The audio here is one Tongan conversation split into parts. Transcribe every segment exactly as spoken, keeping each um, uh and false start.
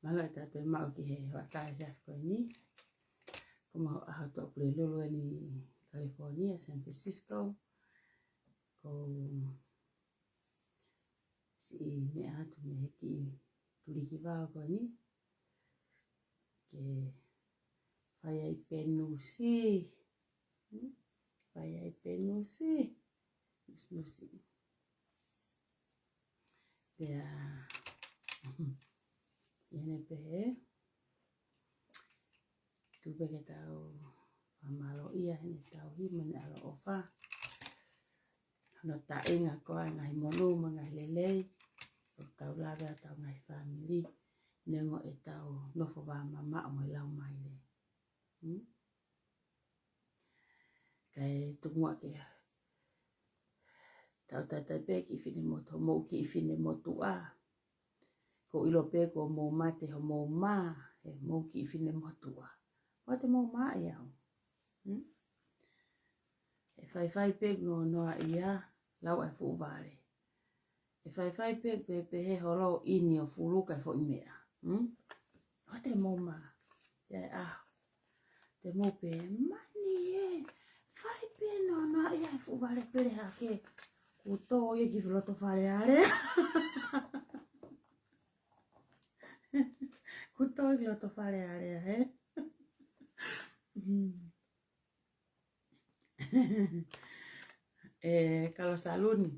Mālō ʻetau toe maʻu ki he hoʻatā he efiafi ko eni. Ko ma ʻaho Tuʻapulelulu eni California, San Francisco. Ko siʻi meʻa atu mei he kiʻi tuliki vao ko eni. Ke fai ai pē nusi. Hmm? Fai ai pē nusi. Nusi, nusi. Pea, ʻi heʻene pehē, tuku pē ke tau fakamālōʻia heʻene tauhi mo ʻene ʻaloʻofa. Hono taʻinga ko ā e ngaahi monū mo e ngaahi lelei ʻoku tau lave ai ʻetau ngaahi fāmili, neongo ʻetau nofo vāmamaʻo mo e laumālie. Hmm? Kae tuku muʻa ke tau talitali pē kiʻi finemotuʻa, mou kiʻi finemotuʻa. Ko e ʻilo pē kuo mou mate homou mā, he mou kiʻi finemotuʻa. Mou te mou mā ia au. Hmm? ʻE faifai pē noa noa ia, lau ai fuʻu vale. ʻE faifai pē, pē, pē he holo ini ʻo fuluka e foʻi meʻa. Hmm? ʻO te mou mā. Ia e ʻaho. Te mou pē mani ē. Fai pē noa noa ia e fuʻu vale pele hake. Kuo tō ia ki loto Fale Alea. Kuo tō ki loto Fale Alea, he? Hmm. ʻE, Kalo Saluni,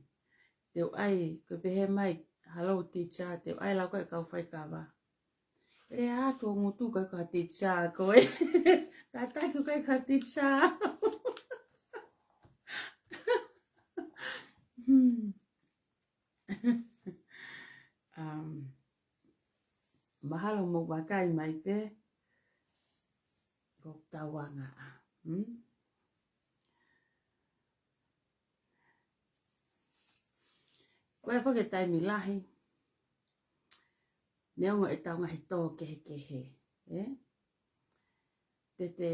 te u ʻai, ko e pehē mai, hello teacher, te u ʻai lau ko e kau faikava. Lea atu ʻo ngutu ko e ka teacher ko ē. Kātaki ko e ka teacher. Hmm. Um, mahalo mou vakai mai pē, ko tauanga ā. Hmm? Ko e fo ke taimi lahi, neongo ʻetau ngaahi tō kehekehe, ē? Te te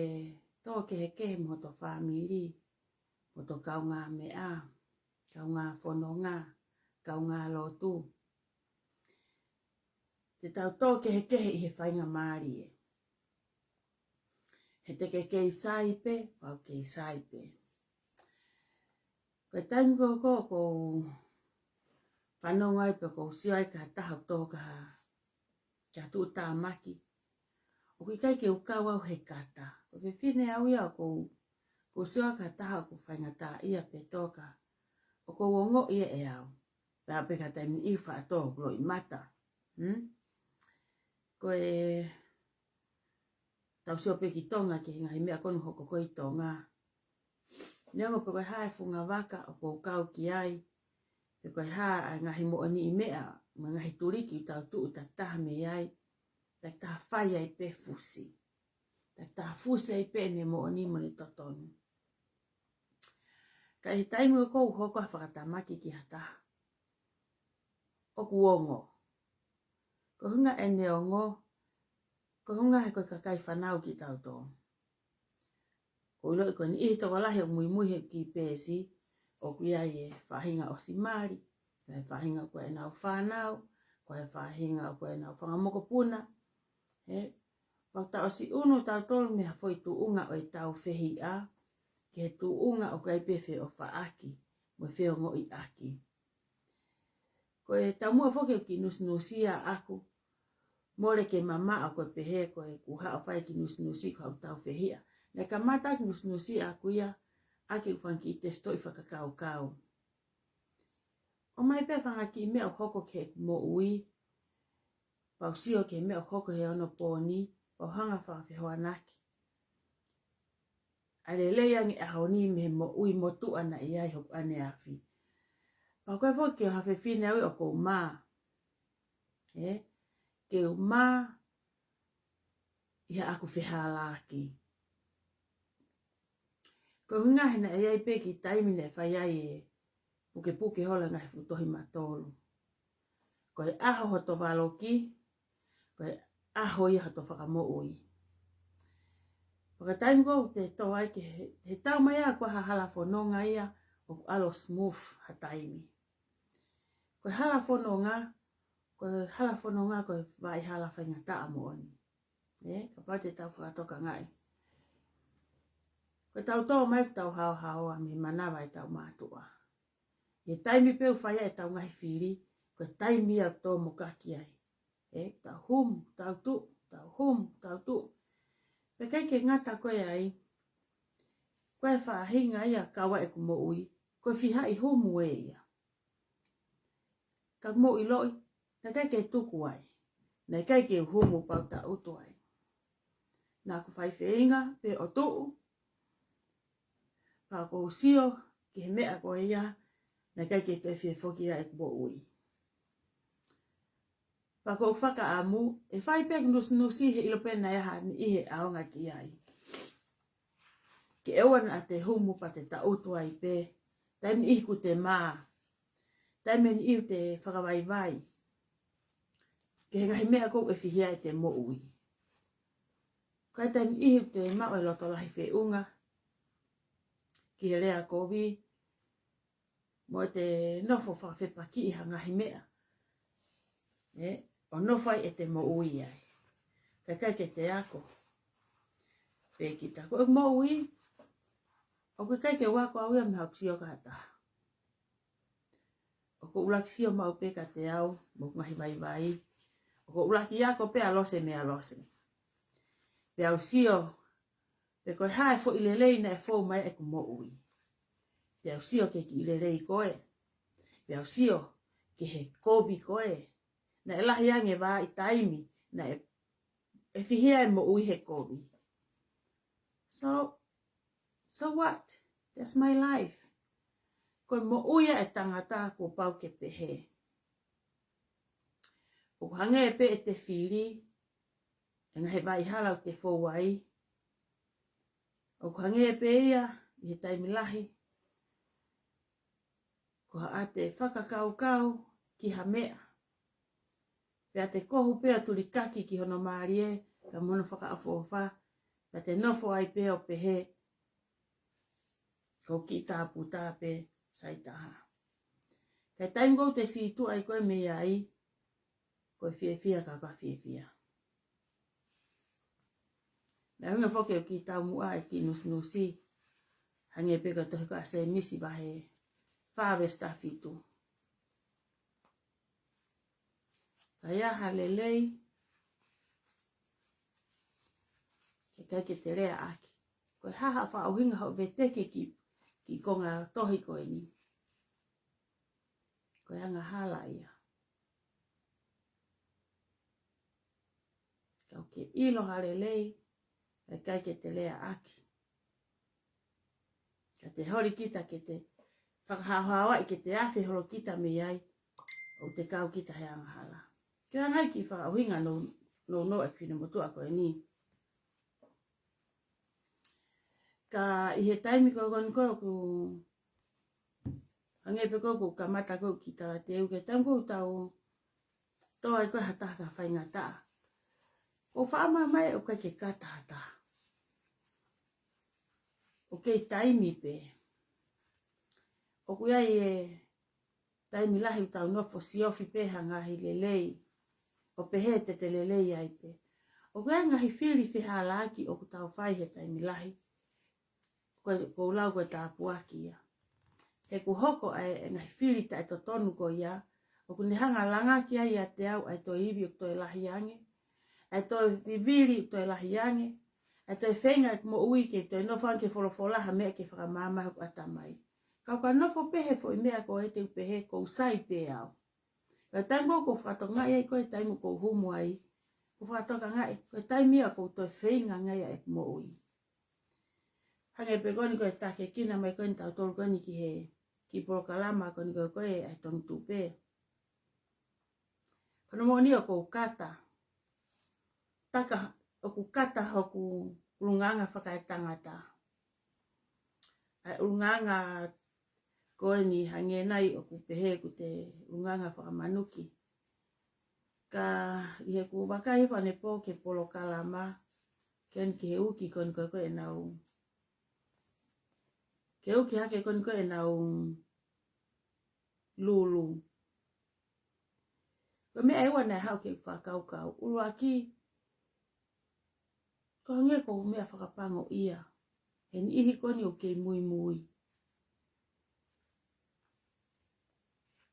tō kehekehe mo hoto fāmili, mo hoto kaungāmeʻa, kaungā fononga, kaungā lotu. Te tau tō kehekehe ʻi he faingamālie. He te ke kei sai pē, pau kei sai pē. Ko e taimi ko ē ʻoku ou fanongo ai pe ʻoku ou sio ai ki ha taha ʻoku tō ki ha, ki ha tuʻutāmaki, ʻoku ʻikai ke u kau au he kata. Ko e fefine au ia ʻoku ou, ʻoku ou sio ai ki ha taha ʻoku faingataʻaʻia pe tō ki ha, ʻoku ou ongoʻi ia ʻe au. Pea pe ka taimi ʻi faʻa tō loʻimata. Hmm? Ko e tau sio pē ki Tonga ki he ngaahi meʻa ko eni ʻoku hoko ko ē ʻi Tonga. Neongo pe ko e hā e funga vaka ʻoku ou kau ki ai, pe ko e hā ʻa e ngaahi moʻoniʻi meʻa, mo e ngaahi tuliki ʻoku tau tuʻu takitaha mei ai, takitaha fai ai pē fusi. Takitaha fusi ai pē ʻene moʻoni mo ʻene totonu. Ka ʻi he taimi ʻoku ou hoko ha fakatamaki ki ha taha, ʻoku ongo. Ko e ʻuhinga ʻene ongo, ko e ʻuhinga he ko e kakai fānau kitautolu. ʻOku ou ʻiloʻi ko e niʻihi tokolahi ʻoku muimui he kiʻi peesi, ʻoku ʻi ai e faʻahinga ʻosi mali, ko e faʻahinga ko ʻenau fānau, ko e faʻahinga ko ʻenau fanga mokopuna. He, pau ta ʻosi ʻunu tautolu mei ha foʻi tuʻunga ʻo ʻetau fehiʻa, ki he tuʻunga ʻoku ʻi ai pē feʻofaʻaki, mo e feongoʻiʻaki. Ko e taumuʻa foki ʻoku kiʻi nusinusia ʻaku, mole ke mamaʻo ko e pehē ko e kuo haʻu ʻo fai e kiʻi nusinusi ko haʻu tau fehiʻa. Naʻe kamata e kiʻi nusinusi ʻaku ia, ʻaki ʻeku fanga kiʻi tefitoʻi fakakaukau. ʻOmai pē fanga kiʻi meʻa ʻoku hoko ki heʻeku moʻui, pau sio ki he meʻa ʻoku hoko he onopōni, pau hanga fakafehoanaki ʻa e lelei ange ʻaho ni mei he moʻui motuʻa naʻe ʻi ai hoku ʻaneafi. Pau ko e foki ke u ha fefine au ʻoku ou mā. Ē? Ke u mā ʻi haʻaku fehālaaki. Ko e ʻuhinga he naʻe ʻi ai pē kiʻi taimi naʻe fai ai e pukepuke holo e ngaahi fuʻu tohi matolu. Ko e ʻaho hoto valoki, ko e ʻaho ia hoto fakamoʻui. Pea ko e taimi ko ē ʻoku te tō ai ke he, he tau mai ʻa ko ha hala fononga ia ʻoku ʻalu smooth ha taimi. Ko e hala fononga, Ko e hala fononga ko e vaʻa hala faingataʻa moʻoni. Ē, kapau te tau fakatokangaʻi. Ko ʻetau tō mai ʻoku tau haohaoa mei he manava ʻetau mātuʻa. ʻI he taimi pē ʻoku fai ai ʻetau ngaahi fili, ko e taimi ia ʻoku tō mokaki ai. Ē, tau humu, tau tuʻu, tau humu, tau tuʻu. Pea ʻikai ke ngata ko ē ai, ko e faʻahinga ia kau ai ʻeku moʻui, ko e fihaʻi humu ē ia. Ka ʻoku mou ʻiloʻi, naʻe ʻikai ke tuku ai. Naʻe ʻikai ke u humu pea u taʻutu ai. Naʻa ku fai feinga pē ʻo tuʻu, pea ʻoku ou sio ki he meʻa ko ia, naʻe ʻikai ke toe fie foki ai ʻeku moʻui. Pea ʻoku ou fakaʻamu, ʻe fai pē ʻeku nusinusi he ʻilo pē naʻe ʻi ai ha niʻihi ʻe ʻaonga ki ai. Ke ʻoua naʻa te humu pea te taʻutu ai pē, taimi niʻihi ʻoku te mā, taimi niʻihi ʻoku te fakavaivai. Ki he ngaahi meʻa ʻoku ʻe fihia ʻete moʻui. Ka ʻi he taimi niʻihi ʻoku te maʻu e loto lahi feʻunga, ki he lea kovi, mo ʻete nofo fakafepakiʻi ha ngaahi meʻa. Ē, ʻo nofo ai ʻete moʻui ai. Kae ʻikai ke te ako. Pea kita ko e moʻui, ʻoku ʻikai ke u ako au ia mei haʻaku sio ki ha taha. ʻOku ou ʻuluaki sio maʻu pē kiate au, mo ʻeku ngaahi vaivai. ʻOku ou ʻuluaki ako pē ʻa Lose mei a Lose. Pea u sio, pe ko e hā e foʻi lelei naʻe fou mai ʻeku moʻui. Pea u sio ki he kiʻi lelei ko ē. Pea u sio ki he kovi ko ē. Naʻe lahi ange vā ʻi taimi, naʻe, ʻe fihia e moʻui he kovi. So, so what? That's my life. Ko e moʻui ia e tangata kuo pau ke pehē. ʻOku hangē pē ʻete fili, e ngaahi vaʻa hala ʻoku te fou ai. ʻOku hangē pē ia, ʻi he taimi lahi, ko haʻate fakakaukau ki ha meʻa. Pea te kohu pē ʻo tulikaki ki hono mālie, pea mo hono fakaʻofoʻofa, pea te nofo ai pē ʻo pehē, ko e kiʻi tāputa pē sai taha. Ka ʻi he taimi ʻoku te sītuʻa ai ko ē mei ai, ko e fiefia ka ko e fiefia. Naʻe ʻuhinga foki ʻeku kiʻi taumuʻa e kiʻi nusinusi, hangē pē ko e tohi ko ē ʻa Sēmisi vahe fā veesi taha fitu. Ka ʻi ai ha lelei, ke ʻikai ke te leaʻaki. Ko e hā haʻo fakaʻuhinga hoʻo veteki ki, ki he konga tohi ko eni. Ko e angahala ia. Ka ʻoku ke ʻilo ha lelei, ka ʻikai ke te leaʻaki. Ka te holi kita ke te fakahaohaoaʻi ke te afe holo kita mei ai, ʻoku te kau kita he angahala. Ke ʻangai ki he fakaʻuhinga nou, nou, nou e kiʻi motuʻa ko eni. Ka ʻi he taimi ko ē ko eni ko ē ʻoku hangē pē ko ē ʻoku kamata ko ē ʻeku kiʻi talateu, ki he taimi ko ē ʻoku tau tō ai ko ē ha taha ki ha faingataʻa. ʻOku ou faʻa maʻu mai ʻoku ʻikai ke kata ha taha. ʻOku kei taimi pē. ʻOku ʻi ai e taimi lahi ʻoku tau nofo siofi pē ha ngaahi lelei. ʻO pehē te te lelei ai pē. ʻOku ʻi ai e ngaahi fili fehālaaki ʻoku tau fai he taimi lahi. Ko e, ʻoku ou lau ko e tāpuaki ia. He ʻoku hoko ai e ngaahi fili taʻetotonu ko ia, ʻoku ne hanga langaki ai ʻiate au ʻa e toe ivi ʻoku toe lahi ange, ʻa e toe vivili ʻoku toe lahi ange, ʻa e toe feinga ʻeku moʻui ke toe nofo ange ke folofola ha meʻa ke fakamāmahi hoku ʻatamai. Ka u ka nofo pē he foʻi meʻa ko ē te u pehē ʻoku ou sai pē au. Ka ʻi he taimi ko ē ʻoku ou fakatokangaʻi ai ko e taimi ʻoku ou humu ai, ʻoku ou fakatokangaʻi ko e taimi ia ʻoku ou toe feinga ange ai ʻeku moʻui. Hangē pē ko eni ko e tākiekina mai ko eni tautolu ko eni ki he kiʻi polokalama ko eni ko ē ʻa e Tongi Tupe. Ko hono moʻoni ʻoku ou kata. Taka ʻoku kata hoku ʻulungaanga fakaetangata. ʻA e ʻulungaanga ko eni hangē nai ʻoku pehē ʻoku te ʻulungaanga fakamanuki. Ka ʻi heʻeku vakai hifo ʻanepō ki he polokalama, ko eni ki he uki ko eni ko ē ʻenau, ki he uki hake ko eni ko ē ʻenau lulu. Ko e meʻa ʻe ua naʻe haʻu ke fakakaukau. ʻUluaki, ko e hangē ko e meʻa fakapango ia he niʻihi ko eni ʻoku kei muimui.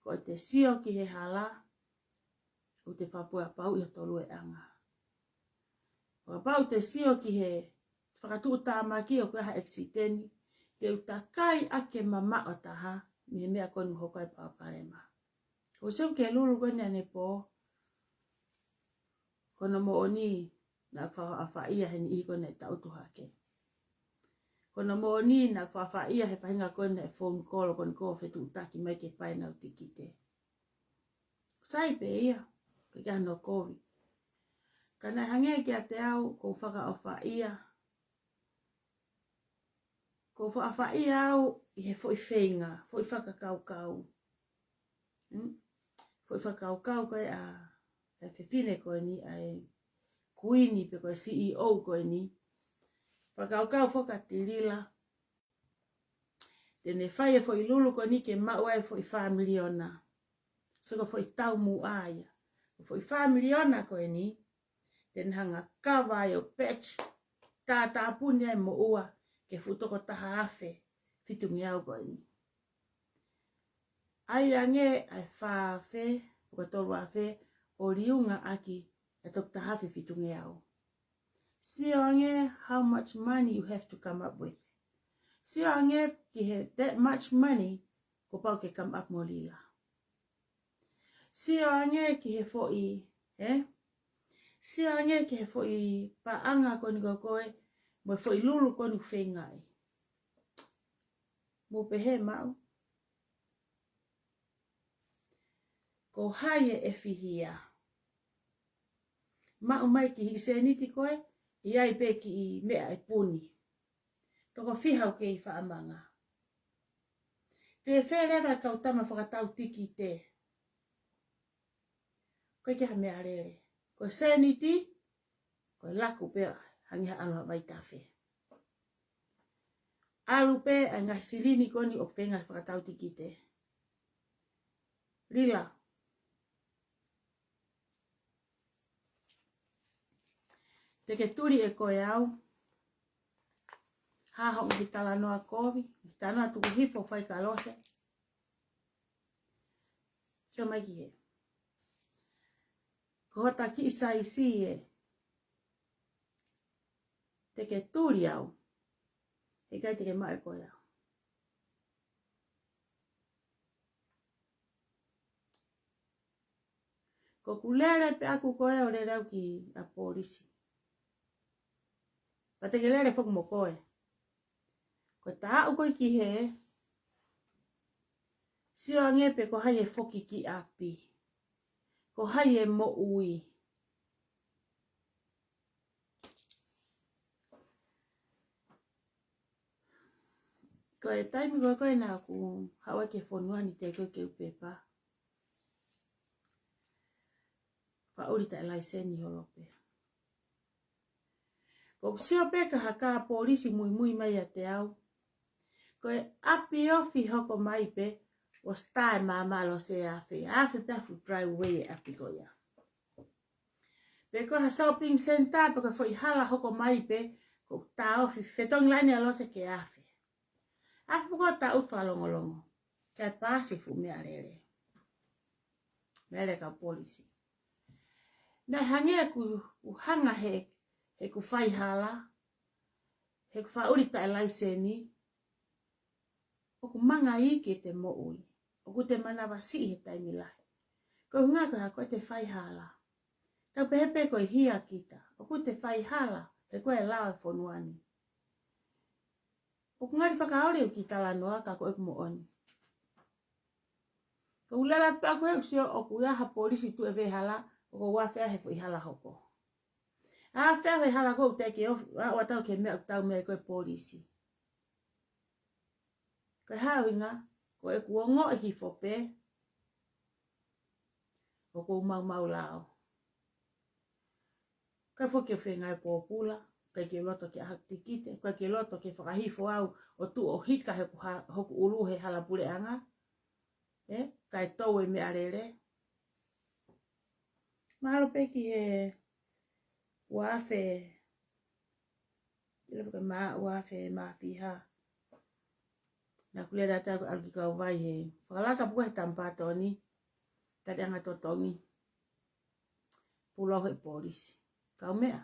Ko ʻete sio ki he hala, ʻoku te fakapuapauʻi hoto lueʻanga. Kapau te sio ki he fakatuʻutāmaki ʻoku ʻi ai ha ʻekisiteni, te u takai ʻaki e mamaʻo taha mei he meʻa ko eni ʻoku hoko ai e palopalema. Ko e sio ki he lulu ko eni ʻanepō, ko hono moʻoni naʻe fakaʻofaʻia he niʻihi ko eni naʻe taʻutu hake. Ko hono moʻoni naʻe fakaʻofaʻia he faʻahinga ko eni naʻe phone call ko eni ko e fetuʻutaki mai ke fai ʻenau tikite. Sai pē ia, ʻikai ke ʻi ai hano kovi. Ka naʻe hangē kiate au ʻoku ou fakaʻofaʻia. ʻOku ou fakaʻofaʻia au ʻi he foʻi feinga, foʻi fakakaukau. Hmm? Foʻi fakakaukau ko ē ʻa, ʻa e fefine ko eni, ʻa e kuini pe ko e C E O ko eni. Fakakaukau foki ʻa Tilila. Te ne fai e foʻi lulu ko eni ke maʻu ai e foʻi fā miliona. So ko e foʻi taumuʻa ia. Ko e foʻi fā miliona ko eni, te ne hanga ʻo kava ai ʻo patch, tātāpuni ai e moʻua ki he fuʻu toko taha afe fitungeau ko eni. ʻAi ange ʻa e fā afe, pe ko e tolu afe, ʻo liunga ʻaki e toko taha afe fitungeau. Sio ange how much money you have to come up with. Sio ange ki he that much money kuo pau ke come up mo Lila. Sio ange ki he foʻi, ē? Sio ange ki he foʻi paʻanga ko eni ko ē, mo e foʻi lulu ko eni ʻoku feingaʻi. Mou pehē maʻu. Ko hai ʻe fihia? Maʻu mai ki he sēniti ko ē, ʻi ai pē kiʻi meʻa ʻe puni. Toko fiha ʻoku kei faʻa manga. Fēfē leva e kau tama fakatau tikite? ʻOku ʻikai ke ʻi ai ha meʻalele. Ko e sēniti, ko e laku pē hangē ha ʻalu ha vaitafe. ʻAlu pē ʻa e ngaahi silini ko eni ʻoku feinga fakatau tikite. Lila. Te ke tuli ʻe koe au. Hā hoʻo ngaahi talanoa kovi, talanoa tuku hifo fai kia Lose. Sio mai ki hē. Ko hota kiʻi saisi ē. Te ke tuli au. Heʻikai te ke maʻu ʻe koe au. Ko ʻeku lele pē ʻaku ko ē ʻo lele au ki ʻapi polisi. Pea te ke lele foki mo koe. Ko e taʻu ko ē ki hē, sio ange pē ko hai ʻe foki ki ʻapi. Ko hai ʻe moʻui. Ko e taimi ko ē ko ē naʻa ku haʻu ai ki he fonua ni te ko ē ke u pepa. Fakaʻuli taʻe laiseni holo pē. Ko ʻeku sio pē ki ha kau polisi muimui mai ʻiate au. Ko e ʻapi ofi hoko mai pē, ʻosi tā e maama ʻa Lose ʻe afe, afe pē ʻa e fuʻu driveway e ʻapi ko ia. Pe ko ha shopping center, pe ko e foʻi hala hoko mai pē, ko e taʻofi fetongi laine ʻa Lose ki he afe. Afe pē ko e taʻu fakalongolongo. Kae paasi fuʻu meʻalele. Meʻalele kau polisi. Naʻe hangē ʻeku, ʻeku hanga he, heʻeku faihala, heʻeku fakaʻuli taʻe laiseni, ʻoku manga iiki ʻete moʻui. ʻOku te manavasiʻi he taimi lahi. Ko e ʻuhinga ko e hā? Ko ʻete faihala. Tau pehē pē ko e hia kita. ʻOku te faihala, he ko e lao e fonua ni. ʻOku ngali fakaoli ʻeku kiʻi talanoa ka ko ʻeku moʻoni. Ko ʻeku lele atu pē ʻaku he ʻeku sio ʻoku ʻi ai ha polisi tuʻu ʻi he hala, ʻoku ou afe he foʻi hala hoko. Afe he hala ko ē ʻoku teʻeki ke ofi, ʻa, ʻoua tau ke meʻa ʻoku tau meʻa ko e polisi. Ko e hā e ʻuhinga? Ko ʻeku ongoʻi hifo pē, ʻoku ou maumau lao. ʻIkai foki ke u feinga ʻo pōpula, ʻikai ke u loto ke ʻaho tikite, ʻikai ke u loto ke fakahifo au ʻo tuʻu ʻo hika hoku ha-, hoku ʻulu he hala puleʻanga. Ē, kae tau e meʻalele. Mahalo pē ki he ua afe, ʻilo pē ke mā ua afe mā fiha. Naʻá ku lele atu ʻo ʻalu ki Kauvai he fakalaka pē ko ē he Tamapato ni, taliʻanga totongi. Pulu au ʻe he polisi. Kaumeʻa.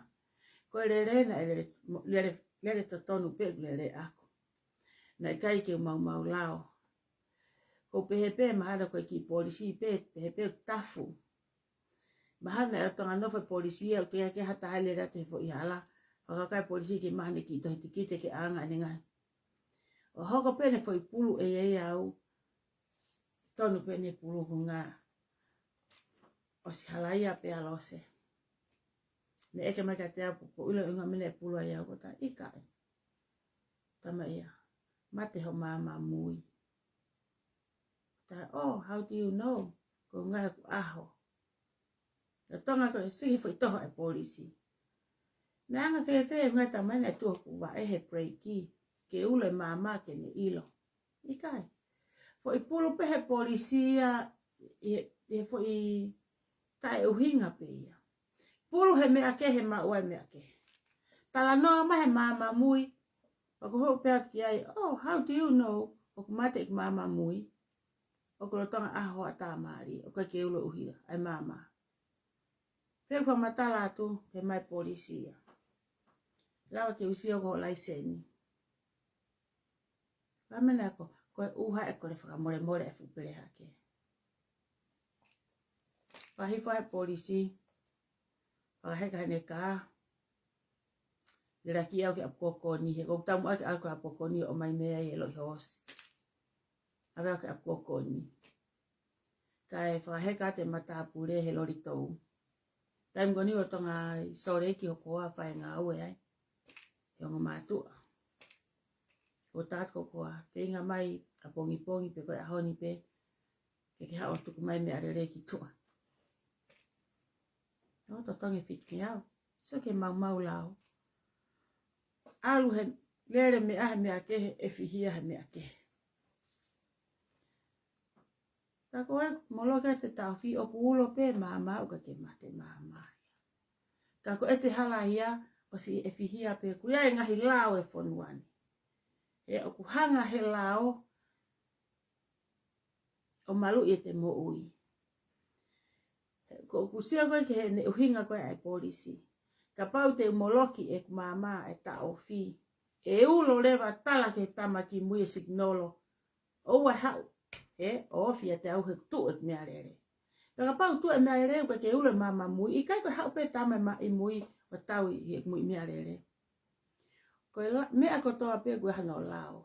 Ko e lele naʻe lele, lele, lele totonu pē ʻeku lele ʻaʻaku. Naʻe ʻikai ke u maumau lao. Ko u pehē pē mahalo ko e kiʻi polisi pē, pehē pē ʻoku tafu. Mahalo naʻe ʻalu ʻo nofo e polisi ia, ʻo teʻeki ke ha taha lele atu he foʻi hala. Fakakae polisi ke mahalo ne kiʻi tohi tikite ke ʻaonga ʻene ngaahi. ʻO hoko pē ʻene foʻi pulu ʻe ia au. Tonu pē ʻene pulu ko ē. ʻOsi halaia pē ʻa Lose. Ne ʻeke mai kiate au pe ʻoku ou ʻilo e ʻuhinga meʻa naʻe pulu ai au, ko u talaange ʻikai. Talamai ʻe ia, mate ho maama mui. Talaange, oh, how do you know? Ko e ʻuhinga he ʻoku ʻaho. Lolotonga ko e siki foʻi toho ʻa e polisi. Naʻe anga fēfē e ʻuhinga talamai naʻe tuʻu hoku vaʻe he pereiki, ke ulo e maama ke ne ʻilo. ʻIkai. Foʻi pulu pē he polisi ia, ʻi he, ʻi he foʻi taʻeʻuhinga pē ia. Pulu he meʻa kehe, maʻu ai e meʻa kehe. Talanoa mai he maama mui, ʻoku ou hū pē atu ki ai, oh, how do you know ʻoku mate ʻeku maama mui? ʻOku lolotonga ʻaho ʻa e tamali, ʻoku ʻikai ke ulo e ʻuhinga ʻa e maama. Pea u fakamatala atu, pehē mai e polisi ia, lava ke u sio ki ho laiseni. Ka mena ko, ko e ʻuha e kole fakamolemole e fuʻu pele hake. Pea hifo ai e polisi, fakaheka heʻene kā, lele ki au ki ʻapi Kokoni, he ʻoku ou taumuʻa ke ʻalu ki ʻapi Kokoni ʻo ʻomai meʻa ʻi he loʻi hoosi. ʻAve au ki ʻapi Kokoni. Kae fakaheka atu e matāpule he loli tou. Taimi ko eni ʻoku ou lolotonga ʻi Sōleki hoku hoa fai ngāue ai. He ongo mātuʻa. ʻOku ou tā atu ki hoku hoa, feinga mai ʻapongipongi pe ko e ʻaho ni pē, ke ke haʻu ʻo tuku mai e meʻalele ki tuʻa. ʻO totongi e fiti au. Sio ki he maumau lao. ʻAlu he lele meʻa he meʻa kehe, ʻefihia he meʻa kehe. Ka ko e moloki atu e taʻofi ʻoku ulo pē e maama, ʻoku ʻikai ke mate e maama ia. Ka ko e te hala ia, ʻosi ʻefihia pē, ʻoku ʻi ai e ngaahi lao e fonua ni. He ʻoku hanga he lao ʻo maluʻi ʻete moʻui. Ko ʻeku sio ko ē ki heʻene ʻuhinga ko ē ʻa e polisi. Kapau te u moloki ʻeku maama ʻi he taʻofi, ʻe ulo leva, tala ki he tama kimui e sikinolo. ʻOua ʻe haʻu, ē, ʻo ofi ʻiate au he tuʻu ʻeku meʻalele. Pea kapau tuʻu e meʻalele ʻoku ʻikai ke ulo e maama mui, ʻikai ko e haʻu pē tama e maʻi mui ʻo tau ʻi heʻeku muiʻi meʻalele. Ko e la-, meʻa kotoa pē ʻoku ʻi ai hano lao.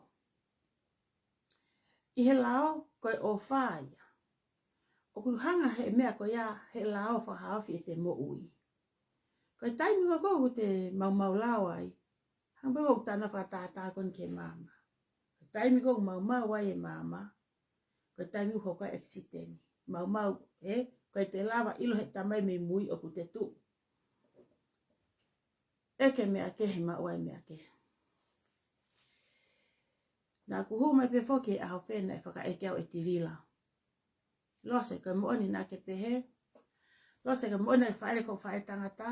ʻI he lao, ko e ʻofa ia. ʻOku hanga he meʻa ko ia he lao ʻo fakahaofi ʻete moʻui. Ko e taimi ko ē ʻoku te maumau lao ai, hangē pē ko ʻeku talanoa fakatātā ko eni ki he maama. Ko e taimi ko ē ʻoku maumau ai e maama, ko e taimi ʻoku hoko ai e ʻekisiteni. Maumau, ē, ʻikai te lava ʻilo he tama mei mui ʻoku te tuʻu. ʻEke meʻa kehe, maʻu ai e meʻa kehe. Naʻá ku hū mai pē foki he ʻaho fē naʻe fakaʻeke au ʻe Tilila. Lose, ko e moʻoni naʻá ke pehē? Lose, ko e moʻoni naʻá ke faʻele ki hoʻo faʻētangata?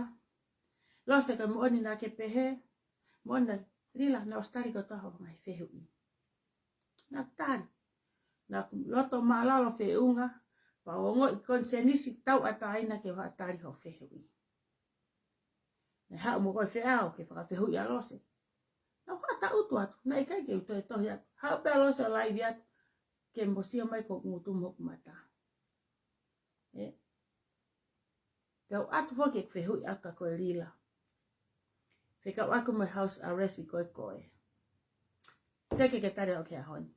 Lose, ko e moʻoni naʻá ke pehē? Moʻoni naʻá, Tilila, naʻá ku ʻosi tali kotoa hoʻo ngaahi fehuʻi. Naʻá ku tali. Naʻá ku loto mālōlō feʻunga, pea u ongoʻi konisenisi tauʻatāina ke u faʻa tali hoʻo fehuʻi. Naʻe haʻu mo koe Feʻao ke fakafehuʻi ʻa Lose. Naʻá ku faʻa tangutu atu, naʻe ʻikai ke u toe tohi atu. Haʻu pē ʻa Lose ʻo laivi atu, ke mo sio mai ko ʻeku ngutu mo hoku mata. Ē? Pea u ʻatu foki ʻeku fehuʻi ʻaʻaku kia Lila. Fekauʻaki mo e house arrest ko ē ko ē. Teʻeki ke tali ʻaʻaku he ʻaho ni.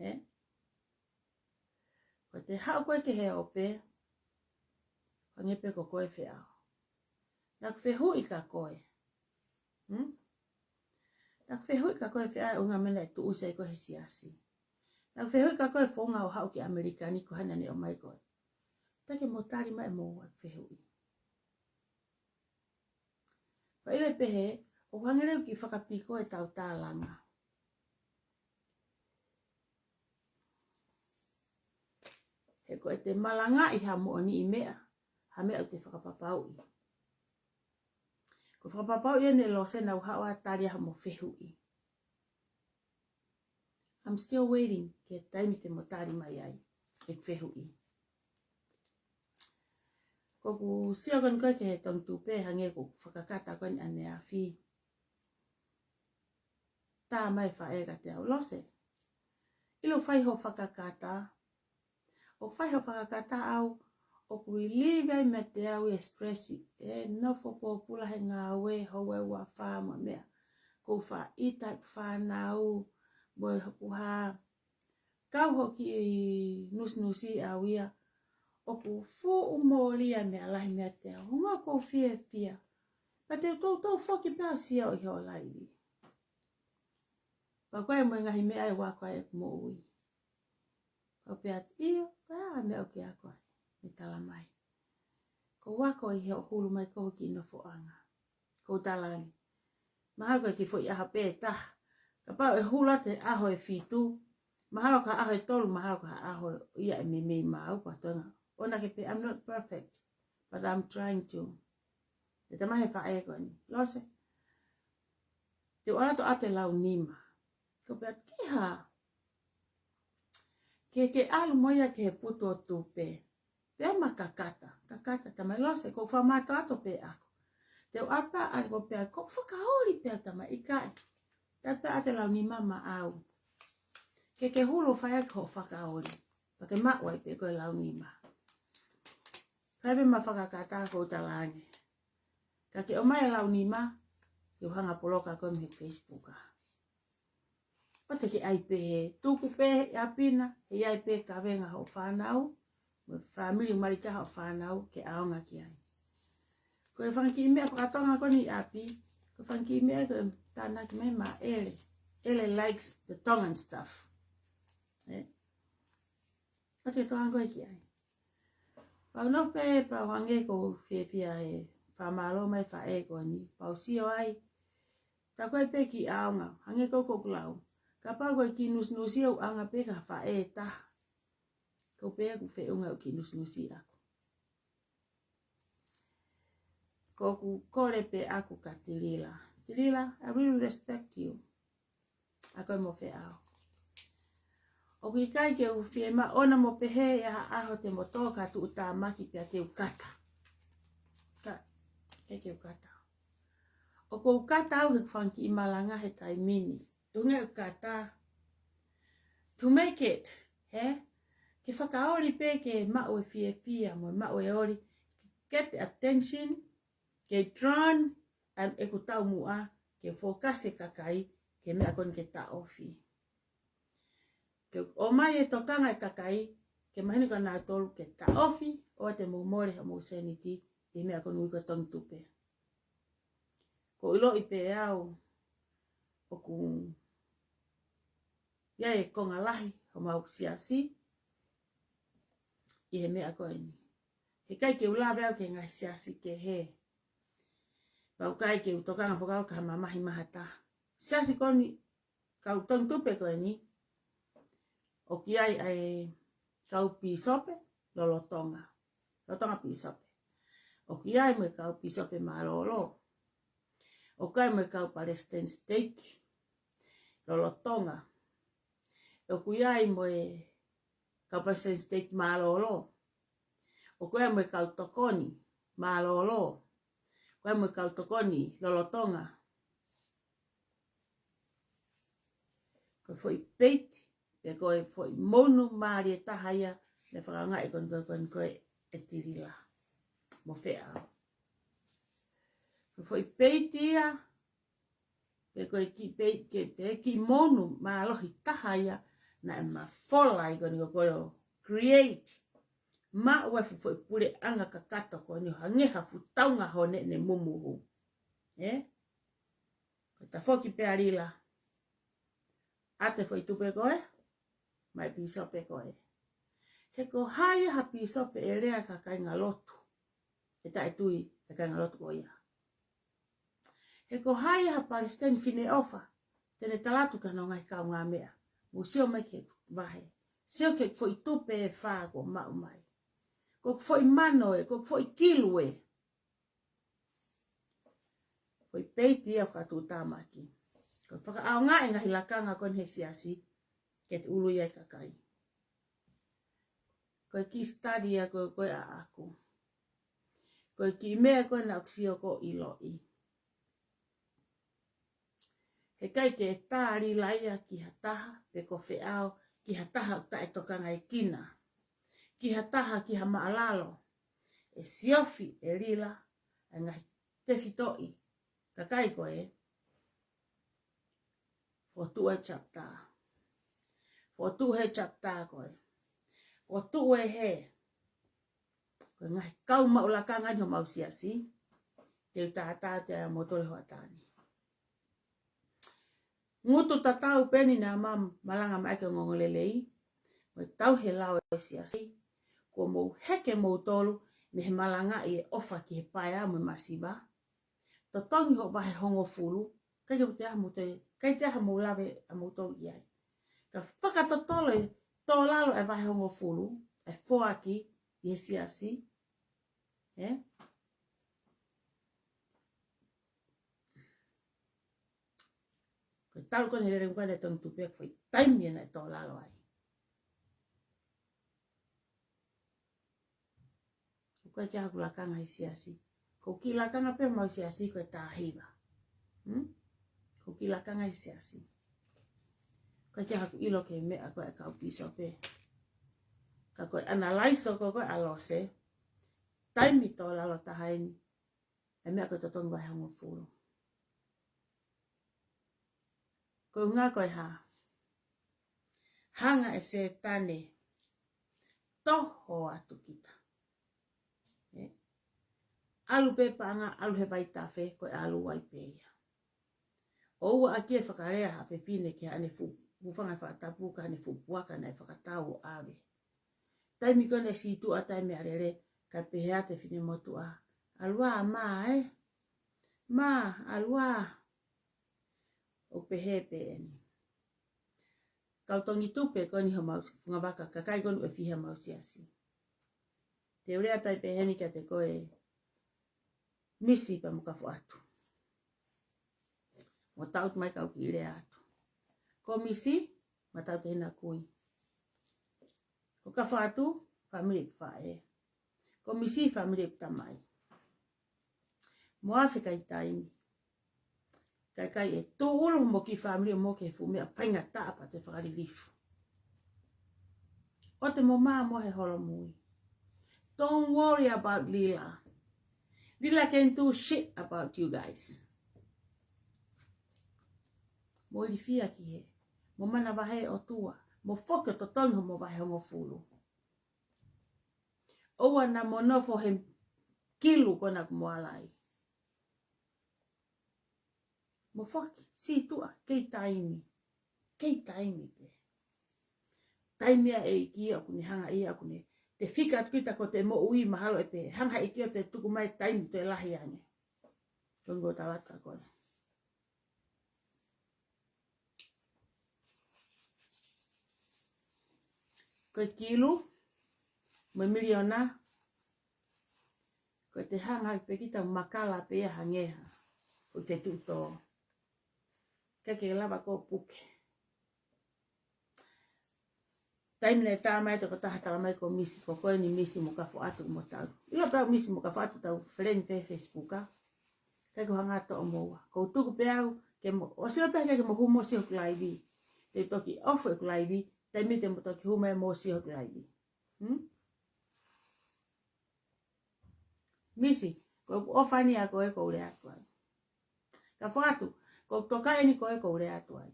Ē? Ko ʻete haʻu ko ē ki he ope, hangē pē ko koe Feʻao. Naʻá ku fehuʻi kia koe. Hmm? Naʻá ku fehuʻi kia koe Feʻao, ʻuhinga meʻa naʻe tuʻusi ai koe he siasi. Naʻá ku fehuʻi kia koe founga hoʻo haʻu ki ʻAmelika ni, ko hai naʻá ne ʻomai koe. Teʻeki ke mo tali mai mo ʻeku fehuʻi. Pea ʻilo pē he, ʻoku hangē leva ʻoku kiʻi fakapiko ʻetau tālanga. He ko ʻete malangaʻi ha moʻoniʻi meʻa, ha meʻa ʻoku te fakapapauʻi. Ko e fakapapauʻi ʻeni Lose naʻa ku haʻu ʻo tali ʻa hoʻomo fehuʻi. I'm still waiting ki he taimi te mo tali mai ai ʻeku fehuʻi. Ko ʻeku sio ko eni ko ē ki he Tongi Tupe hangē ko ʻeku fakakata ko eni ʻaneafi. Tā mai faʻē kiate au, Lose, ʻilo fai hoʻo fakakata. ʻOku fai hoʻo fakakata ʻaʻau, ʻoku relieve ai meiate au e stress, ʻe nofo pōpula he ngāue, houa ʻe ua fā mo e meʻa. Ko e faʻita ʻeku fānau, mo e hoku hā, kau hoki nusinusi ʻaʻau ia, ʻoku fuʻu mōlia meʻa lahi meiate au. Hunga ʻoku ou fiefia. Pea te u toutou foki pē ʻo sio ʻi hoʻo laivi. Pea ko e mo e ngaahi meʻa ʻe ako ai ʻeku moʻui. Pea u pehē atu, ʻio, ko e hā e meʻa ʻoku ke ako ai? Mei talamai. Ko e ako ʻi hoʻo hulu mai ko ē ki nofoʻanga. Ko u talaange, mahalo ko e kiʻi foʻi ʻaho pē ʻe taha. Kapau ʻe hulu atu he ʻaho ʻe fitu, mahalo ko ha ʻaho ʻe tolu, mahalo ko ha ʻaho ia ʻe meimei maʻu pea toenga. ʻOua naʻa ke pehē, I'm not perfect, but I'm trying to. Pea tā mai he faʻē ko eni, Lose, te u ʻalu atu ʻo ʻoatu e lau nima. Ko u pehē atu, ke hā? Ke ke ʻalu mo ia ki he putu ʻo tupe. Pea ma kakata, kakata, tā mai, Lose, ko u fakamātoato pē ʻaʻaku. Te u ʻalu pē ʻaʻaku pea ko u fakaoli pē ʻaʻaku, tā mai, ʻikai. Tau pē ʻoatu e lau nima maʻau. Ke ke hulu ʻo fai ʻaki hoʻo fakaoli. Pea ke maʻu ai pē ko e lau nima. Fai pē ma fakakata, ko u talaange, ka ke ʻomai e lau nima, ke u hanga ʻo poloka koe mei he Facebook ā. ʻOua te ke ʻai pē he tuku pē he ʻapi na, he ʻi ai pē kavenga hoʻo fānau, mo e fāmili, mali ka hoʻo fānau ke ʻaonga ki ai. Ko e fanga kiʻi meʻa fakatonga ko eni ʻi ʻapi, ko e fanga kiʻi meʻa ko e tānaki mai maʻa ʻEle. ʻEle likes the Tongan stuff. ʻE? ʻOua te ke toe hanga koe ki ai. Pea u nofo pē, pea u hangē ko u fiefia he fakamālō mai faʻē ko eni. Pea u sio ai, tā ko ē pē kiʻi ʻaonga, hangē ko ē ko ʻeku lau. Kapau ko e kiʻi nusinusi ʻoku ʻaonga pē ki ha faʻē ʻe taha, ko u pehē ʻoku feʻunga ʻeku kiʻi nusinusi ʻaʻaku. Ko ʻeku kole pē ʻaʻaku kia Tilila. Tilila, I really respect you. ʻA koe mo Feʻao. ʻOku ʻikai ke u fiemaʻu ʻona mo pehē ʻe ha ʻaho te mo tō ka tuʻutāmaki pea te u kata. Ka, ʻikai ke u kata. ʻOku ou kata au he fanga kiʻi malanga he taimi ni. Tuʻunga ʻeku kata. To make it, hē? Ke fakaoli pē ke maʻu e fiefia mo e maʻu e oli. Get the attention, ke drawn, ʻa ʻeku taumuʻa, ke focus e kakai, ke meʻa ko eni ke taʻofi. Ke ʻomai e tokanga e kakai, ke mahino kia nautolu ke taʻofi, ʻoua te mou mole homou sēniti, ʻi he meʻa ko eni ui ko e Tongi Tupe. Ko u ʻiloʻi pē au, ʻoku ʻi ai e konga lahi homau siasi, ʻi he meʻa ko eni. Heʻikai ke u lave au ki he ngaahi siasi kehe. Pea ʻoku ʻikai ke u tokanga foki au ki ha mamahi mahata. Siasi ko eni, kau Tongi Tupe ko eni, ʻoku ʻi ai ʻa e kau pīsope lolotonga. Lolotonga pīsope. ʻOku ʻi ai mo e kau pīsope mālōlō. ʻOku ʻi ai mo e kau palesiteni siteiki lolotonga. ʻOku ʻi ai mo e kau palesiteni siteiki mālōlō. ʻOku ʻi ai mo e kau tokoni mālōlō. ʻOku ʻi ai mo e kau tokoni lolotonga. Ko e foʻi peiti, pe ko e foʻi monu mālie taha ia, naʻe fakaangaʻi ko eni ko eni ko ē ʻe Tilila mo Feʻao. Ko e foʻi peiti ia, pe ko e kiʻi pei-, ke, pe kiʻi monu mālohi taha ia, naʻe mafola ai ko eni ko ē ʻo create. Maʻu e fuʻu foʻi puleʻanga kakato ko eni ʻo hangē ha fuʻu taunga hone ne mumuhu. ʻE? Ko e tafoki pē ʻa Lila. ʻA e foʻi tupe ko ē, mai pīsope ko ē. He ko hai ha pīsope ʻe lea ki ha kāingalotu ʻe taʻetui ki he kāingalotu ko ia? He ko hai ha palesiteni Fineʻofa te ne tala atu ki hono ngaahi kaungāmeʻa, mou sio mai ki he vahe, Sio ki he foʻi tupe ʻe fā kuo maʻu mai. Ko e foʻi mano ē, ko e foʻi kilu ē. Foʻi peiti ia fakatuʻutāmaki. Ko e fakaʻaongaʻi e ngaahi lakanga ko eni he siasi, ke te ʻuluʻi ai e kakai. Ko e kiʻi study ia ko ē ʻaʻaku. Ko e kiʻi meʻa ko ē naʻá ku sio ko ʻiloʻi. Heʻikai ke tā Lila ia ki ha taha, pe ko Feʻao, ki ha taha ʻoku taʻetokangaekina. Ki ha taha, ki ha māʻulalo. ʻE siofi ʻe Lila ʻa e ngaahi tefitoʻi kakai ko ē. Fokotuʻu e chapter. Fokotuʻu he chapter ko ē. Fokotuʻu ē he. Ko e ngaahi kau maʻu lakanga ʻeni homau siasi. Te u tātā atu ʻa moutolu he hoʻatā ni. Ngutu tatau pē eni naʻá ma malanga mai ki he ongoongolelei. Mo e tauhi e lao ʻa e siasi. Kuo mou heke moutolu mei he malangaʻi e ʻofa ki he paea mo e masiva. Totongi hoʻo vahe hongofulu. ʻIkai ke toe ʻi ai haʻamou toe, ʻikai toe ʻi ai haʻamou lave ʻamoutolu ki ai. Ka fakatotolo e tō lalo e vahe hongofulu, e foaki ʻi he siasi. Ē? Ko e talu ko eni he lele muka ne tonu tupe ko e foʻi taimi ena ʻe tō lalo ai. ʻOku ʻikai ke ʻi ai haku lakanga he siasi. Ko e kiʻi lakanga pē homau siasi ko e tā hiva. Hmm? Ko e kiʻi lakanga he siasi. ʻOku ʻikai ke ʻi ai haku ʻilo ki he meʻa ko ē ʻa e kau pīsope. Ka ko e analyze ko ē ʻa Lose. Taimi tō lalo taha eni. E meʻa ko e totongi vahe hongofulu. Ko e ʻuhinga ko e hā? Hanga ʻe Sētane toho atu kita. Ē? ʻAlu pē paʻanga, ʻalu he vaitafe, ko e ʻalu ai pē ia. ʻOua ʻe fakalea ha fefine ki haʻane fuʻu, hūfanga he fakatapu, ki haʻane fuʻu puaka naʻe fakatau ʻo ʻave. Taimi ko ē naʻe sītuʻa, taimi ʻa Lele, kae pehē atu e finemotuʻa, ʻAlu ā, mā, ē? Mā, ʻalu ā. ʻO pehē pē eni. Kau tongi tupe ko eni homau fungavaka, kakai ko eni ʻoku ʻi ai homau siasi. Te u lea atu ai pē heni kiate koe Misi pea mo Kafoʻatu. Mo tau mai kau kiʻi lea atu. Ko Misi, Matautehina kui. Ko Kafoʻatu, fāmili ʻeku faʻē. Ko Misi, fāmili ʻeku tamai. Mo afe kai taimi. Kae ʻikai ʻe tūʻulu mo ki fāmili ʻo mo ke fuʻu meʻa faingataʻa pea te fakalilifu. ʻOua te mo mā mo he holomui. Don't worry about Lila. Lila can do shit about you guys. Mo ilifia ki hē. Mo manavahē ʻOtua. Mo foki ʻo totongi homo vahe hongofulu. ʻOua naʻa mo nofo he kilu ko ena kuo mo ala ai. Mo foki, sītuʻa, kei taimi. Kei taimi pē. Taimi ʻa e ʻEiki ʻoku ne hanga ia ʻoku ne. Te fika atu kita ko te moʻui mahalo ʻe pē. Hanga ʻe he ʻEiki ʻo te tuku mai taimi toe lahi ange. Ko e ngaahi tala ka ko ena. Ko e kilu, mo e miliona, ko e te hanga pē kita makala pē ia hangē ha. Ko e te tuʻu tō. Ka ke lava ko puke. Taimi naʻe tā mai ʻe he tokotaha tala mai ko Misi, ko koe eni Misi mo Kafoʻatu mo tau. ʻIlo pē au Misi mo Kafoʻatu tau friend pē Facebook, ā. ʻIkai ke u hanga ʻo toʻo moua. Ko u tuku pē au, ke mo, ʻosi ʻilo pē ke mo hū mo sio hoku live. Te toki off ʻeku live, taimi te mo toki hū mai mo sio hoku live. Hmm? Misi, ko ʻeku ʻofa eni ʻa koe ko u lea atu ai. Kafoʻatu, ko e toka eni ko ē ko u lea atu ai.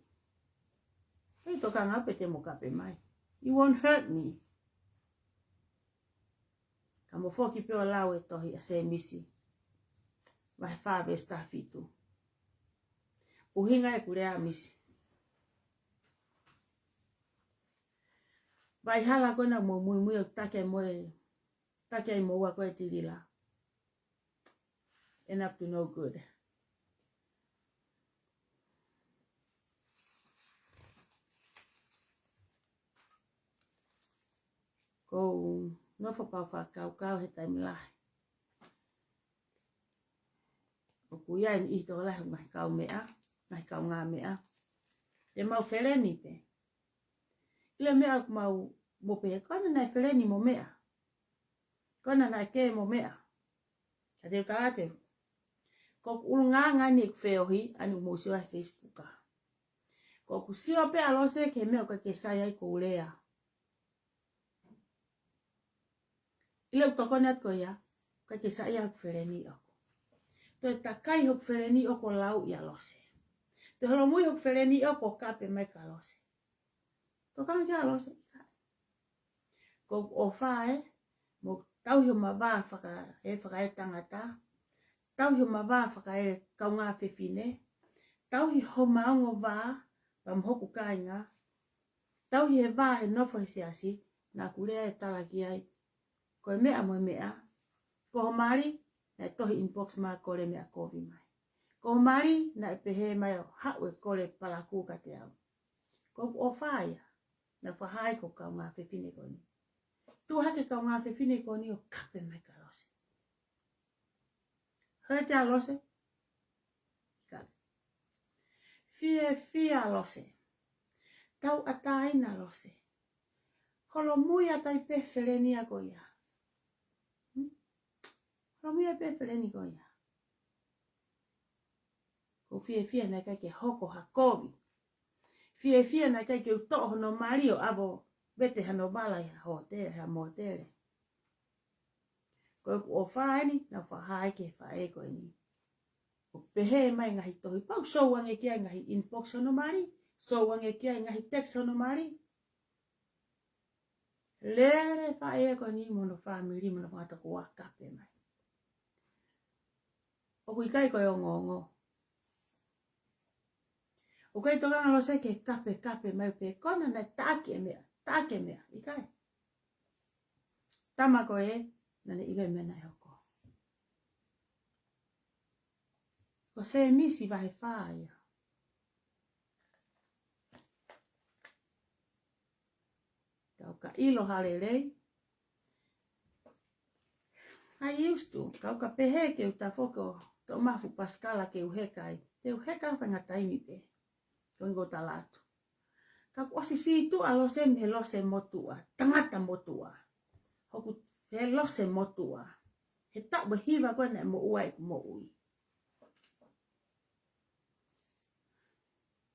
Ko e tokanga pē te mo kape mai. It won't hurt me. Ka mo foki pē ʻo lau e tohi ʻa Sēmisi. Vahe fā veesi taha fitu. ʻUhinga ʻeku lea Misi. Vai hala ko ena mo muimui ʻo taki mo e, taki ai moua ko e Tilila. End up to no good. ʻOku ou nofo pē ʻo fakakaukau he taimi lahi. ʻOku ʻi ai e niʻihi tokolahi ngaahi kaumeʻa, ngaahi kaungāmeʻa. Te mau feleni pē. ʻIlo e meʻa ʻoku mau, mo pehē ko ena naʻe feleni mo meʻa. Ko ena naʻe kē mo meʻa. Ka te u tala atu. Ko ʻeku ʻulungaanga eni ʻeku feohi, ʻa eni ʻoku mou sio ai he Facebook. Ko ʻeku sio pē ʻa Lose ki he meʻa ʻoku ʻikai ke sai ai ʻeku lea. ʻIlo ʻeku tokoni atu ko ia, ʻikai ke saiʻia hoku feleni ʻoʻoku. Toe takai hoku feleni ʻoʻoku ʻo lau ʻia Lose. Toe holomui hoku feleni ʻoʻoku ʻo kape mai kia Lose. Tokanga kia Lose, ʻikai. Ko ʻeku ʻofa ē, mo tauhi homa vā faka-, ē fakaetangata, tauhi homa vā fakaekaungāfefine, tauhi homa ongo vā, pea mo hoku kāinga, tauhi e vā he nofo he siasi, naʻa ku lea e tala ki ai. Ko e meʻa mo e meʻa, ko ho mali, naʻe tohi inbox mai kole meʻa kovi mai. Ko ho mali, naʻe pehē mai ʻo haʻu e kole palakū kiate au. Ko ʻeku ʻofa ia, naʻa ku fakahā ai ko e kaungāfefine ko eni. Tuʻu hake e kaungāfefine ko eni ʻo kape mai kia Lose. Hoi te a Lose. Ka. Fiefia Lose. Tauʻatāina Lose. Holomui atu ai pē feleni ia ko ia. Hmm? Holomui ai pē feleni ko ia. Ko e fiefia naʻe ʻikai ke hoko ha kovi. Fiefia naʻe ʻikai ke u toʻo hono mali ʻo ʻave ʻo vete hano vala ʻi ha hōtele, ha mōtele. Ko ʻeku ʻofa eni, naʻa ku fakahā ai ki he faʻē ko eni. ʻO pehē mai ngaahi tohi pau, show ange ki ai ngaahi inbox hono mali, show ange ki ai ngaahi text hono mali. Lele faʻē ko eni mo hono fāmili, mo hono fanga tokoua kape mai. ʻOku ʻikai ko e ongoongo. ʻOku ʻikai tokanga Lose ke kape, kape mai pē ko ena naʻe taʻaki e meʻa, taʻaki e meʻa, ʻikai. Tama ko ē, naʻa ne ʻilo e meʻa naʻe hoko. Ko Sēmisi vahe fā ia. Kau ka ʻilo ha lelei. I used to, kau ka pehē ke u tafoki ʻo toʻo mai ha fuʻu pasikala ke u heka ai. Te u heka faʻahinga taimi pē. Ko eni ʻoku ou tala atu. Ka kuo ʻosi sītuʻa Lose mei he Lose motuʻa, tangata motuʻa. Hoku he Lose motuʻa. He taʻu ʻe hiva ko ē naʻe moʻua ai ʻeku moʻui.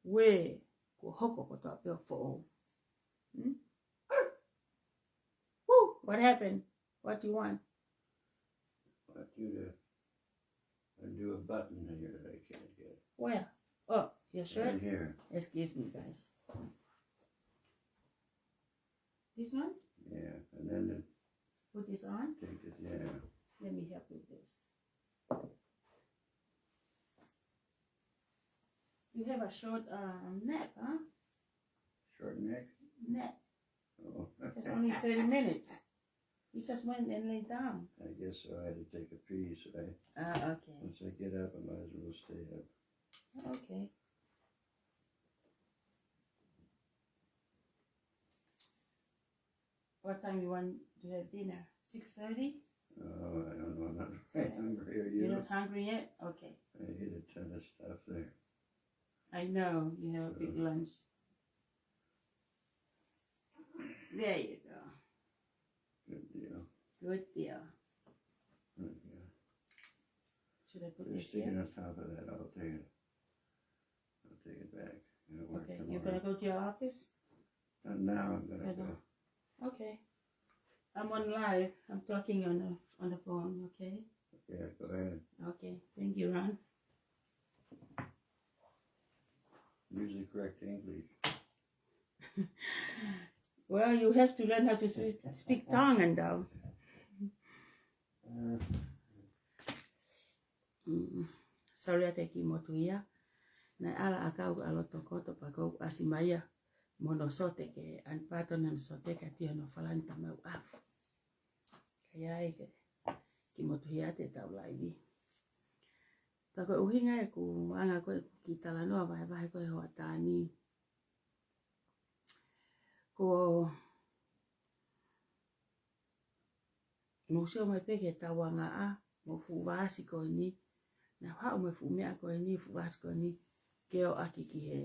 Uē, kuo hoko kotoa pē ʻo foʻou. Hmm? Woo, what happened? What do you want? Want you to undo a button here that I can't get. Where? Oh, your shirt? Right here. Excuse me, guys. This one? Yeah, and then the Put this on? Take it, yeah. Let me help you with this. You have a short, um, nap, huh? Short neck? Nap. Oh. Just only thirty minutes. You just went and lay down. I guess so. I had to take a pee, so I, Ah, okay. Once I get up, I might as well stay up. Okay. What time you want to have dinner? Six thirty? Oh, I don't know. I'm not very hungry. Are you? You're not hungry yet? Okay. I ate a ton of stuff there. I know. You have a big lunch. There you go. Good deal. Good deal. Good deal. Should I put this here? Just stick it on top of that. I'll take it. I'll take it back. It'll work tomorrow. Okay, you're gonna go to your office? Not now, I'm gonna go. Okay. I'm on live. I'm talking on the, on the phone, okay? Yeah, go ahead. Okay, thank you, Ron. Use the correct English. Well, you have to learn how to speak, speak Tongan, though. Mm. Sorry atu ki he motuʻa ia. Naʻe ʻalu ʻa e kau ʻa loto koto pea kuo ʻasi mai ia mo hono sote ke ʻanepatona hono sote ka tio hono falani tamau afu. Ka ʻi ai ke, ki he motuʻa ia te tau laivi. Pea ko e ʻuhinga ʻeku anga ko ē ʻeku kiʻi talanoa vahevahe ko ē hoʻatā ni. Ko, mou sio mai pē ki he tauangaʻa, mo e fuʻu vaasi ko eni, naʻa ku haʻu mo e fuʻu meʻa ko eni, fuʻu vaasi ko eni, ke ō ʻaki ki he,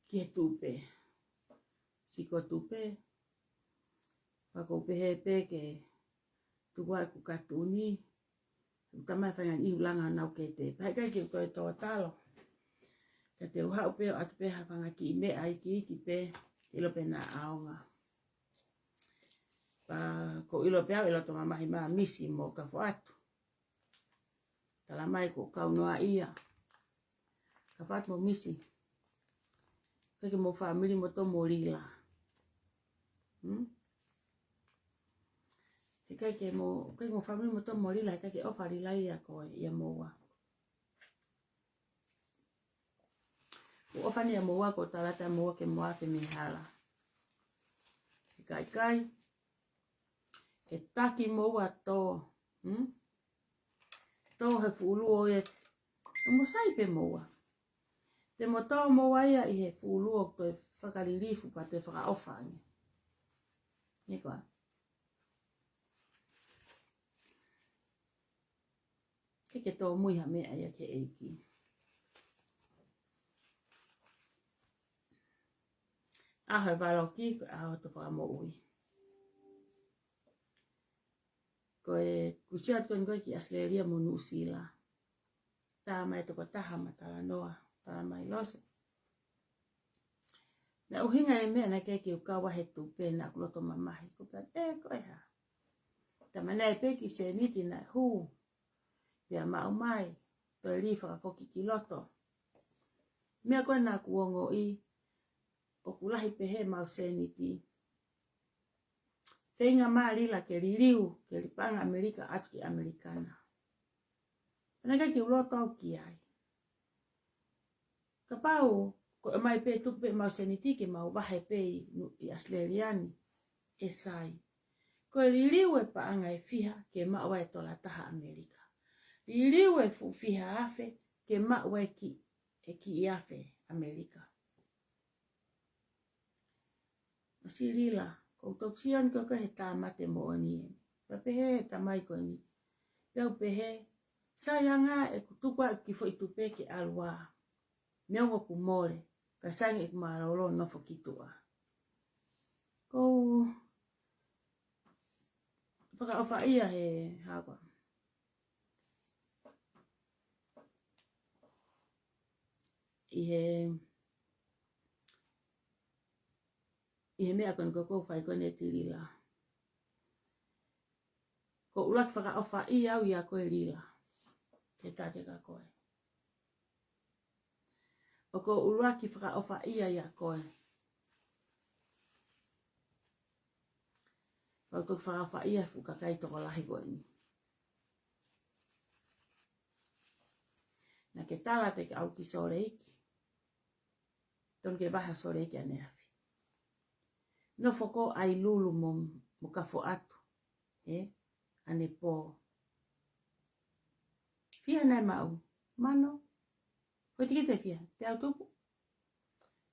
ki he tupe. Sio ko e tupe, pea ʻoku ou pehē pē ke tuku ʻeku katuni, ʻoku talamai fanga ihu langa nau kete. Pea heʻikai ke u toe tō talo. Ka te u haʻu pē ʻo ʻoatu pē ha fanga kiʻi meʻa iiki iiki pē, ʻilo pē naʻa ʻaonga. Pea ʻoku ou ʻilo pē au ʻi loto mamahi mo misi mo ka foatu. Talamai ʻoku kau noa ia. Ka foatu mo misi. Heʻikai ke mou fāmili mo tō mo Lila. Hmm? Heʻikai ke mou, heʻikai ke mou fāmili mo tō mo Lila, heʻikai ke ʻofa Lila ia ko ia ʻia moua. ʻOku ʻofa ʻia moua, ʻoku tala atu ʻa moua ke mou afe mei hala. ʻIkai, ʻikai. ʻE taki moua tō. Hmm? Tō he fuʻu luo ē. ʻE mo sai pē moua. Te mo tō moua ia ʻi he fuʻu luo ʻoku toe fakalilifu pea toe fakaʻofa ange. Ē koā. ʻIkai ke tōmui ha meʻa ia ki he ʻEiki. ʻAho ʻe valoki, ko e ʻaho ʻo e fakamoʻui. Ko ʻeku sio atu ko eni ko ē ki ʻAositelēlia mo Nuʻusila. Tā mai e tokotaha ma talanoa, talamai Lose. Naʻe ʻuhinga e meʻa naʻe ʻikai ke u kau ai he tupe naʻa ku loto mamahi. Ko pea, ē, ko e hā. Tama naʻe pē ki seniti naʻe hū. Pea maʻu mai, toe lī fakafoki ki loto. Meʻa ko ē naʻa ku ongoʻi, ʻoku lahi pehē ʻemau seniti. Feinga mai Lila ke liliu, ke lī paʻanga ʻAmelika atu ki ʻAmelika na. Pea naʻe ʻikai ke u loto au ki ai. Kapau, ko e ʻomai pē tuku pē ʻemau seniti ke mau vahe pē ʻi, ʻi ʻAositelēlia ni, ʻe sai. Ko e liliu e paʻanga ʻe fiha ke maʻu ai e tola taha ʻAmelika. Liliu e fuʻu fiha afe ke maʻu ai e kiʻi, e kiʻi afe ʻAmelika. ʻOsi Lila, ʻoku ou toki sio eni ko ē he tāmate moʻoni eni. Pea pehē he tamai ko eni. Pea u pehē, sai ange ʻeku tuku ʻeku kiʻi foʻi tupe ke ʻalu ā. Neongo ʻeku mole, ka sai ange ʻeku mālōlō nofo ki tuʻa. ʻOku ou fakaʻofaʻia he hā koā. ʻI he, ʻi he meʻa ko eni ʻoku ou fai ko eni ʻe Lila. ʻOku ou ʻuluaki fakaʻofaʻia au ʻia koe Lila. Ke tate ka koe. ʻOku ou ʻuluaki fakaʻofaʻia ʻia koe. Pea u toki fakaʻofaʻia e fuʻu kakai tokolahi ko eni. Naʻa ke tala te ke ʻalu ki Sōleiki. Tonu ke vahe ʻa Sōleiki ʻaneafi. Nofo koe ʻo ʻai lulu mo, mo ka foatu. Ē? ʻAnepō. Fiha naʻe maʻu. Mano. Ko e tikite fiha. Teau tupu.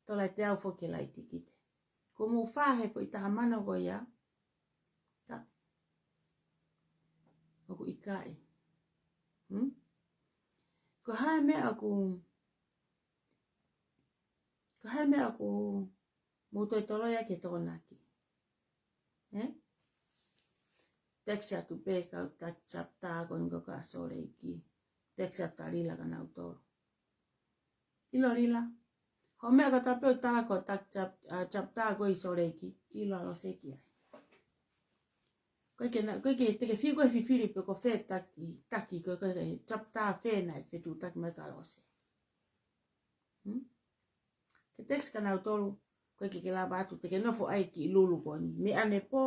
Tola ʻe teau foki e laʻi tikite. Ko mou fā he foʻi taha mano ko ia. Ka. ʻOku ʻikai. Hmm? Ko e hā e meʻa ʻoku, ko e hā e meʻa ʻoku mou toe toloi ai ki he Tokonaki. Ē? Text atu pē kau taki chapter ko eni ko ē ʻa Sōleiki. Text atu kia Lila kia nautolu. ʻIlo Lila. Hoʻo meʻa ka tape ʻo tala ko e taki chap-, ʻa, chapter ko ē ʻi Sōleiki. ʻIlo ʻa Lose ki ai. Ko e ke na, ko e ke te ke fiu ko e fifili pe ko fē taki, taki ko e, ko e, ko e chapter fē naʻe fetuʻutaki mai kia Lose. Hmm? Ke text kia nautolu, ko e ke ke lava atu, te ke nofo ʻai e kiʻi lulu ko eni. Mei ʻanepō,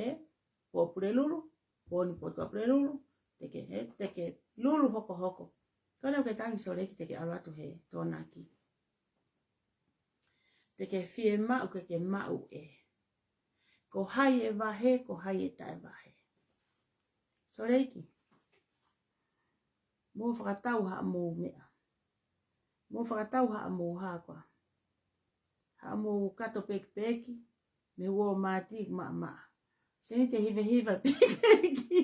ē? Pō Pulelulu, pō ni pō Tuʻapulelulu, te ke, ē? Te ke lulu hokohoko. Ko ena ʻoku ke tangi Sōleiki te ke ʻalu atu he Tokonaki. Te ke fiemaʻu ke ke maʻu ē. Ko hai ʻe vahe, ko hai ʻe taʻevahe. Sōleiki. Mou fakatau haʻamou meʻa. Mou fakatau haʻamou hā koā. Haʻamou kato pekipeki. mei Walmart, maʻamaʻa. Seniti ʻe hivahiva pekipeki.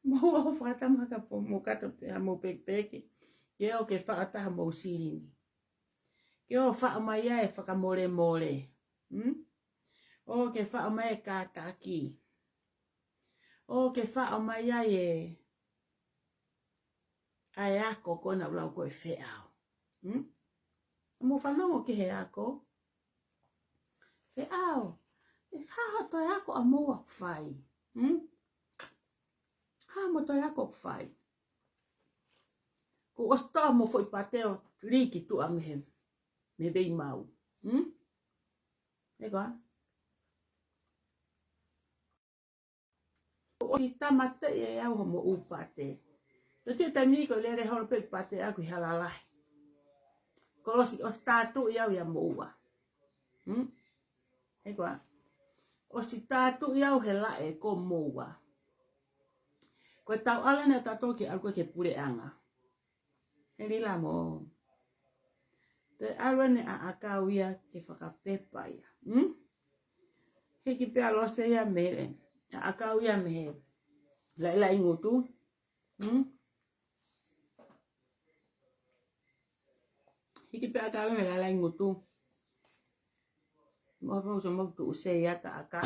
Mou ō fakatama ka po mo kato pē ha mou pekipeki. Ke ō ke faʻo taha mou silini. Ke ō faʻo mai ai e fakamolemole. Hmm? ʻO ke faʻo mai e kātaki. ʻO ke faʻo mai ai e, ʻa e ako ko ena ʻoku lau ko e feʻao. Hmm? Mou fanongo ki he ako. Feʻao. ʻE hā ha toe ako ʻa moua ʻoku fai? Hmm? Hā mo toe ako ʻoku fai? Kuo ʻosi toʻa mo foʻi pate ʻo lī ki tuʻa mei he, mei Veimau. Hmm? ʻE koā? Kuo ʻosi tāmateʻi ʻe au hoʻomou pate. Ko e taimi ni ko e lele holo pē pate ʻaʻaku ʻi Halalahi. Kuo ʻosi, ʻosi tātuʻi au ia moua. Hmm? ʻE koā? ʻOsi tātuʻi au he laʻe ko moua. Ko e tau ʻalu eni ʻa tautolu ke ʻalu ko ē ki he puleʻanga. He Lila mo. Toe ʻalu eni ʻa ʻakau ia ke fakapepa ia. Hmm? Hiki pē ʻa Lose ia mei he, ʻa ʻakau ia mei he laʻilaʻi ngutu. Hmm? Hiki pē ʻa ʻakau ia mei he laʻilaʻi ngutu. Mo hopo so mo tu sei ata aka.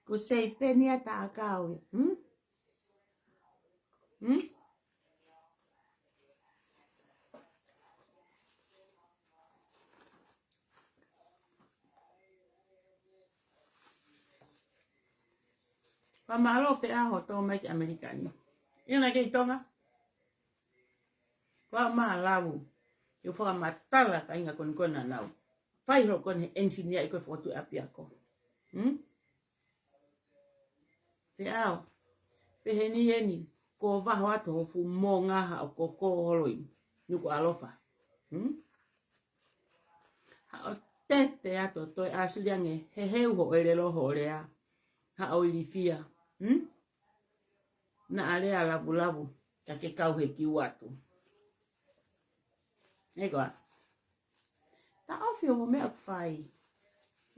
Ku sei peni ata aka ui. Hmm? Hmm? Fakamālō feʻao hoʻo tō mai ki ʻAmelika ni. ʻIo naʻa ke ʻi Tonga. Ko au mālō. ʻIo fakamatala ka inga koni kona nau. Fai ho koni he engineer ʻi ko e fokotuʻu ʻapiako. Hmm? Feʻao. Pehē ni eni. Ko vaho atu ho fuʻu mōnga haʻo koko holoi. Nukuʻalofa. Hmm? Haʻo tete atu toe ʻasi ange he heu hoʻo ʻelelo hoʻo lea. Haʻo ilifia. Hmm? Naʻa lea lavulavu, ka ke kau he kiu atu. ʻE koā. Taʻofi hoʻo meʻa ʻoku fai.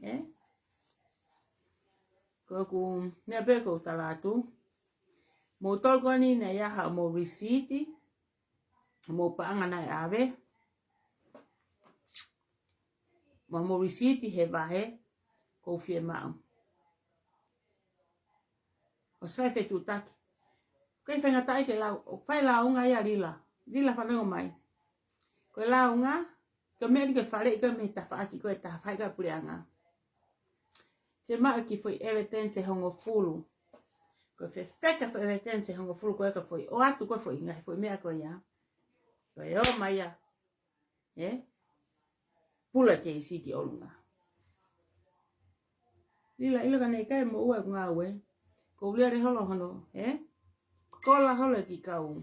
ʻE? Ko ʻeku meʻa pē ʻoku ou tala atu. Mou tolu ko eni naʻe ʻi ai haʻamou lisiiti. Mou paʻanga naʻe ʻave. Mo mou lisiiti he vahe, ʻoku ou fiemaʻu. ʻOsi fai fetuʻutaki. Ko e faingataʻa ke lau, ʻo fai lāunga ia Lila. Lila fanongo mai. Ko e lāunga, ko e meʻa ni ko e faleʻi ko e mei he tafaʻaki ko e tafaʻaki ko e puleʻanga. Ke maʻu ki foʻi evidence ʻe hongofulu. Ko e fefeka foʻi evidence ʻe hongofulu ko e ka foʻi ʻoatu ko e foʻi ngaahi foʻi meʻa ko ia. Ko e ō mai ia. ʻE? Pula keisi ki ʻolunga. Lila, ʻilo ka naʻe ʻikai moʻua ʻeku ngāue. Ko u lele holo hono, ʻe? Kola holo e kiʻi kau.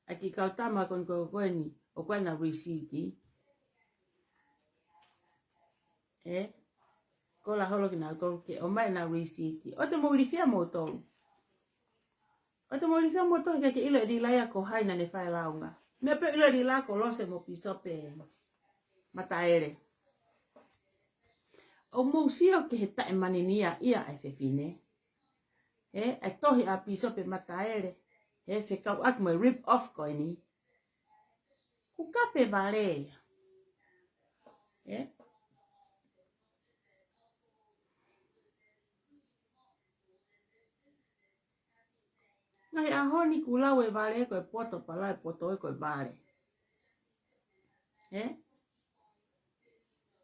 ʻA e kiʻi kau tama koni ko ko eni, ʻoku ʻi ai ʻena lisiiti. ʻE? Kola holo kinautolu ke ʻomai ʻena lisiiti. ʻOua te mou ilifia moutolu. ʻOua te mou ilifia moutolu ke ke ʻilo ʻe Lila ia ko hai naʻa ne fai lāunga. Meʻa pē ʻilo ʻe Lila ko Lose mo Pīsope Mataele. ʻOku mou sio ki he taʻemānini ia ʻa e fefine. ʻE, ʻa e tohi ʻa Pīsope Mataele. ʻE, fekauʻaki mo e rip off ko eni. Kuo kape vale ia. ʻE? Ngaahi ʻaho ni kuo lau e vale ko e poto pala e poto ē ko e vale. ʻE?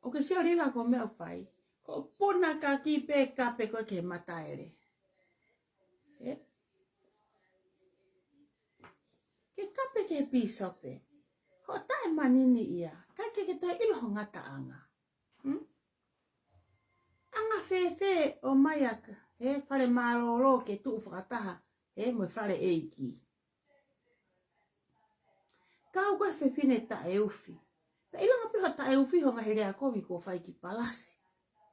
ʻOku ke sio Lila ko e meʻa ʻoku fai. Ko e puna kaki pē kape ko e ke Mataele. ʻE? Ke kape ki he pīsope. Ko e taʻemānini ia. Ka ke ke toe ʻilo ho ngataʻanga. Hmm? Anga fēfē ʻo mai aka, he fale mālōlō ke tuʻu fakataha, he mo e fale ʻeiki. Kau ko e fefine taʻeufi. Pea ʻilonga pē ho taʻeufi ho ngaahi lea kovi kuo fai ki Palasi.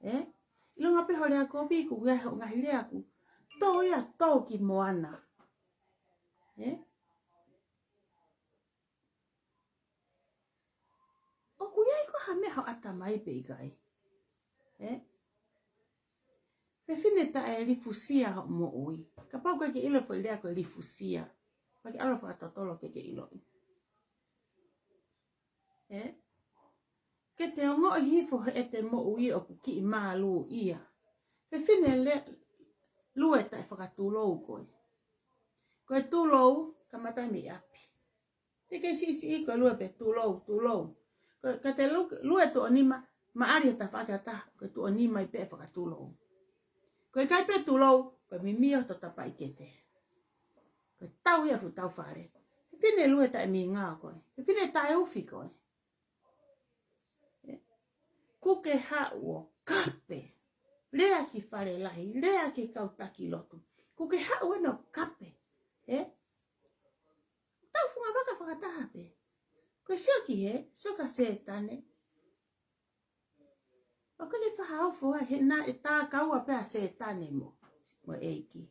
ʻE? ʻIlonga pē ho lea kovi kuo ʻi ai ho ngaahi lea kuo tō ia tō ki Moana. ʻE? ʻOku ʻi ai Ko ha meʻa ho ʻatamai pe ʻikai? Ē? Fefine taʻe lifusia hoʻo moʻui. Kapau ʻoku ʻikai ke ʻilo foʻi lea ko e lifusia, ʻikai ke ʻalu fakatotolo ke ke ʻiloʻi. Ē? Ke te ongoʻi hifo heʻete moʻui ʻoku kiʻi mālū ia. Fefine le-, lue taʻe fakatulou koe. Ko e tulou, kamata mei ʻapi. Te ke siʻisiʻi ko e lue pē tulou, tulou. Ko, ka te lu-, lue tuʻo nima, maʻali he tafaʻaki ʻe taha, ko e tuʻo nima ai pē ʻe fakatulou. Ko e ʻikai pē tulou, ko e mimio ho tapaʻi kete. Ko e tau ia fuʻu tau fale. Fefine lue taʻe mingao koe. Fefine taʻe ufi koe. Ē? Kuo ke haʻu ʻo kape. Lea ki fale lahi, lea ki kau taki lotu. Kuo ke haʻu ena ʻo kape. Ē? Tau funga vaka fakataha pē. Ko e sio ki hē, sio kia Sētane. ʻOku ke fakaofo ai he naʻe tā kaua pē ʻa Sētane mo, mo e ʻEiki.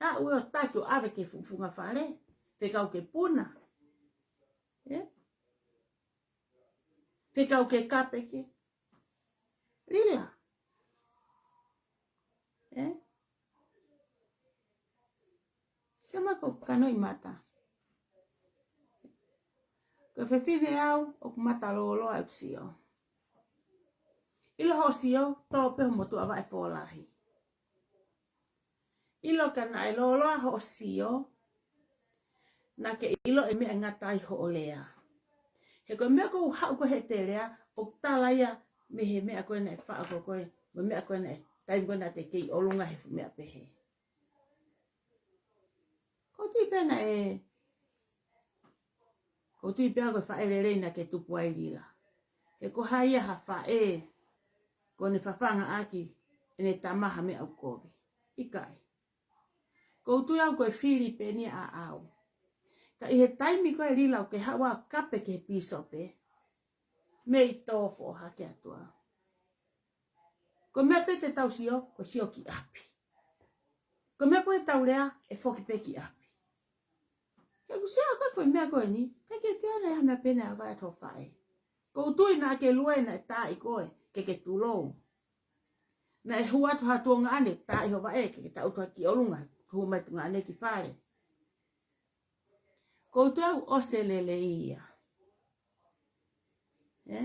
Aʻu ē ʻo taki ʻo ʻave ki he fuʻu funga fale, fekau ke puna. Ē? Fekau ke kape ke. Lila. Ē? Sema ko kanoʻi mata. Ko e fefine au ʻoku mata lōloa ʻeku sio. ʻIlo hoʻo sio, tō pē ho motuʻa vaʻe fōlahi. ʻIlo ka naʻe lōloa hoʻo sio, naʻa ke ʻilo e meʻa ngata ai hoʻo lea. He ko e meʻa ʻoku haʻu ko ē heʻete lea, ʻoku tala ia mei he meʻa ko ē naʻe faʻa ko koe, mo e meʻa ko ē naʻe, taimi ko ē naʻa te kei ʻolunga he fuʻu meʻa pehē. Ko e tui pē naʻe, ko e tui pē ko e faʻē lelei naʻa ke tupu ai Lila. He ko hai ia ha faʻē, ko ʻene fafanga ʻaki ʻene tama ha meʻa ʻoku kovi. ʻIkai. Ko e tui au ko e fili pē eni ʻaʻau. Ka ʻi he taimi ko ē Lila ʻoku ke haʻu ʻo kape ki he pīsope, mei tō foʻohake atu au. Ko e meʻa pē te tau sio, ko e sio ki ʻapi. Ko e meʻa pē te tau lea, ʻe foki pē ki ʻapi. He ʻoku sio ko e foʻi meʻa ko eni, ʻikai ke te ana ia ha meʻa pehē naʻe ʻai ʻe ho faʻē. Ko e tui naʻa ke lue naʻe taaʻi koe, ke ke tulou. Naʻe hū atu ha tuongaʻane, taaʻi ho vaʻe, ke ke taʻutu hake ki ʻolunga, hū mai tuongaʻane ki fale. Ko e tui au ʻosi lelei ia. Ē?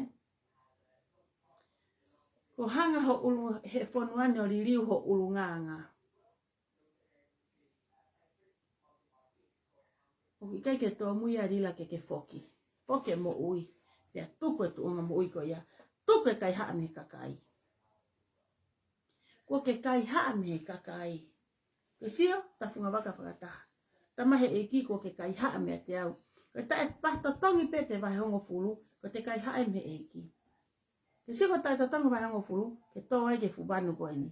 Ko e hanga ho ʻulu, he fonua ni ʻo liliu ho ʻulungaanga. ʻOku ʻikai ke tōmui ʻa Lila ke ke foki. Foki e moʻui. Pea tuku e tuʻunga moʻui ko ia. Tuku e kaihaʻa mei he kakai. Kuo ke kaihaʻa mei he kakai. Ke sio, ta funga vaka fakataha. Tama he ʻEiki kuo ke kaihaʻa meiate au. Ko e taʻe pā totongi pē te vahe hongofulu, ko ʻete kaihaʻa mei he ʻEiki. Ke sio ko e taʻe totongi vahe hongofulu, ke tō ai ki he fuʻu vanu ko eni.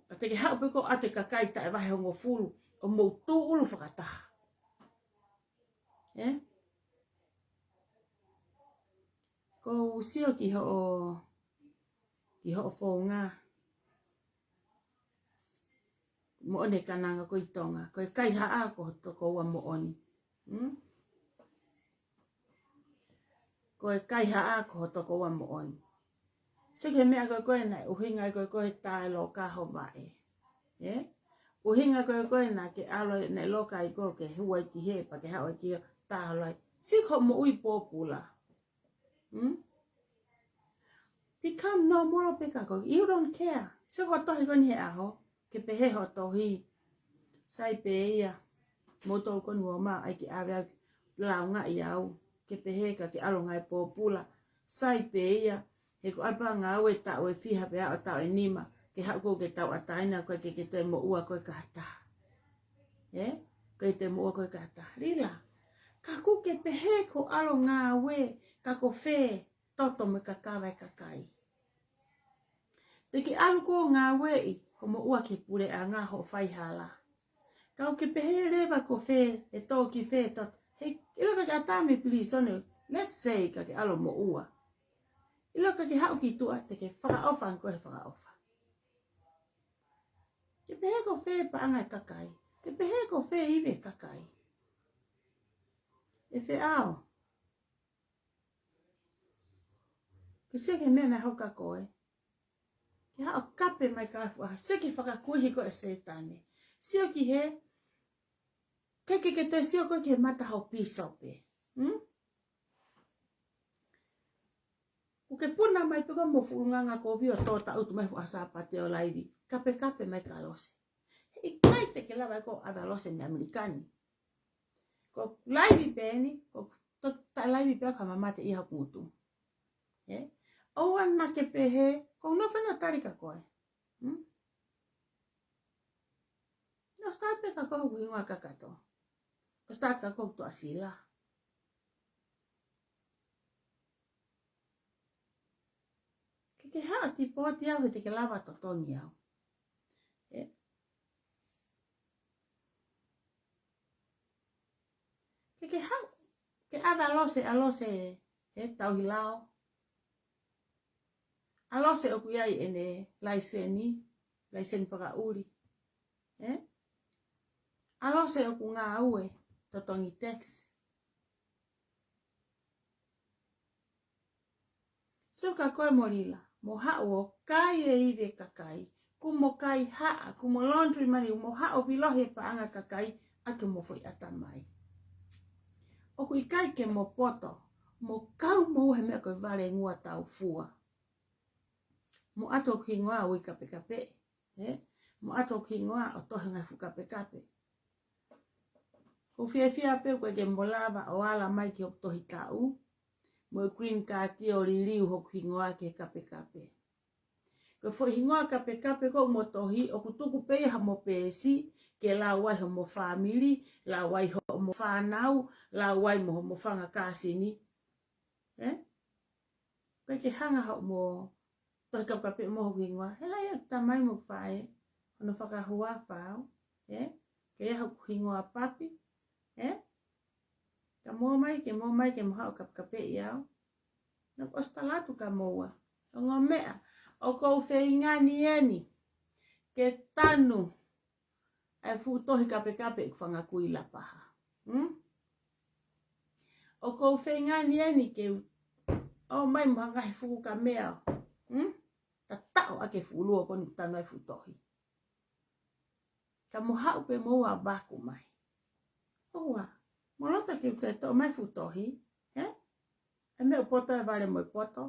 ʻA te ke haʻu pē ko ē ʻa e kakai taʻe vahe hongofulu, ʻo mou tūʻulu fakataha. Ē? Ko u sio ki hoʻo, ki hoʻo founga. Moʻoni e kananga ko ē ʻi Tonga. Ko e kaihaʻa ko ho tokoua moʻoni. Hmm? Ko e kaihaʻa ko ho tokoua moʻoni. Sio ki he meʻa ko ē ko ē naʻe ʻuhinga ai ko ē ko ē tā e loka ho vaʻe. Ē? ʻUhinga ko ē ko ē naʻa ke ʻalu naʻe loka ai ko ē ke hū ai ki hē, pea ke haʻu ai ki hē, tā holo ai. Sio ki hoʻo moʻui pōpula. Hmm? Become normal pē ka ko, you don't care. Sio ki hoʻo tohi ko eni he ʻaho, ke pehē hoʻo tohi. Sai pē ia, moutolu ko eni ʻoku mou ʻai ke ʻave au, lāungaʻi au, ke pehē ka ke ʻalu ʻo ngāue pōpula. Sai pē ia, he ko e ʻalu pē ʻo ngāue taʻu ʻe fiha pea ʻo taʻu ʻe nima, ke haʻu ko ē ke tauʻatāina koe ke ke toe moʻua koe ki ha taha. Ē? Ke toe moʻua koe ki ha taha. Lila, ka ʻoku ke pehē ko e ʻalu ʻo ngāue, ka ko fē, toto mo e kakava e kakai. Te ke ʻalu ko ē ʻo ngāueʻi, hoʻo moʻua ki he puleʻanga hoʻo faihala. Ka ʻoku ke pehē leva ko fē, ʻe tō ki fē, tō, he, ʻilo ka ke ʻatā mei pilīsone, let's say ka ke ʻalu ʻo moʻua. ʻIlo ka ke haʻu ki tuʻa, te ke fakaʻofa ange koe he fakaʻofa. Ke pehē ko fē paʻanga e kakai, ke pehē ko fē ivi e kakai. ʻE Feʻao, ke sio ki he meʻa naʻe hoko kia koe. Ke haʻu ʻo kape mai ka fua, sio ki he fakakuihi ko ē ʻa Sētane. Sio ki he, ke ke ke toe sio koe ki he mata ho pīsope. Hmm? ʻOku ke puna mai pē koe mo e fuʻu ʻulungaanga kovi ʻo tō taʻutu mai he fuʻu ʻaho Sāpate ʻo laivi. Kapekape mai kia Lose. He ʻikai te ke lava ʻe koe ʻo ʻave ʻa Lose mei ʻAmelika ni. Ko e laivi pē eni, ko e to-, ta laivi pē ka mamate ia hoku ngutu. Ē? ʻOua naʻa ke pehē, ʻoku ou nofo ʻo tali kia koe. Hmm? Nau start pē kia koe hoku hingoa kakato. ʻO start kia koe hoku tuʻasila. Ke ke haʻu ʻo tipoti au he te ke lava ʻo totongi au. Ē? Ke ke haʻu, ke ʻave ʻa Lose, ʻa Lose, ē, tauhi lao. ʻA Lose ʻoku ʻi ai ʻene laiseni, laiseni fakaʻuli. Ē? ʻA Lose ʻoku ngāue, totongi tax. Sio kia koe mo Lila, mo haʻu ʻo kai e ivi e kakai, kuo mo kaihaʻa, kuo mo laundry mani, mo haʻu ʻo vilohi e paʻanga kakai, ʻaki homo foʻi ʻatamai. ʻOku ʻikai ke mo poto, mo kau mo ua he meʻa ko e valengua taufua. Mo ʻoatu hoku hingoa ʻo ui kapekape, ē? Mo ʻoatu hoku hingoa ʻo tohi e ngaahi fuʻu kapekape. ʻOku ou fiefia pē ʻoku ʻikai ke mo lava ʻo ala mai ki hoku tohi taʻu mo e green card ʻo liliu hoku hingoa ki he kapekape. Ko e foʻi hingoa kapekape ʻoku mo tohi, ʻoku tuku pē ia homo peesi, ke lau ai homo fāmili, lau ai homo fānau, lau ai mo homo fanga kāsini. Ē? ʻOku ʻikai ke hanga hoʻomo tohi kapekape mo hoku hingoa. He lahi ʻeku tamai mo faʻē, hono fakahuafa au. Ē? Ke ʻi ai hoku hingoa papi. Ē? Ka mo mai, ke mo mai, ke mo haʻu ʻo kapekapeʻi au. Naʻá ku ʻosi tala atu kia moua. Ongo meʻa, ʻoku ou feinga ni eni ke tanu ʻa e fuʻu tohi kapekape ʻeku fanga kui Lapaha. Hmm? ʻOku ou feinga ni eni ke u ʻomai mo ha ngaahi fuʻu kamea. Hmm? Tataʻo ʻaki e fuʻu luo ko eni ʻoku tanu ai e fuʻu tohi. Ka mo haʻu pē moua ʻo vaku mai. ʻOua, mo loto ke u toe toʻo mai e fuʻu tohi, ē? ʻE meʻa ʻoku poto e vale mo e poto.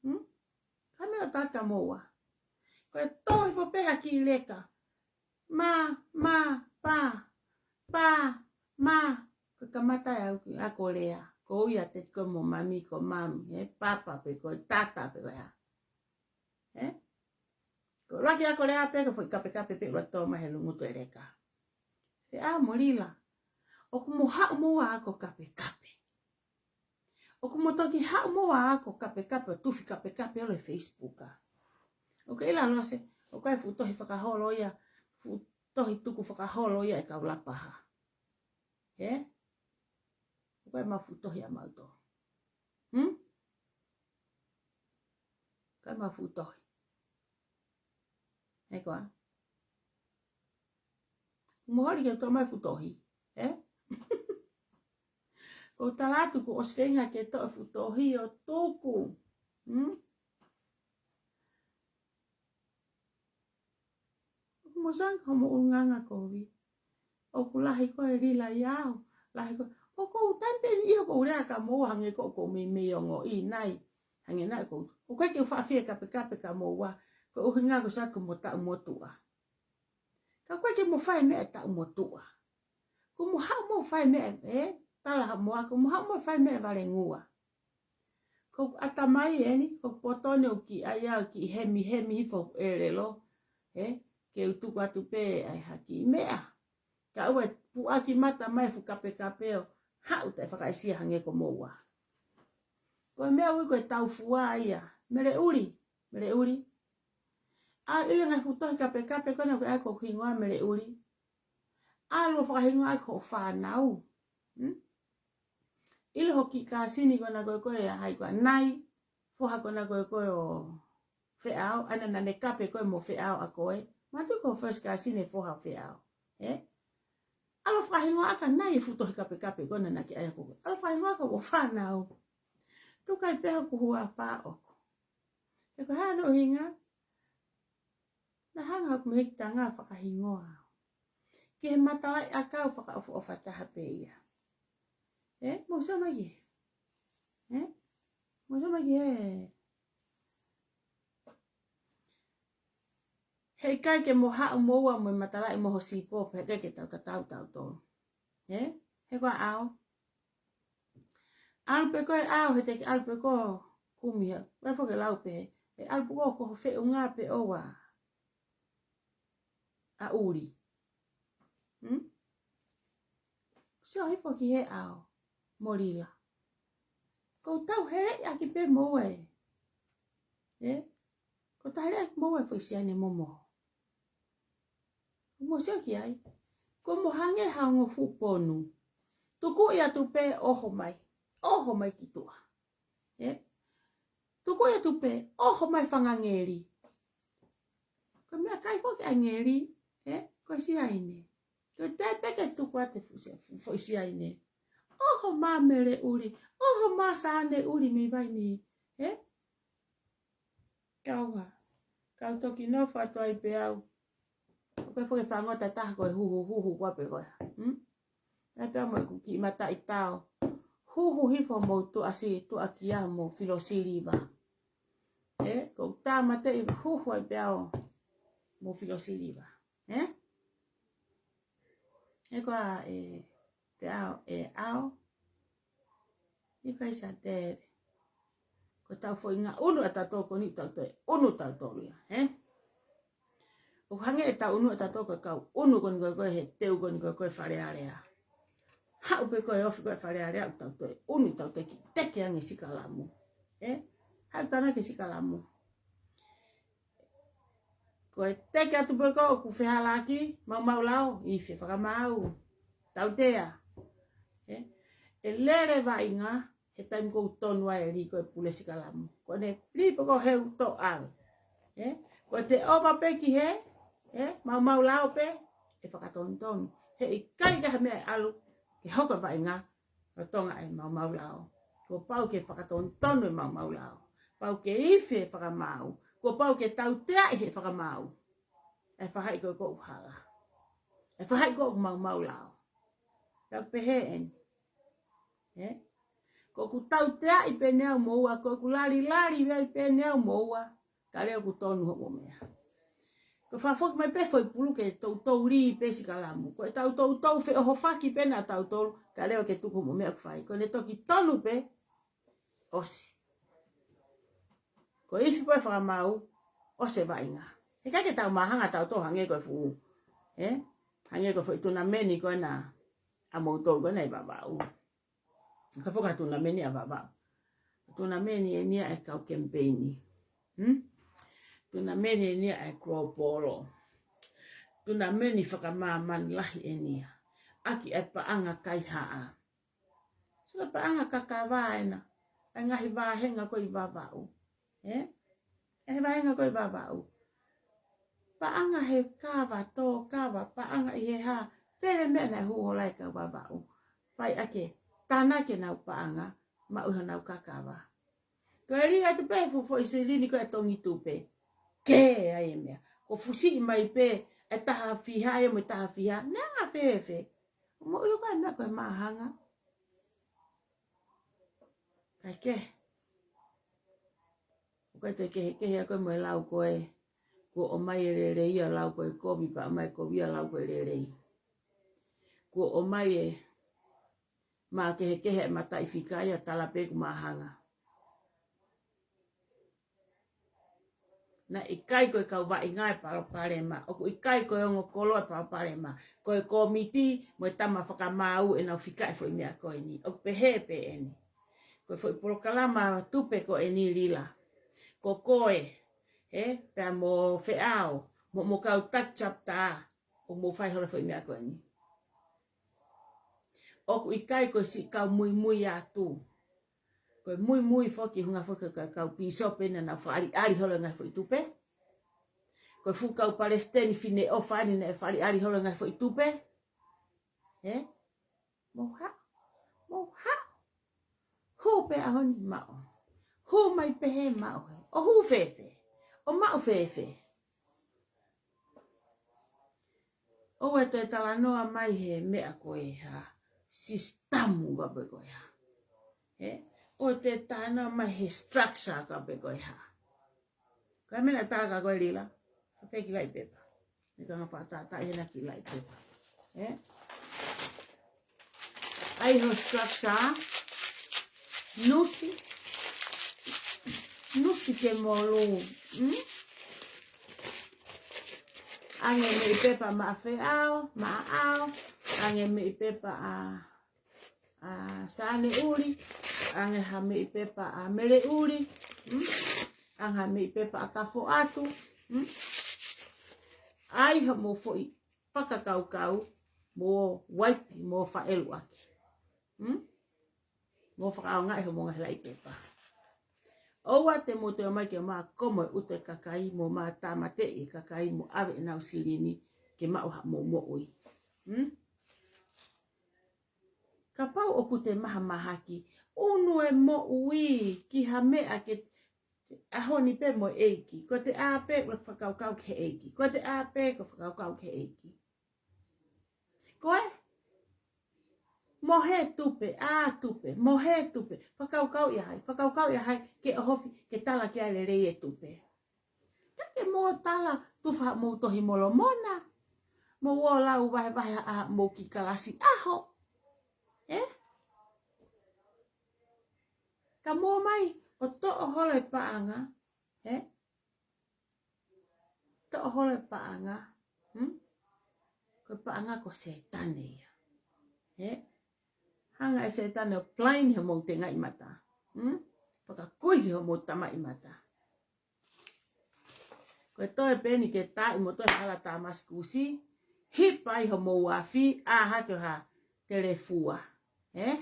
Hmm? Ka meʻa ʻoku tala kia moua. Ko e tohi fo pē ha kiʻi leka. Ma, ma, pa, pa, ma. Ko e kamata e au ki, ako lea. Ko ia te ko mo mami, ko mami, ē? Papa pe ko e tata pe ko e hā. Ē? Ko e ʻuluaki ako lea pē, ko e foʻi kapekape pē ʻoku tō mai he ngutu e leka. Feʻao mo Lila, ʻoku mo haʻu moua ʻo ako kapekape. ʻOku mo toki haʻu moua ʻo ako kapekape, ʻo tufi kapekape ʻo ʻalu he Facebook. ʻOku ke ʻilo Lose, ʻoku ʻi ai e fuʻu tohi fakaholo ia, fuʻu tohi tuku fakaholo ia ʻa e kau Lapaha. Ē? ʻOku ʻi ai ʻemau fuʻu tohi ʻamautolu. Hmm? ʻOku ʻi ai ʻemau fuʻu tohi. Ē koā? Mo holi ke u toʻo mai e fuʻu tohi. Ē? ʻOku ou tala atu kuo u ʻosi feinga ke toʻo e fuʻu tohi ʻo tuku. Hmm? ʻOku mo sanga homo ʻulungaanga kovi. ʻOku lahi koe Lila ʻia au. Lahi koe. ʻOku ou taimi pē ʻi he ʻoku ou lea kia moua hangē ko ʻoku ou meimei ongoʻi nai. Hangē nai ko ʻoku ʻikai ke u faʻa fie kapekape kia moua. Ko e ʻuhinga ko e sio atu ki homo taʻu motuʻa. Ka ʻoku ʻikai ke mo fai e meʻa e taʻu motuʻa. Kuo mo haʻu mo fai e meʻa, ē? Tala ha mo ako, mo haʻu mo fai e meʻa e valengua. Ko e ʻatamai eni, ko e poto ni ʻoku kiʻi ʻai au kiʻi hemihemi hifo ʻelelo, ē? Ke u tuku atu pē ʻa e ha kiʻi meʻa. Kae ʻoua ʻe puʻaki mata mai e fuʻu kapekape ʻo haʻu taʻe fakaʻesia hangē ko moua. Ko e meʻa ʻoku ui ko e taufua ia, Meleʻuli, Meleʻuli. ʻAlu ʻo ʻilo e ngaahi fuʻu tohi kapekape ko ena ʻoku ʻi ai hoku hingoa Meleʻuli. ʻAlu ʻo fakahingoa ʻaki hoʻo fānau. Hmm? ʻIlo hoku kiʻi kāsini ko ena ko ē ko ē ʻa hai ko ā nai, foha ko ena ko ē ko ē ʻo Feʻao, ʻa ia naʻá ne kape koe mo Feʻao ʻa koe. Manatuʻi ko e first cousin e foha ʻo Feʻao. Ē? ʻAlu fakahingoa ʻaki ʻa e fuʻu tohi kapekape ko ena naʻa ke ʻai ʻaku. ʻAlu fakahingoa ʻaki hoʻo fānau. Tuku ai pē hoku huafa ʻoʻoku. He ko e hā hono ʻuhinga? Naʻa hanga ʻe hoku mehikitanga ʻo fakahingoa au ki he matalaʻiʻakau fakaʻofoʻofa taha pē ia. Ē, mou sio mai ki hē. Ē? Mou sio mai ki hē. Heʻikai ke mou haʻu moua mo e matalaʻi mo ho sipo, pea heʻikai ke tau tatau tautolu. Ē? He ko e ʻao. ʻAlu pē ko e ʻao, he te ke ʻalu pē ko e kumi ha. Pea foki lau pē, he ʻalu pē ko e ko ho feʻunga pē ʻoua ʻa ʻuli. Hmm? Sio hifo ki he ʻao mo Lila. Ko e tau heleʻi ʻaki pē moua ē. Ē? Ko e tau heleʻi ʻaki moua ē foʻi siane momo. Mou sio ki ai. Ko e mou hangē ha ongo fuʻu ponu. Tukuʻi atu pē ʻoho mai. ʻOho mai ki tuʻa. Ē? Tukuʻi atu pē ʻoho mai fanga ngeli. Ko e meʻakai foki ʻa e ngeli, ē? Ko e siaine. Ko e taimi pē ke tuku atu e fuʻu sia-, fuʻu foʻi siaine. ʻOho mai mele ʻuli, ʻoho mai siaine ʻuli mei vaini. Ē? Kau hā. Kau toki nofo atu ai pē au. ʻOku ou fakafangoto taha ko e huhu, huhu koā pē koā. Hmm? ʻAi pē au mo ʻeku kiʻi mataʻi tao. Huhu hifo mo tuʻasi, tuʻakia mo filo siliva. Ē, ko u tāmateʻi huhu ai pē au mo filo siliva. Ē? Ē ko ā ē, te ao, ē ao. ʻIkai sa tere. Ko e tau foʻi ngā ʻunu ʻa tautolu ko eni tau toe ʻunu tautolu ia, ē? ʻO hangē e tau ʻunu ʻa tautolu ko e kau ʻunu ko eni ko e, ko e he teu ko eni ko e, ko e Fale Alea. Haʻu pē ko e ofi ko e Fale Alea, ʻo tau toe ʻunu tau teki, teke ange sikalamu. Ē? Haʻu tānaki sikalamu. Ko e teke atu pē ko ē ʻoku fehālaaki, maumau lao, ifi e fakamaau. Tautea. Ē? ʻE lele vaʻinga, he taimi ko ē ʻoku tonu ai e lī ko ē pule sikalamu. Ko ʻene lī pē ko ē he ʻoku toʻa. Ē? Ko e te ʻova pē ki hē, ē? Maumau lao pē, ʻe fakatonutonu. Heʻikai ke ha meʻa ʻe ʻalu, ke hoko e vaʻinga, lolotonga e maumau lao. Kuo pau ke fakatonutonu e maumau lao. Pau ke ifi e fakamaau. Kuo pau ke tauteaʻi he fakamaau. ʻE fahaʻi ko ē ʻoku hala. ʻE fahaʻi ko ē ʻoku maumau lao. Tau pehē eni. Ē? Ko ʻeku tauteaʻi pē eni au moua, ko ʻeku lali, lali ai pē eni au moua. Ka leo ʻoku tonu hoʻomo meʻa. Ko e fakafoki mai pē foʻi pulu ke toutou lī pē sikalamu. Ko e tau toutou feʻohofaki pē ena tautolu, ka leo ke tuku hoʻomo meʻa ʻoku fai. Ko ʻene toki tonu pē, ʻosi. Ko e ifi pē e fakamaau, ʻosi e vaʻinga. Heʻikai ke tau māhanga tautolu hangē ko e fuʻu. Ē? Hangē ko e foʻi tunameni ko ena ʻa moutolu ko ena ʻi Vavaʻu. Ka foki ha tunameni ʻa Vavaʻu. Tunameni eni ia ʻa e kau kemipeini. Hmm? Tunameni eni ia ʻa e kolopolo. Tunameni fakamāmani lahi eni ia. ʻAki e paʻanga kaihaʻa. Sio ki he paʻanga kakava ena. ʻA e ngaahi vāhenga ko ē ʻi Vavaʻu. Ē? ʻA e vāhenga ko ē ʻi Vavaʻu. Paʻanga he kava, tō kava, paʻanga ʻi he hā, fele meʻa naʻe hū holo ai e kau Vavaʻu. Fai ake, tānaki ʻenau paʻanga, maʻu honau kakava. Ko e lī atu pē he fuʻu foʻi silini ko ē tongi tupe. Kē ai e meʻa. Ko e fusiʻi mai pē, e taha fiha ia mo e taha fiha, neongo fēfē. Mo ʻilo ko e meʻa ko e māhanga. Kae kehe. ʻOku ʻikai te kehekehe ʻa koe mo e lau ko ē. Kuo ʻomai e lelei ʻo lau ko e kovi pea ʻomai e kovi ʻo lau ko e lelei. Kuo ʻomai e mā kehekehe e mataʻi fika ia tala pē ʻoku māhanga. Naʻe ʻikai ko e kau vaʻinga e palopalema, ʻoku ʻikai ko e ongo kolo e palopalema, ko e kōmiti mo e tama fakamaau ʻenau fika e foʻi meʻa ko eni. ʻOku pehē pē eni. Ko e foʻi polokalama tupe ko eni Lila. Ko koe, ē, pea mo Feʻao, mo, mo kau taki chapter, ʻoku mou fai holo e foʻi meʻa ko eni. ʻOku ʻikai ko e siʻi kau muimui atu. Ko e muimui foki hunga foki ko e kau pīsope naʻa nau fakaʻaliʻali holo e ngaahi foʻi tupe. Ko e fuʻu kau palesiteni Fineʻofa eni naʻe fakaʻaliʻali holo e ngaahi foʻi tupe. Ē? Mou haʻu. Mou haʻu. Hū pē ʻaho ni maʻu. Hū mai pē he maʻu he. ʻO hū fēfē? ʻO maʻu fēfē? ʻOua te talanoa mai he meʻa ko e hā. Sisitamu ka pe ko e hā. Ē? ʻOua te talanoa mai he structure ka pe ko e hā. Ka mena taka ko e lila. Ka pe ki laʻi pepa. Ni ka ngapa tata ia na ki laʻi pepa. Ē? ʻAi ho structure. Nusi. Nusi ke molu. Hmm? ʻAnge meʻi pepa maʻa feʻao, maʻa ʻao. ʻAnge meʻi pepa ʻa ʻa Sane ʻuli, ʻange ha meʻi pepa ʻa Mele ʻuli, mm? ʻAnge ha meʻi pepa ʻa Kafo atu, mm? ʻAi hoʻomou foʻi fakakaukau, mo waipi, mo faʻeluʻaki. Mm? Mo fakaʻaongaʻi hoʻomou ngaahi laʻi pepa. ʻOua te mou toe ō mai ke ma komo e ʻuta e kakai, mo ma tāmateʻi e kakai, mo ʻave ʻenau silini, ke maʻu haʻamou moʻui. Mm? Kapau ʻoku te mahamahaki, ʻunu e moʻui ki ha meʻa ke ʻaho ni pē mo e ʻEiki. Ko te ʻā pē, ko e fakakaukau ki he ʻEiki. Ko te ʻā pē, ko e fakakaukau ki he ʻEiki. Ko e, mo he tupe, ʻā tupe, mo he tupe. Fakakaukau ia hai, fakakaukau ia hai, ke ʻohofi, ke tala ki ai lelei e tupe. Ka ke mou tala, tufa mou tohi Molomona. Mou ō lau vahevahe ʻa mou ki kalasi ʻaho. Ē? Ka mou ō mai, ʻo toʻo holo e paʻanga. Ē? Toʻo holo e paʻanga. Hmm? Ko e paʻanga ko Sētane ia. Ē? Hanga e Sētane ʻo plain he mou tengaʻi mata. Hmm? Fakakuihi hoʻomou tamaʻi mata. Ko e toe pē eni ke taaʻi mo toe hala Tamasikusi, hipa ai hoʻomou afi, ʻā hake ʻo ha telefua. Ē?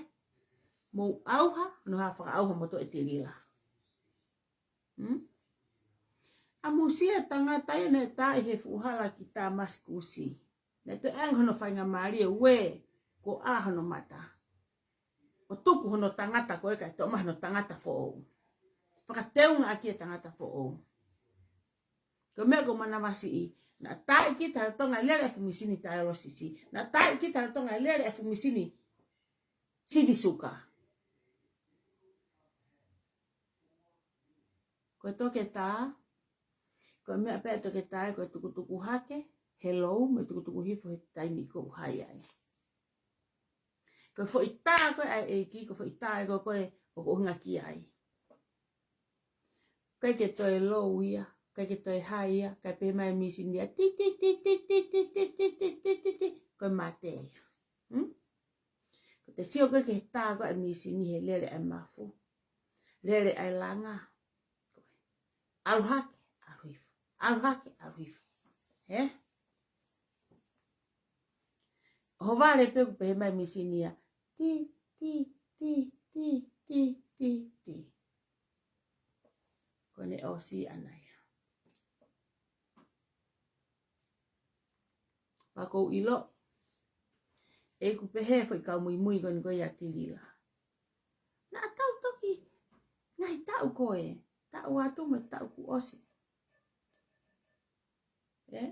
Mou ʻauha, no ha fakaʻauha mo toe Tilila. Hmm? ʻAmusia e tangata ia naʻe taaʻi he fuʻu hala ki Tamasikusi. Naʻe toe ʻange hono faingamālie ue ko ʻā hono mata. ʻO tuku hono tangata ko e kae toʻo mai hono tangata foʻou. Fakateunga ʻaki e tangata foʻou. Ko e meʻa ko manavasiʻi. Naʻa taaʻi kita he Tonga lele e fuʻu misini taelosisi. Naʻa taaʻi kita he Tonga lele e fuʻu misini sini suka. Ko e toketā, ko e meʻa pē toketā, ko e tukutuku hake, he lou, mo e tukutuku hifo he taimi ko hai ai. Ko e foʻi tā ko e ʻa e ʻEiki, ko e foʻi tā ko e ko e ʻoku ʻuhinga ki ai. Kai ke toe lou ia, kai ke toe hai ia, kai pē mai misini ia, ti, ti, ti, ko e mate ia. Hmm? Ko te sio ko e ke tā ko e misini he lele e mafu. Lele e langa. ʻAlu hake, ʻalu hifo. ʻAlu hake, ʻalu hifo. Ē? ʻO vale pē kuo pehē mai misini ia. Ti, ti, ti. Ko ʻene ʻosi ʻana ia. Pea ʻoku ou ʻilo. ʻEku pehē foʻi kau muimui ko eni ko ia Tilila. Naʻa tau toki ngaahi taʻu ko e, taʻu atu mo e taʻu kuo ʻosi. Ē?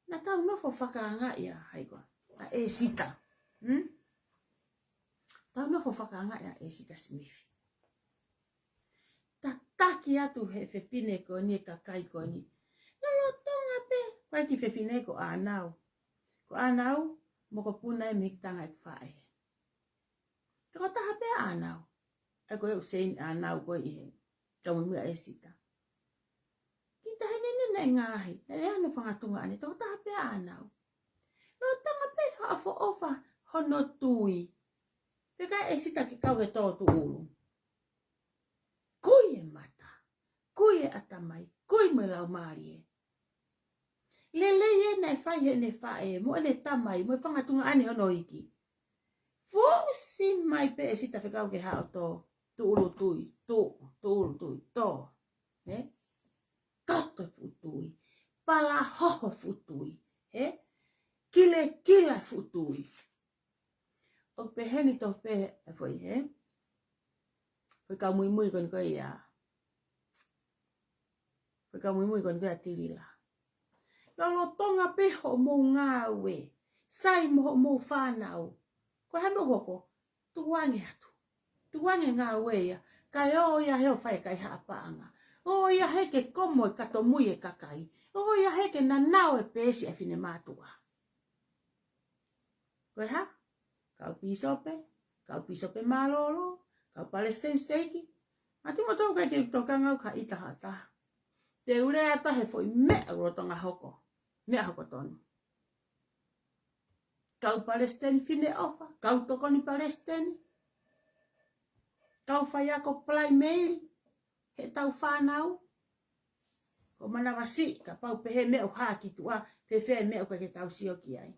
Naʻa tau nofo fakaangaʻi ʻa hai koā. ʻA ʻEsita. Hmm? Tau nofo fakaangaʻi ʻa ʻEsita Smith. Tataki atu he fefine ko eni, kakai ko eni. Lolotonga pē, ko e kiʻi fefine ko ʻĀnau. Ko ʻĀnau, mokopuna e mei he tangataʻeiki faʻē. Tokotaha pē ʻĀnau. ʻA ia ko e ʻUseini ʻĀnau ko ē ʻi he kau muimui ʻa ʻEsita. Kita he nene naʻe ngaahi, naʻe ʻi ai hano fanga tuongaʻane, tokotaha pē ʻĀnau. Lolotonga pē fakaʻofoʻofa hono tui. Pea ka ʻEsita ke kau he tō tuʻulu. Kui e mata, kui e ʻatamai, kui mo e laumālie. Lelei ē naʻe fai heʻene faʻē, mo ʻene tamai, mo e fanga tuongaʻane hono iiki. Fusi mai pē ʻEsita fekau ke haʻu ʻo tō, tuʻulu tui, tuʻu, tuʻulu tui, tō. Ē? Koto e fuʻu tui, palahoho e fuʻu tui. Ē? Kile kau muimui ko eni ko ia. Ko e kau muimui ko eni ko ia Tilila. Lolotonga pē hoʻomou ngāue, sai mo hoʻomou fānau, ko e hā e meʻa ʻoku hoko? Tukuange atu. Tukuange ngāue ia. Kae ʻoua ia he ʻo fai e kaihaʻa paʻanga. ʻOua ia he ke komo e kato mui e kakai. ʻOua ia he ke nanao e peesi ʻa e finemātuʻa. Ko e hā? Kau pīsope, kau pīsope mālōlō, kau palesiteni siteiki. Mātuʻa mo tau kai ke tokanga au ka ʻita ha taha. Te u lea atu he foʻi meʻa ʻoku lolotonga hoko. Meʻa hoko tonu. Kau palesiteni Fineʻofa, kau tokoni palesiteni, kau faiako Palaimeli, heʻetau fānau. Ko manavasiʻi, kapau pehē meʻa ʻoku hā ki tuʻa, fēfē e meʻa ʻoku ʻikai ke tau sio ki ai.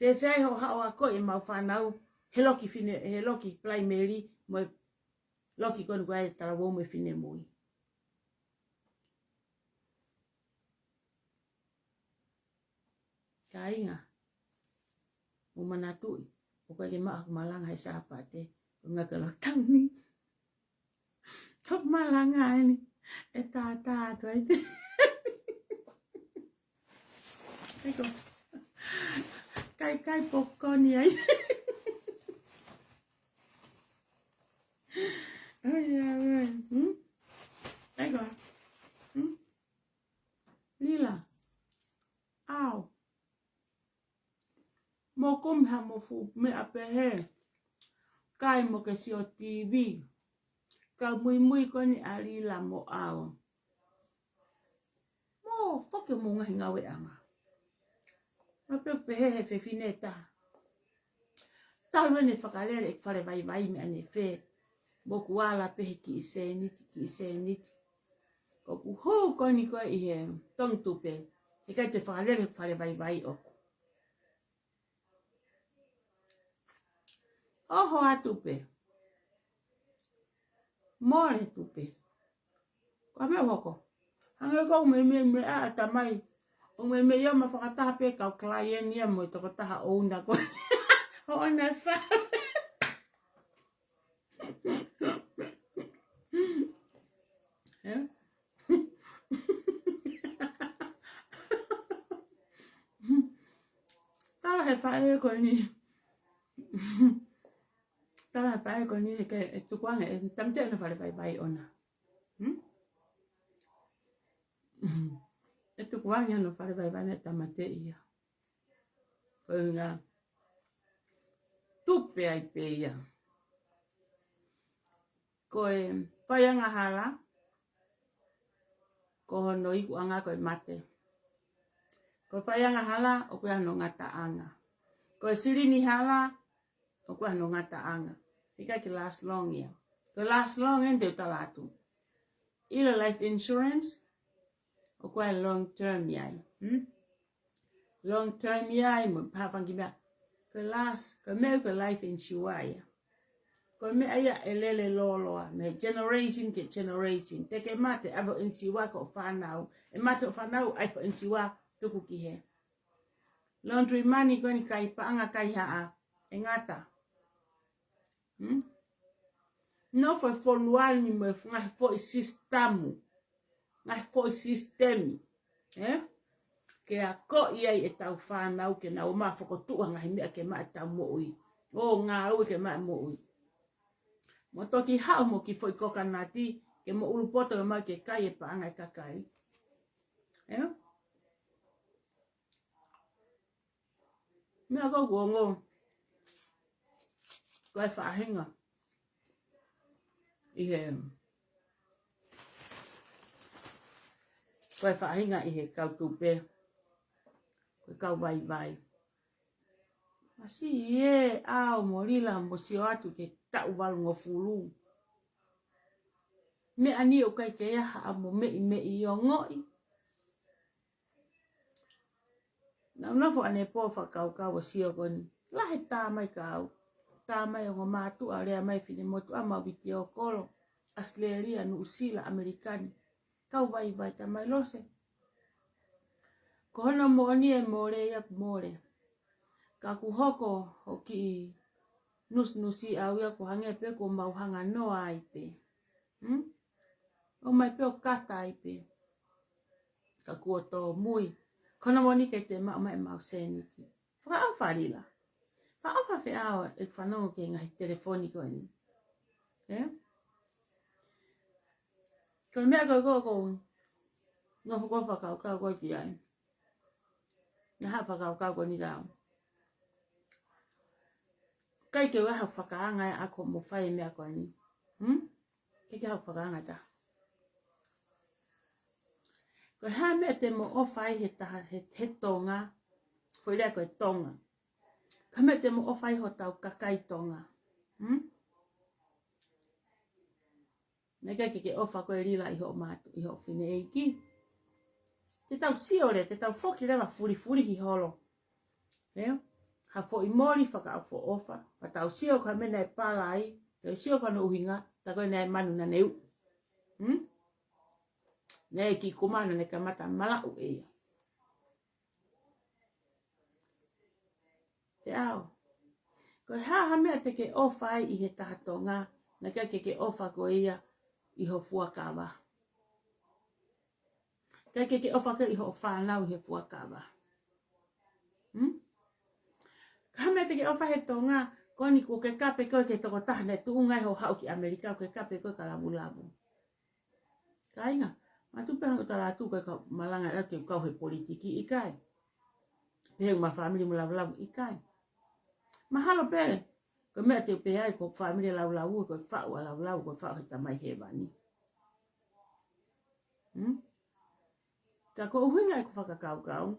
Fēfē ai hoʻo haʻu ʻo akoʻi ʻemau fānau, he loki fine, he loki Palaimeli, mo e loki ko eni ko ē talavou mo e finemui. Kāinga, mou manatuʻi, ʻoku ʻikai ke maʻu haku malanga he Sāpate, ʻo ngaka lo tauni. Ko e malanga eni, ʻe tātā atu ai te. Eko. Kai, kai popcorn ai. Ai, ai, ai. Hmm? Eko. Hmm? Lila. ʻAo. Mou kumi ha mo fuʻu meʻa pehē. Kai mo ke sio TV. Kau muimui ko eni ʻa Lila mo ʻAo. Mou foki mou ngaahi ngāueʻanga. Naʻa pehē he fefine ʻe taha. Talu ʻene fakalele ʻeku fale vaivai meʻa ne fē. Moku ala pē he kiʻi sēniti, kiʻi sēniti. ʻOku hū ko eni ko ē ʻi he tongi tupe. He ʻikai te fakalele he fale vaivai ʻoku. ʻOho atu pē. Mole tupe. Ko e meʻa hoko. Hangē ko e meʻa, meʻa, meʻa ʻa tamai. ʻO meʻa, meʻa ia ma fakataha pē kau client ia mo e tokotaha ʻouna ko. ʻOuna sa. Ē? Tala he faʻē ko eni. Tala he faʻē ko eni he ke, ʻe tukuange, ʻe tamate ʻena fale vaivai ʻona. Hmm? ʻE tukuange ʻena fale vaivai ne tamate ia. Ko e ngaahi tupe ai pē ia. Ko e faiangahala, ko hono ikuʻanga ko e mate. Ko e faiangahala, ʻoku ʻi ai hono ngataʻanga. Ko e silini hala, ʻoku ʻi ai hono ngataʻanga. ʻIkai ke last long ia. Ko e last long eni te u tala atu. ʻI he life insurance, ʻoku ʻi ai long term ia ai. Hmm? Long term ia ai mo e pāfanga ki meʻa. Ko e last, ko e meʻa ko e life insurance ia. Ko e meʻa ia ʻe lele lōloa, mei he generation ki he generation. Te ke mate, ʻave hoʻo insurance ki hoʻo fānau. ʻE mate hoʻo fānau, ʻai hoʻo insurance tuku ki hē. Laundry money ko eni kai paʻanga kai haʻa, ʻe ngata. Hmm? Nofo e fonua ni mo e ngaahi foʻi sisitemi. Ngaahi foʻi sisitemi. Ē? Ke akoʻi ai ʻetau fānau ke nau ō mai ʻo fokotuʻu ha ngaahi meʻa ke maʻa ʻetau moʻui. ʻO ngāue ke maʻa moʻui. Mo toki haʻu mo e kiʻi foʻi kokonati, ke mo ʻulupoto ke maʻu ke kai e paʻanga e kakai. Ē? Meʻa ko ē ʻoku ongo. Ko e faʻahinga. ʻI he. Ko e faʻahinga ʻi he kau tupe. Ko e kau vaivai. Masiʻi ē, ʻAo mo Lila mo sio atu ki he taʻu valungofulu. Meʻa ni ʻoku ʻikai ke ʻi ai haʻamo meʻimeʻi ʻo ongoʻi. Naʻa ku nofo ʻanepō fakakaukau ʻo sio ko eni. Lahi e tā mai ka au. Tā mai ongo mātuʻa, lea mai finemotuʻa, mau vitiō kolo. ʻAositelēlia, Nuʻusila, ʻAmelika ni. Kau vaivai, tā mai Lose. Ko hono moʻoni ʻe mole ia ʻoku mole. Ka ʻoku hoko hoʻo kiʻi nusinusiʻi au ia ʻoku hangē pē kuo mau hanga noa ai pē. Hmm? ʻOmai pē ʻo kata ai pē. Ka kuo tōmui. Ko hono moʻoni ʻikai te maʻu mai ʻemau sēniti. Fakaʻofa Lila. Fakaʻofa Feʻao ʻeku fanongo ki he ngaahi telefoni ko eni. Ē? Ko e meʻa ko ē ʻoku ou nofo ʻo fakakaukau ko ē ki ai. Naʻa ku fakakaukau ko eni kau. ʻIkai ke ʻi ai haʻaku fakaanga ʻaʻaku mo fai e meʻa ko eni. Hmm? ʻIkai ke ʻi ai haʻaku fakaanga ʻe taha. Ko e hā e meʻa te mo ʻofa ai he taha, he, he Tonga. Foʻi lea ko e Tonga. Ko e hā e meʻa te mo ʻofa ai hotau kakai Tonga. Hmm? Naʻe ʻikai ke ke ʻofa koe Lila ʻi hoʻo mātuʻa, ʻi hoʻo fineʻeiki. Te tau sio leva, te tau foki leva fulifulihi holo. Ē? Ha foʻi moli fakaʻofoʻofa, pea tau sio ko e hā e meʻa naʻe pala ai, tau sio ko hono ʻuhinga, tā ko ē naʻe manu naʻa ne uʻu. Hmm? Naʻe kiʻi kumana naʻe kamata malaʻu ʻe ia. Feʻao. Ko e hā ha meʻa te ke ʻofa ai ʻi he taha Tonga, naʻe ʻikai ke ke ʻofa koe ia ʻi ho fuakava. ʻIkai ke ke ʻofa koe ʻi hoʻo fānau ʻi he fuakava. Hmm? Ko e hā e meʻa te ke ʻofa he Tonga, ko eni kuo ke kape koe ki he tokotaha naʻe tuʻunga ai hoʻo haʻu ki ʻAmelika, kuo ke kape koe ka lavulavu. Kāinga, mātuʻa pē hangē ko e tala atu ko e kau malanga ʻa e kau he politiki ʻikai. Pehē mo e fāmili mo lavulavu ʻikai. Mahalo pē, ko e meʻa te u pehē ai ko e fāmili lavulavu, ko e faʻu ʻa lavulavu, ko e faʻu he Tamai Hēvani. Hmm? Ka ko e ʻuhinga ʻeku fakakaukau.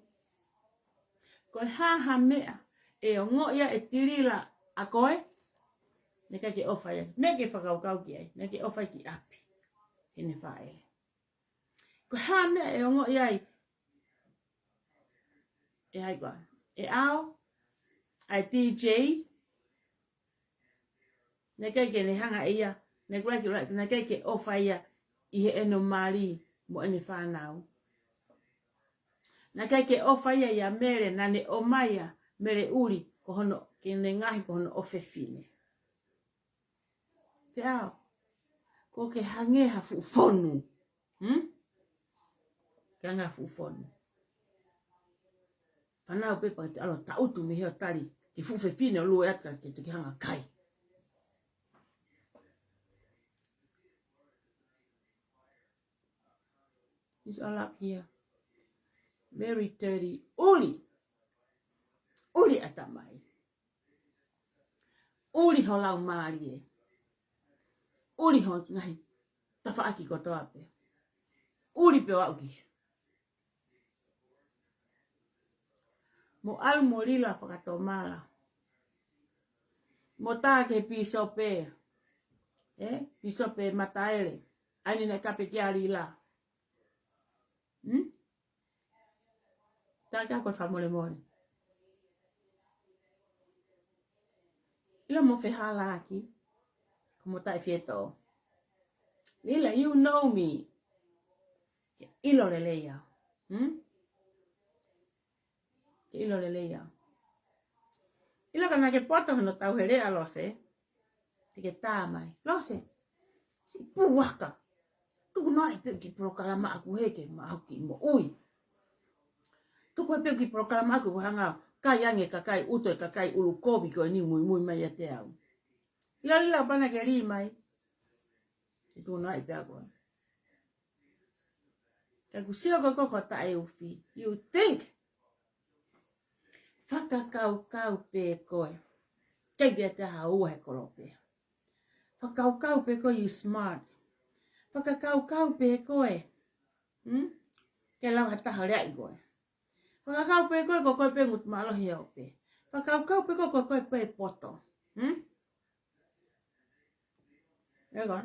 Ko e hā ha meʻa ʻe ongoʻi ai ʻe Tilila ʻa koe, naʻe ʻikai ke ʻofa ia. Meʻa ke fakakaukau ki ai, naʻe ʻikai ke ʻofa ia ki ʻapi. Heʻene faʻē. Ko e hā ha meʻa ʻe ongoʻi ai, ʻe hai koā, ʻe ʻAo, ʻa e D J, naʻe ʻikai ke ne hanga ʻe ia, naʻe ʻikai ke, naʻe ʻikai ke ʻofa ia ʻi heʻene mali mo ʻene fānau. Naʻe ʻikai ke ʻofa ia ʻia Mele, naʻa ne ʻomai ʻa Mele ʻuli, ko hono, ke ne ngaohi ko hono ʻofefine. Feʻao, ko ke hangē ha fuʻu fonu. Hmm? Ke hangē ha fuʻu fonu. Fānau pē pea te ʻalu ʻo taʻutu mei he ʻo tali ki he fuʻu fefine ʻo lue atu ka ke toki hanga kai. It's all up here. Very dirty. ʻUli. ʻUli ʻatamai. ʻUli ho laumālie. ʻUli ho ngaahi tafaʻaki kotoa pē. ʻUli pē ʻo aʻu ki. Mo ʻalu mo Lila fakatomala. Mo tā ki he pīsope. Ē? Pīsope Mataele. ʻA eni naʻe kape kia Lila. Hmm? Tā kia ko e fakamolemole. ʻIlo mo fehālaaki, ko mo taʻe fietō. Lila, you know me. Ke ʻilo lelei au. Hmm? Ke ʻilo lelei au. ʻIlo ka naʻa ke poto hono tauhele ʻa Lose. Te ke tā mai. Lose. Siʻi puaka. Tuku noaʻi pē ki polokalama ʻaku he ke maʻu ki moʻui. Tuku pē ki polokalama ʻaku hanga kai ange kakai ʻuto e kakai ʻulu kovi ko eni muimui mai ʻiate au. ʻIlo Lila pea naʻa ke lī mai. Ke tuku noaʻi pē ʻaku. Ka ʻoku sio ko ko ko taʻeufi. You think. Fakakaukau pē koe. Kei ke te ha ua he kolope. Fakakaukau pē koe you smart. Fakakaukau pē koe. Hmm? Ke lava ha taha leaʻi koe. Fakakaukau pē koe ko koe pē ngutu mālohi he ope. Fakakaukau pē koe ko koe pē poto. Hmm? Ego.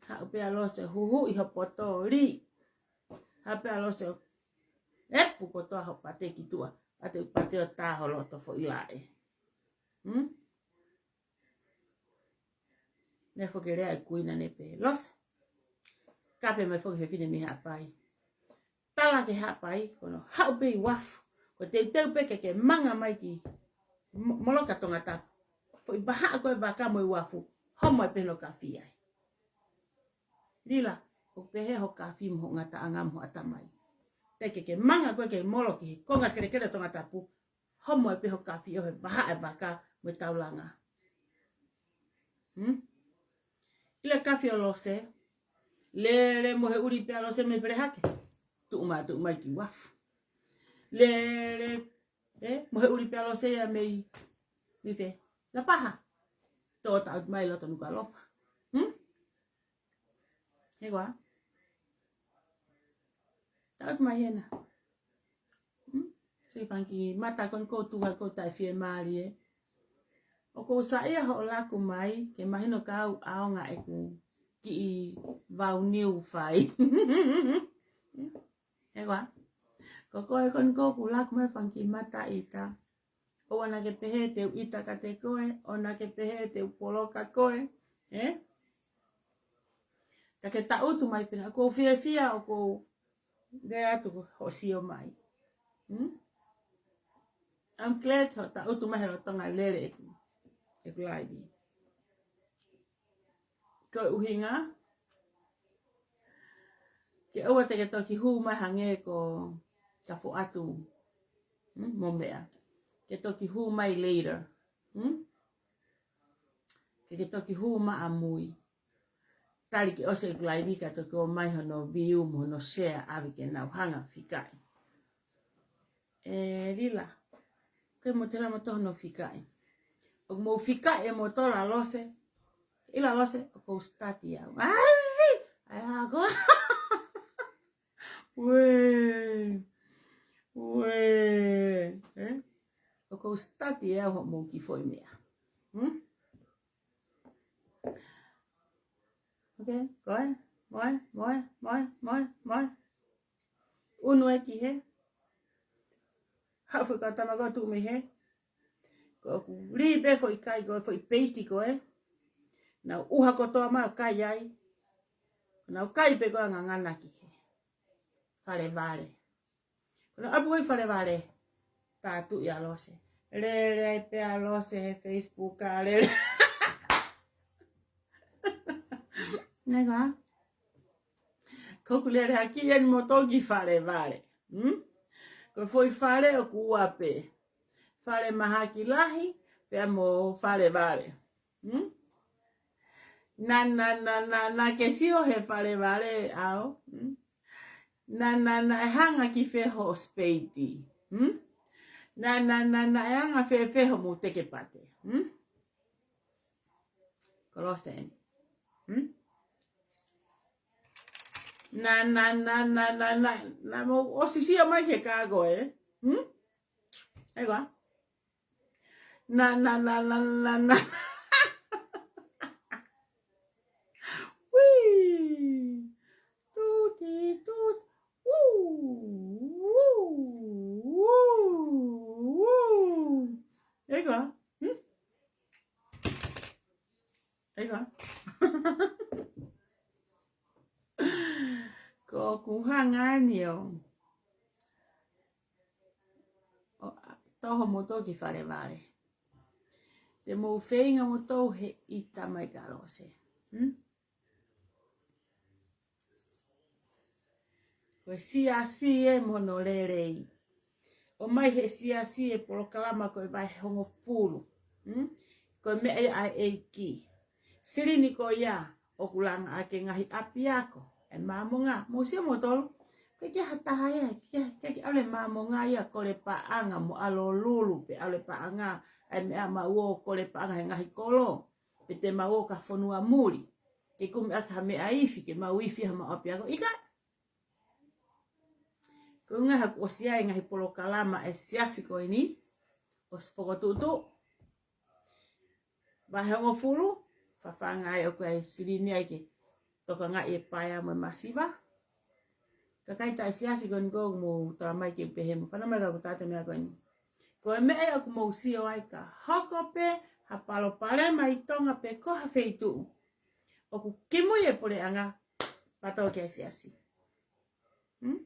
Haʻu pē ʻa Lose huhuʻi ho poto lī. Haʻu pē ʻa Lose epu kotoa ho pate ki tuʻa. Pate, pate ʻo tā ho loto foʻi laʻe. Hmm? Naʻe foki lea e kuini naʻe pehē Lose. Kape mai foki fefine mei Haʻapai. Tala ki Haʻapai, ko hono haʻu pē ʻi uafu. Ko e teuteu pē ke ke manga mai ki mo-, moloka Tongatapu. Foʻi vahaʻa ko e vaka mo e uafu. Homo ai pē hono kafi ai. Lila, ʻoku pehē ho kafi mo ho ngataʻanga mo ho ʻatamai. Te ke ke manga koe ke molo ki he konga kelekele ʻo Tongatapu. Homo ai pē ho kafi ʻo he vahaʻa e vaka mo e taulanga. Hmm? ʻIlo e kafi ʻo Lose. Lele mo he ʻuli pē ʻa Lose mei Pelehake. Tuʻu mai, tuʻu mai ki uafu. Lele, ē, mo he ʻuli pē ʻa Lose ia mei, mei fē? Lapaha. Tō taʻutu mai loto Nukuʻalofa. Hmm? He koā? Taʻutu mai hena. Hmm? Sui Fangiki Mata, ko eni ʻoku ou tuku ai ʻoku ou taʻefiemālie. ʻOku ou saiʻia hoʻo laku mai, ke mahino ka u ʻaonga ʻeku kiʻi vau niu fai. He koā? Ko koe ko eni ʻoku ou laku mai Fangiki Mata ʻita. ʻOua naʻa ke pehē te u ʻita kiate koe, ʻoua naʻa ke pehē te u poloka koe, ē? Ka ke taʻutu mai pē ena, ʻoku ou fiefia, ʻoku ou lea atu hoʻo sio mai. Hmm? I'm glad hoʻo taʻutu mai he lolotonga lele ʻeku, ʻeku live. Ko e ʻuhinga, ke ʻoua te ke toki hū mai hangē ko Kafoʻatu, hmm, mo meʻa. Ke toki hū mai later. Hmm? Ke ke toki hū mai ʻamui. Tali ke ʻosi ʻeku live ka toki ō mai hono view mo hono share ʻave ke nau hanga fikaʻi. ʻE Lila, ke mo tela mo toho no fikaʻi. ʻOku mou fikaʻi ʻe moutolu ʻa Lose. ʻIlo ʻa Lose, ʻoku ou study au. ʻAsi! ʻAi ako. Uē. Uē. Ē? ʻOku ou study au hoʻomou kiʻi foʻi meʻa. Hmm? Ok, ko e, moe, moe, moe, moe, moe. Unu e ki he. Haʻu foʻi kau tama ko ē tuʻu mei he. Ko ʻeku lī pē foʻi kai ko ē, foʻi peiti ko ē. Nau ʻuha kotoa mai ʻo kai ai. Nau kai pē ko ē ʻo ngangana ki he Fale Vale. Ko ʻena ʻapi ko ē Fale Vale. Tātuʻi ʻa Lose. Lele ai pē ʻa Lose he Facebook ʻa lele. Nē koā? Ko ʻeku lele hake eni mo toki Fale Vale. Hmm? Ko e foʻi fale ʻoku ua pē. Fale mahaki lahi, pea mo Fale Vale. Hmm? Naʻa, naʻa, naʻa, naʻa, naʻa ke sio he Fale Vale au. Hmm? Naʻa, naʻa, naʻe hanga ki fē hoʻo sipeiti. Hmm? Naʻa, naʻa, naʻa, naʻe hanga fēfē hoʻomou teke pate. Hmm? Ko Lose eni. Hmm? Naʻa, naʻa, naʻa, naʻa, naʻa, naʻa, naʻa mou ʻosi sio mai ki he kā ko ē. Hmm? ʻAi koā? Naʻa, naʻa, naʻa, naʻa, naʻa, naʻa. Uī. Tuti, tuti. Ū, ū, ū, ū. ʻAi koā? Hmm? ʻAi koā? Ko ʻeku hanga eni ʻo, ʻo toho moutolu ki Fale Vale. Te mou feinga moutolu he ʻita mai kia Lose. Hmm? Ko e siasi ē mo hono lelei. ʻOmai he siasi e polokalama ko e vahe hongofulu. Hmm? Ko e meʻa ia ʻa e ʻEiki. Silini ko ia ʻoku langa ʻaki e ngaahi ʻapiako ʻa e Māmonga. Mou sio moutolu. ʻIkai ke ʻi ai ha taha ia, ʻikai ke, ʻikai ke ʻalu e Māmonga ia ʻo kole paʻanga mo ʻalu ʻo lulu pe ʻalu e paʻanga, ʻa e meʻa maʻu ʻo kole paʻanga he ngaahi kolo. Pe te maʻu ʻo ka fonua muli. Ke kumi ʻaki ha meʻa ifi, ke maʻu ifi ha maʻu ʻapiako. ʻIkai. Ko e ʻuhinga he kuo ʻosi ʻi ai e ngaahi polokalama ʻa e siasi ko eni, ʻosi fokotuʻutuʻu. Vahe hongofulu, fafanga ai ʻoku ʻi ai e silini ai ke tokangaʻi e paea mo e masiva. Kakai taʻesiasi ko eni ʻoku mou tala mai ke u pehē mo fanongo mai ka ʻoku tata meʻa ko eni. Ko e meʻa ia ʻoku mou sio ai ka hoko pē ha palopalema ʻi Tonga pe ko ha feituʻu. ʻOku kimui e puleʻanga, pato ki he siasi. Hmm?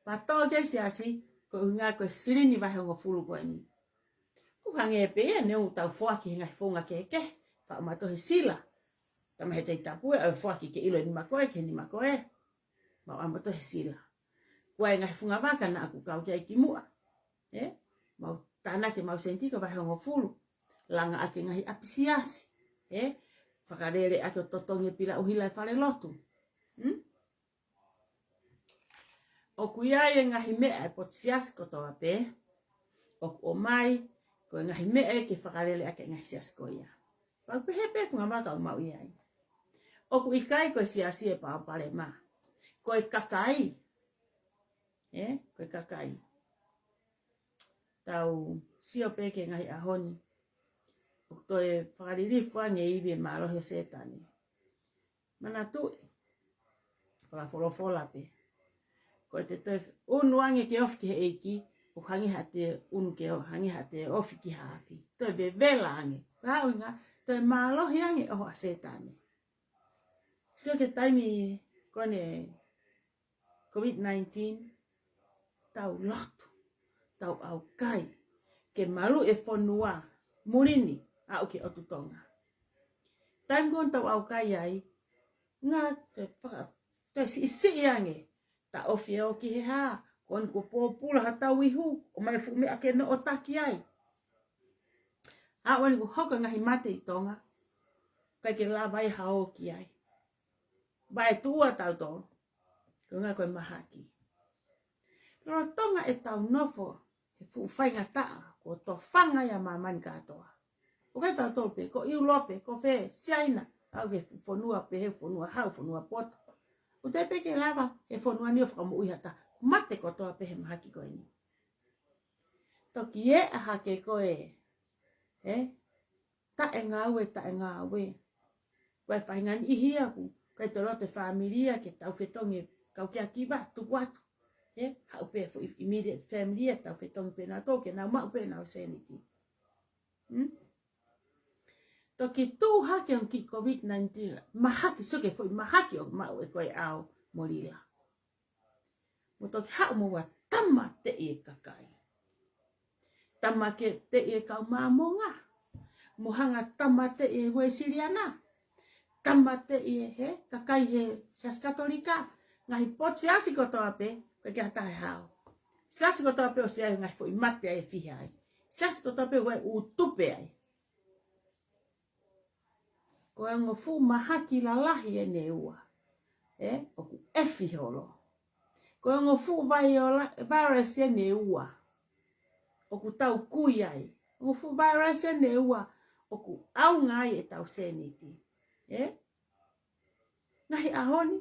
Pato ki he siasi, ko e ʻuhinga ko e silini vahe hongofulu ko eni. ʻOku hangē pē ia neongo ʻetau foaki he ngaahi founga kehekehe, Faʻu mautolu he sila. Tama he Tohi Tapu ē, ʻo foaki ke ʻilo e nima ko ē, ki he nima ko ē. Mau ʻalu mautolu he sila. Ko e ngaahi funga vaka naʻa ku kau ki ai kimuʻa. Ē? Mau tānaki ʻemau sēniti ko e vahe hongofulu. Langa ʻaki e ngaahi ʻapisiasi. Ē? Fakalele ʻaki ʻo totongi e pila ʻuhila e fale lotu. Hmm? ʻOku ʻi ai e ngaahi meʻa e potu siasi kotoa pē. ʻOku ʻomai, ko e ngaahi meʻa ē ke fakalele ʻaki e ngaahi siasi ko ia. Pau pehē pē funga vaka ʻoku mau ʻi ai. ʻOku ʻikai ko e siasi e palopalema. Ko e kakai. Ē? Ko e kakai. Tau sio pē ki he ngaahi ʻaho ni. ʻOku toe fakalilifu ange e ivi e mālohi ʻo Sētane. Manatuʻi. Fakafolofola pē. Ko ʻete toe unu ange ke ofi ki he ʻEiki, ʻoku hangē haʻate unu ke o-, hangē haʻate ofi ki ha afi. Toe vevela ange. Ko e hā e ʻuhinga, toe mālohi ange e ʻoho ʻa Sētane. Sio ki he taimi ko eni COVID nineteen, tau lotu, tau ʻaukai, ke maluʻi e fonua, muli ni, aʻu ki he ʻotu Tonga. Taimi ko eni tau ʻaukai ai, ngā te faka-, te siʻisiʻi ange, ta ofi e ō ki he hā, ko eni kuo pōpula ha tau ihu, ʻomai e fuʻu meʻa ke noʻotaki ai. Aʻu eni kuo hoko e ngaahi mate ʻi Tonga, ʻikai ke lava ai ha ō ki ai. Vaetuʻua tautolu. Ko e ʻuhinga ko e mahaki. Lolotonga ʻetau nofo he fuʻu faingataʻa, kuo tofanga ia ʻa māmani kātoa. ʻOku ʻikai tautolu pē, ko ʻIulope, ko fē, Siaina, aʻu ki he fuʻu fonua pehē, fonua hau, fonua poto. ʻOku teʻeki pē ke lava he fonua ni ʻo fakamoʻui ha taha. Mate kotoa pē he mahaki ko eni. Toki ʻeʻa hake ko ē, ē? Taʻengāue, taʻengāue. Ko e faʻahinga niʻihi ia ʻoku ʻikai toe loto e fāmili ia ke tau fetongi e kau kia kiva, tuku atu. Ē, haʻu pē foʻi immediate family ia, tau fetongi pē nautolu ke nau maʻu pē ʻenau sēniti. Hmm? Toki tuʻu hake ʻa e kiʻi COVID nineteen, mahaki, sio ki he foʻi mahaki ʻoku maʻu ʻe koe, ʻa au mo Lila. Mo toki haʻu mo ua tāmateʻi e kakai. Tāmateʻi e kau Māmonga. Mo hanga tāmateʻi e Uēsiliana. Tāmateʻi e he, kakai he Siasi Katolika. Ngaahi potu siasi kotoa pē, ʻikai ke ʻi ai ha taha ʻe hao. Siasi kotoa pē ʻosi ʻi ai e ngaahi foʻi mate ʻe fiha ai. Siasi kotoa pē ʻoku ʻi ai e ʻū tupe ai. Ko e ongo fuʻu mahaki lalahi eni ʻe ua. Ē, ʻoku ʻefi holo. Ko e ongo fuʻu vaiola-, virus eni ʻe ua. ʻOku tau kui ai. Ongo fuʻu virus eni ʻe ua. ʻOku ʻaonga ai ʻetau sēniti. Ē? Ngaahi ʻaho ni.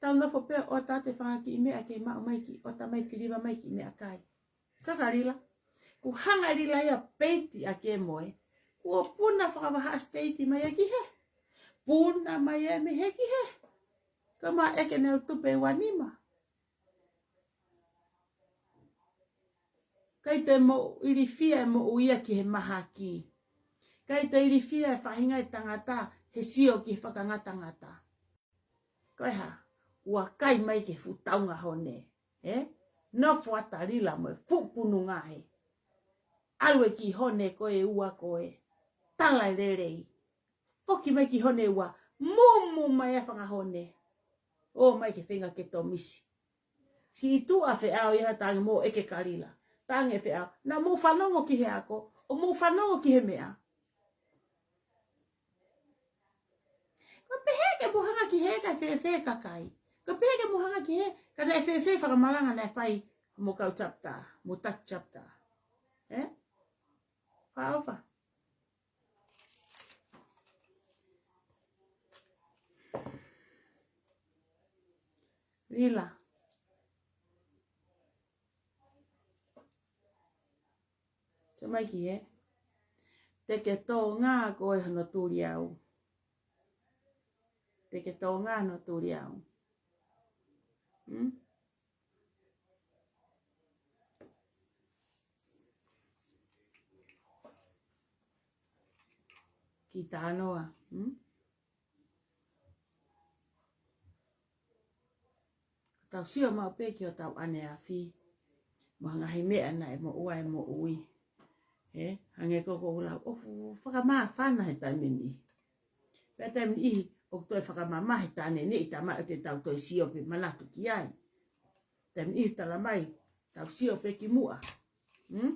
Tau nofo pē ʻo ʻota atu e fanga kiʻi meʻa ke maʻu mai ki, ʻota mai ki Lila mai kiʻi meʻakai. Saka Lila. Kuo hanga Lila ia peiti ʻa ke moe. Kuo puna fakavahaʻa state mai ē ki hē. Puna mai ē mei hē ki hē. Ko e maʻu ʻe ke neu tupe ua nima. ʻIkai te mo ilifia e moʻui ia ki he mahaki. ʻIkai te ilifia e faʻahinga e tangata he sio ki he fakangatangata. Ko e hā, ua kai mai ki he fuʻu taunga hone, ē? Nofo atu ʻa Lila mo e fuʻu pununga he. ʻAlu e kiʻi hone ko ē ua ko ē. Tala e lelei. Foki mai kiʻi hone ua, mumu mai e fanga hone. ʻO mai ke feinga ke tōmisi. Siʻi tuʻa feʻao ia, tangi mo ʻeke kia Lila. Tangi feʻao. Naʻa mou fanongo ki he ako, ʻo mou fanongo ki he meʻa. Ko e pehē ke mou hanga ki hē kae fēfē kakai. Ko e pehē ke mou hanga ki hē, ka naʻe fēfē fakamalanga naʻe fai mo kau chapter, mo taki chapter. Ē? Fakaʻofa. Lila. Sio mai ki hē. Te ke tōnga koe hono tuli au. Te ke tōnga hono tuli au. Hmm? Ki tānoa, hmm? Tau sio maʻu pē ki hotau ʻaneafi. Mo e ngaahi meʻa naʻe moʻua e moʻui. Ē, hangē ko ʻeku lau, ʻoku fakamāfana he taimi ni. Pea taimi ni, ʻoku toe fakamamahi taʻane neʻi tamaʻi ʻo te tau toe sio pē manatu ki ai. Taimi ni tala mai, tau sio pē ki muʻa. Hmm?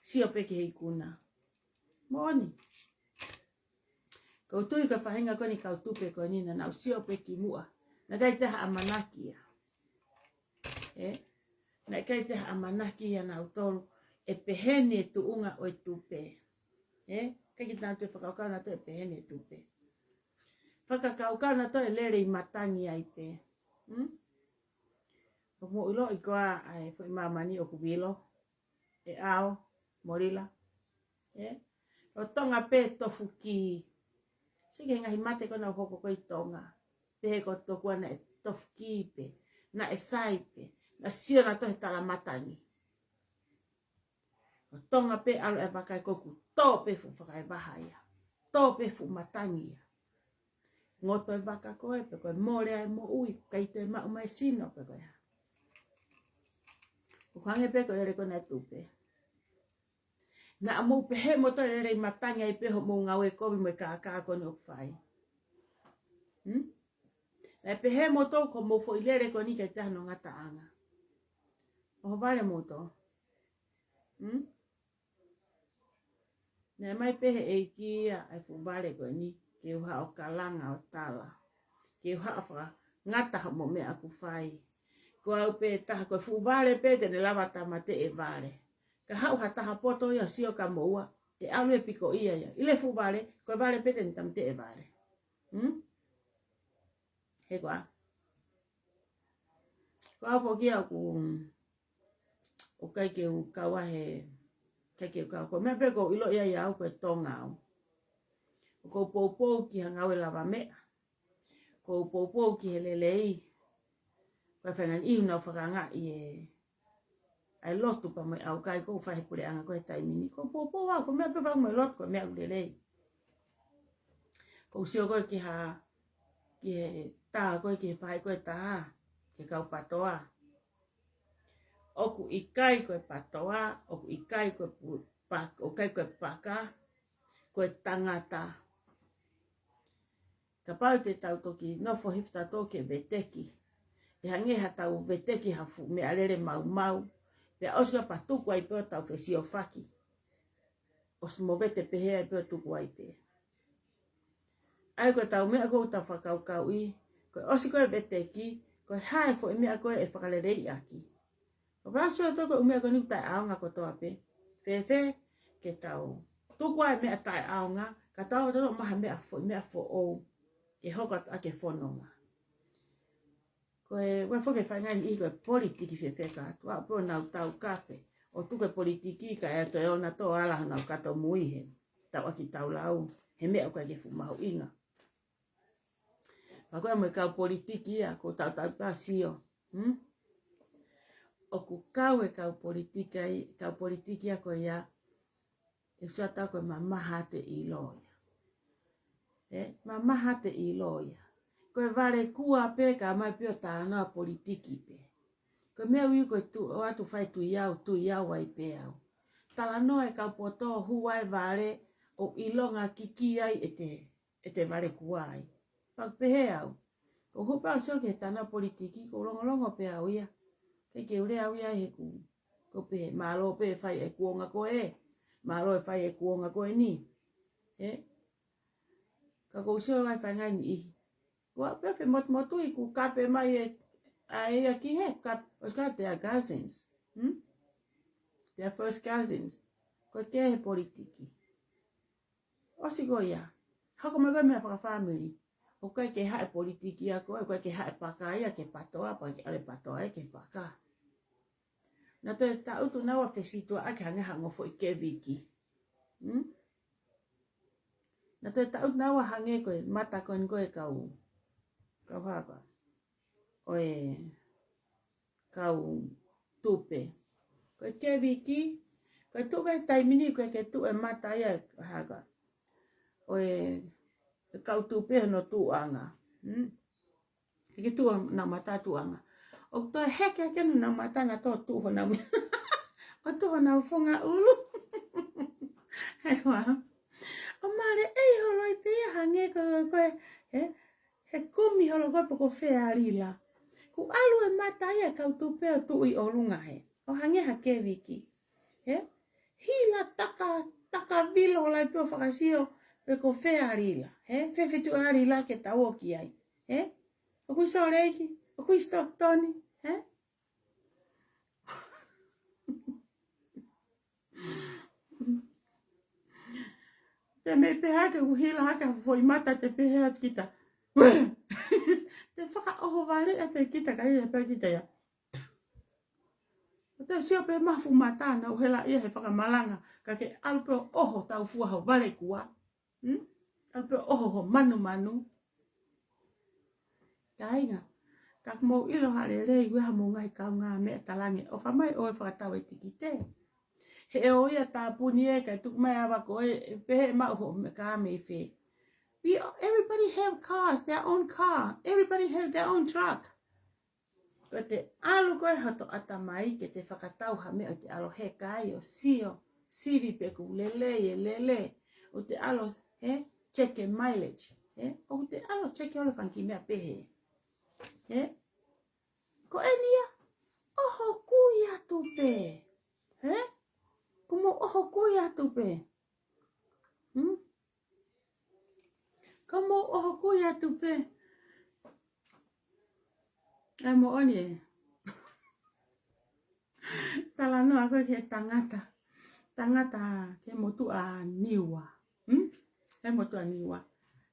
Sio pē ki he ikuna. Moʻoni. Ko u tui ko e faʻahinga ko eni kau tupe ko eni naʻa nau sio pē ki muʻa. Naʻe ʻikai te ha ʻamanaki ia. Ē? Naʻe ʻikai te ha ʻamanaki ia nautolu ʻe pehē ni e tuʻunga ʻo e tupe. Ē? ʻIkai ke nau toe fakakaukau nautolu ʻe pehē ni e tupe. Fakakaukau nautolu ʻe lele ʻi matangi ai pē. Hmm? ʻOku mou ʻiloʻi koā ʻa e foʻi māmani ʻoku vilo, ʻe ʻao, molila. Ē? Lolotonga pē tofu kī. Sio ki he ngaahi mate ko ē naʻa nau hoko ko ē ʻi Tonga. Pehē ko tokua naʻe tofu kī pē, naʻe sai pē, naʻe sio nautolu he tala matangi. Lolotonga pē ʻalu e vaka ʻi he koku, tō pē fuʻu fakaevaha ia. Tō pē fuʻu matangi ia. Ngoto e vaka ko ē, pe ko e mole ʻa e moʻui, ʻikai toe maʻu mai sino pe ko e hā. ʻOku hangē pē ko e lele ko ena e tupe. Naʻa mou pehē moutolu ʻe lele ʻi matangi ai pē hoʻomou ngāue kovi mo e kākā ko eni ʻoku fai. Hmm? Naʻe pehē moutolu ko hoʻomou foʻi lele ko eni ʻikai toe ʻi ai hano ngataʻanga. ʻOhovale moutolu. Hmm? Naʻe ʻomai pē he ʻEiki ia ʻa e fuʻu vale ko eni, ke u haʻu ʻo kalanga ʻo tala. Ke u haʻu ʻo fakangata hoʻomou meʻa ʻoku fai. Ko au pē taha ko e fuʻu vale pē te ne lava tāmateʻi e vale. Ka haʻu ha taha poto ia ʻo sio kia moua, ʻe ʻalu e piko ia ia. ʻIlo e fuʻu vale, ko e vale pē te ne tāmateʻi e vale. Hmm? He ko au. Ko au foki ia ʻoku, ʻoku ʻikai ke u kau ai he, ʻikai ke u kau. Ko e meʻa pē ʻoku ou ʻiloʻi ai au ko e Tonga au. ʻOku ou poupou ki ha ngāue lavameʻa. ʻOku ou poupou ki he lelei. Ko e faʻahinga ʻi heʻenau fakaangaʻi e, ʻa e lotu pea mo e ʻaukai ʻoku fai he puleʻanga ko ē he taimi ni. ʻOku ou poupou au, ko e meʻa pē fai mo e lotu, ko e meʻa ʻoku lelei. ʻOku ou sio ko ē ki ha, ki he tā ko ē, ki he faʻahi ko ē tā, ki he kau patoa. ʻOku ʻikai ko e patoa, ʻoku ʻikai ko e pu-, pa-, ʻoku ʻikai ko e paka, ko e tangata. Kapau te tau toki nofo hifo tautolu ke veteki, ʻe hangē ha tau veteki ha fuʻu meʻalele maumau, pea ʻosi ka pea tuku ai pē ʻo tau fesiofaki. ʻOsi movete pehē ai pē ʻo tuku ai pē. ʻA ia ko ʻetau meʻa ʻoku tau fakakaukauʻi, ko e ʻosi ko ē veteki, ko e hā e foʻi meʻa ko ē ʻe fakaleleiʻaki. ʻO pea sio tautolu ko e ʻū meʻa ko eni taʻeʻaonga kotoa pē. Fēfē ke tau tuku ʻa e meʻa taʻeʻaonga, ka tau ō tautolu ʻo maʻu ha meʻa fo-, meʻa foʻou ke hoko atu ʻaki e fononga. Ko e, ʻoku ʻi ai foki e faʻahinga ʻi he ko e politiki fēfē ka atu, ʻa pē ʻenau taukafe ʻo tuku e politiki kae toe ō nautolu ʻo ala honau kato mui he tau ʻaki tau lau, he meʻa ʻoku ʻikai ke fuʻu mahuʻinga. Pea ko e mo e kau politiki ia, ʻoku ou tautau pē ʻo sio. Hmm? ʻOku kau e kau politiki ai, kau politiki ia ko ia, ʻe sio atu ko e mamaha ʻete ʻilo ia. Ē, mamaha ʻete ʻilo ia. Ko e vale kua pē ka ʻomai pē ʻo talanoa politiki pē. Ko e meʻa ʻoku ou tuʻu atu fai tui au, tui au ai pē au. Talanoa e kau poto, hū ai e vale, ʻo ʻilonga kiki ai ʻete, ʻete vale kua ai. Pea ʻoku pehē au. ʻOku ou pau sio ki he talanoa politiki, ʻoku ou longolongo pē au ia. ʻIkai ke u lea au ia he ʻoku, ʻoku ou pehē, mālō pē fai e kuonga ko ē. Mālō e fai e kuonga ko eni. Ē? Ka ʻoku ou sio ai faʻahinga ʻi he. Ua pē femotumotuʻi kuo kape mai e, ʻa ia ki he, kap-, ʻosi ka their cousins. Hmm? Their first cousins. Ko e kē he politiki. ʻOsi ko ia. Hoko mai ko e meʻa fakafāmili. ʻOku ʻikai ke haʻu e politiki ia ko ē, ʻoku ʻikai ke haʻu e paka ia ki he patoa, pea ʻikai ke ʻalu e patoa ia ki he paka. Naʻa toe taʻutu naua fesituaʻaki hangē ha ongo foʻi keviki. Hmm? Naʻa toe taʻutu naua hangē ko e mata ko eni ko e kau, kau hā koā, ʻo e kau tupe. Ko e keviki, ko e tuʻu ko ē he taimi ni, ʻoku ʻikai ke tuʻu e mata ia hā koā, ʻo e, e kau tupe hono tuʻuʻanga. Hmm? ʻIkai ke tuʻu honau mata tuʻuʻanga. ʻOku toe heke hake honau mata naʻa toe tuʻu honau mata. ʻo tuʻu honau funga ʻulu. He ua. ʻO mālie ʻei holo ai pē ia hangē ko, ko e, he, he kumi holo ko e poko fea lila. Kuo ʻalu e mata ia e kau tupe ʻo tuʻu ʻi ʻolunga he. ʻO hangē ha keviki. He? Hila taka, taka vilo holo ai pē ʻo fakasio pe ko fea lila. He? Fefetuʻa lila ke tau ō ki ai. He? ʻOku ʻi Sōleki, ʻoku ʻi Stockton, he? Te mei pehē ke u hila hake ha foʻi mata te pehē atu kita. Te fakaʻohovale ʻa te kita ka ia pē kita ia. ʻO te sio pē mafu mata na u hela ia he fakamalanga. Ka ke ʻalu pē ʻo ʻoho tau fua ho vale kua. Hmm? ʻAlu pē ʻo ʻoho ho manumanu. Kāinga, ka mou ʻilo ha lelei ue ha mou ngaahi kaungā meʻa talange ʻofa mai ʻo e fakatau e tikite. He ʻo ia tāpuni e ka tuku mai ava ko e, e pehē maʻu ho me ka mei fē. We, everybody have cars, their own car. Everybody have their own truck. Ko te ʻalu ko e hoto ʻatamai ke te fakatau ha meʻa ʻo te ʻalu he kai ʻo sio, sivi pe ku lele e lele. ʻO te ʻalu he check e mileage. He? ʻO te ʻalu check e ole fanga kiʻi meʻa pehē. He? Ko eni ia, ʻoho kui atu pē. He? Ko mou ʻoho kui atu pē. Hmm? Ko mou ʻoho kui atu pē. ʻE moʻoni e. Talanoa ko e ke tangata. Tangata ke motuʻa Niua. Hmm? He motuʻa Niua.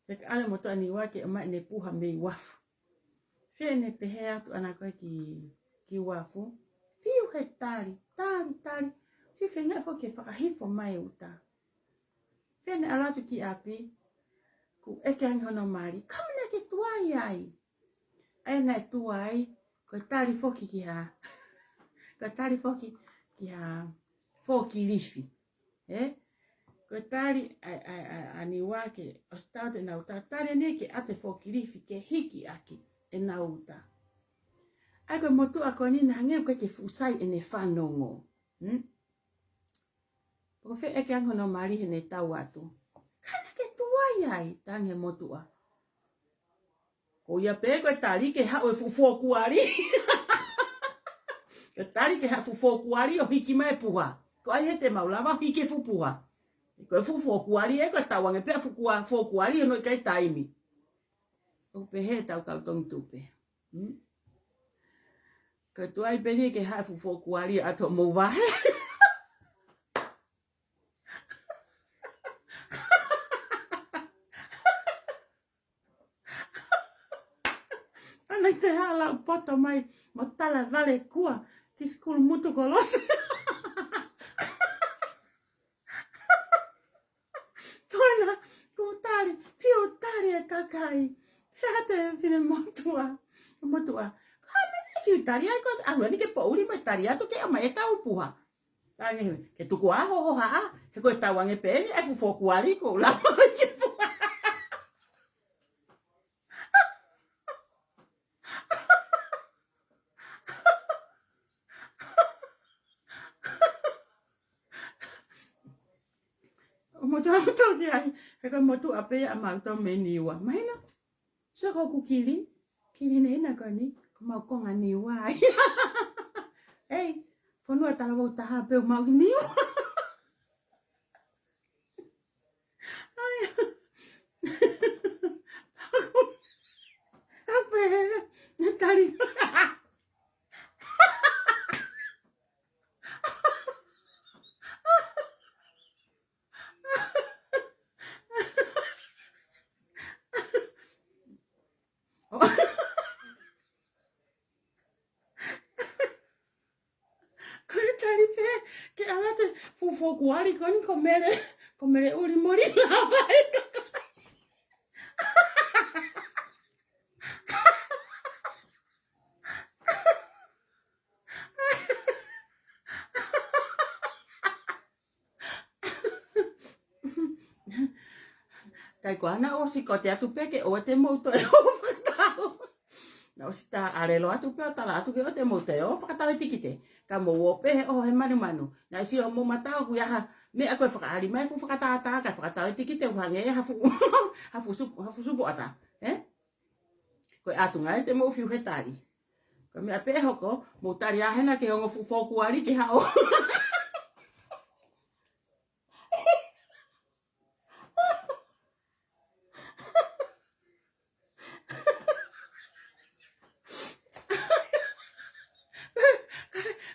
Ke ʻalu motuʻa Niua ke ʻomai ne puha mei uafu. Fē ne pehē atu ʻana ko e ki, ki uafu. Fiu he tali, tali, tali. Fiu fenga fo ke fakahifo mai uta. Fē ne ʻalu atu ki ʻapi. Ku ʻeke ange hono mali. Kama ne ke tuai ai. ʻAi naʻe tuai. Ko e tali foki ki ha. Ko e tali foki ki ha. Fokilifi. He? Ko e tali a, a, a, a Niua ke ʻosi tau te nau ta tali ni ke ʻate fokilifi ke hiki ʻaki e nau ta. ʻAi ko e motuʻa ko eni na hangē ko e ke fuʻu sai ʻene fanongo. Hmm? Ko fē ʻeke ange hono mali he ne tau atu. Kama ne ke tuai ai, tangi he motuʻa. Ko ia pē ko e tali ke haʻu e fuʻu fokuali. Ko e tali ke haʻu fuʻu fokuali ʻo hiki mai e puha. Ko ai he te mau lava ʻo hiki e fuʻu puha. Ko e fuʻu fokuali e ko e tauange pē fuʻu kua, fokuali ʻo no ʻikai taimi. ʻO pehē tau kau tongi tupe. Hmm? Ko e tuai pē ni ke haʻu fuʻu fokuali ʻato mou vahe. ʻAna te hala poto mai, mo tala vale kua, ki sukulu mutu kolosi. Ko ena, ko tali, fiu tali e kakai. He ʻate fine motuʻa, motuʻa. Ko ena fiu tali ai ko, ʻalu eni ke poʻuli mo tali atu ke ʻomai e tau puha. Tangi he, ke tuku a ho, ho ha a, he ko e tauange pē eni, e fuʻu fokuali ko lava ke puha. ʻO motuʻa motuʻa ki ai, he ko e motuʻa pē ia ʻa mautolu mei Niua. Mahino, so ko ʻoku kili, kili nei na ko eni, ko mau konga Niua ai. Ei, fonua talavou taha pē ʻo mau ki Niua. Ai. Ape, ne tali. Ko e tali pē, ke ala te fuʻu fokuali ko eni ko Mele, ko Mele ʻuli moli lava e kakai. Kai ko ana ʻosi ko te atu pē ke ʻoua te mou toe ʻo fakatau. Naʻe ʻosi tā ʻalelo atu pē ʻo tala atu ke ʻoua te mou toe ō ʻo fakatau e tikite. Ka mou ō pē he ʻoho he manumanu. Naʻe sio homou mata ʻoku ʻi ai ha meʻa ko ē fakaʻali mai, fuʻu fakatātā kae fakatau e tikite ʻoku hangē ha fuʻu, ha fuʻu sup-, ha fuʻu supoʻata. Ē? Ko e ʻatunga ē te mou fiu he tali. Ko e meʻa pē ʻe hoko, mou tali ā hena ki he ongo fuʻu fōkuali ke haʻu.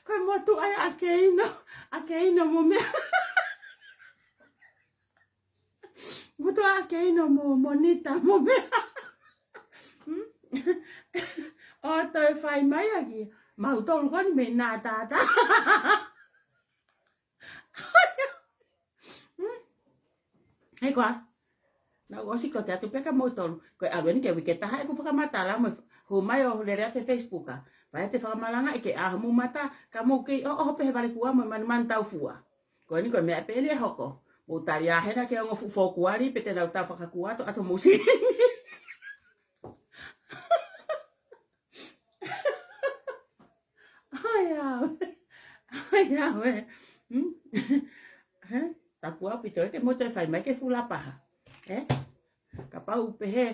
Ko e motuʻa ia ʻa Keino, ʻa Keino mo meʻa. Motuʻa ʻa Keino mo, mo Nita mo meʻa. Hmm? ʻO toe fai mai ʻaki, mautolu ko eni mei nā tātā. Hmm? Hei koā. Naʻá ku ʻosi kote atu pē kia moutolu. Ko e ʻalu eni ki he uike ʻe taha ʻeku fakamatala mo hū mai ʻo lele atu he Facebook. Fai atu e fakamalanga ʻi he ʻaho mou mata, ka mou kei ʻoʻoho pē he valekuā mo e manumanu taufua. Ko eni ko e meʻa pē ʻe hoko. Mou tali ā hena ki he ongo fuʻu fōkuali pe te nau tau fakakuato atu mou sili. ʻAi ā we. ʻAi ā we. Hmm? Hē? Tapu ʻaupito ē ke mou toe fai mai ke fula paha. Ē? Kapau pehē,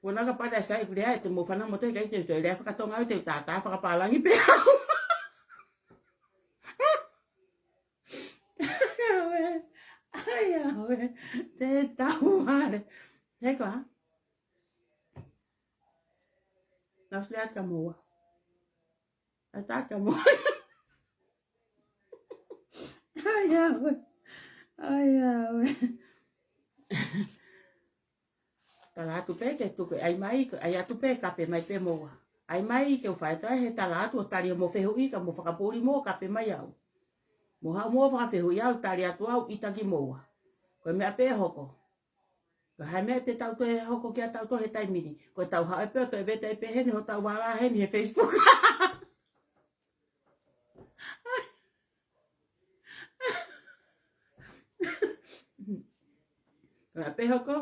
kuo nau ka pada sai kulia ʻe te mou fana mo te kai te toe lea fakatonga ʻo te tātā fakapālangi pē au. ʻAi ā we. ʻAi ā we. Te tau mare. Hei koā. Nau sila atu ka moua. ʻAi tā ka moua. ʻAi ā we. ʻAi ā we. Tala atu pē ke tuku ʻai mai, ʻai atu pē kape mai pē moua. ʻAi mai ke u fai atu ai he tala atu ʻo tali ʻo mou fehuʻi ka mou fakapuli mou kape mai au. Mou haʻu mou fakafehuʻi au tali atu au ʻita kimoua. Ko e meʻa pē ʻe hoko. Ko e hā e meʻa te tau toe hoko kia tautolu he taimi ni. Ko e tau haʻu pē ʻo toe vete ai pē heni hotau vala heni he Facebook. Ko e pē hoko,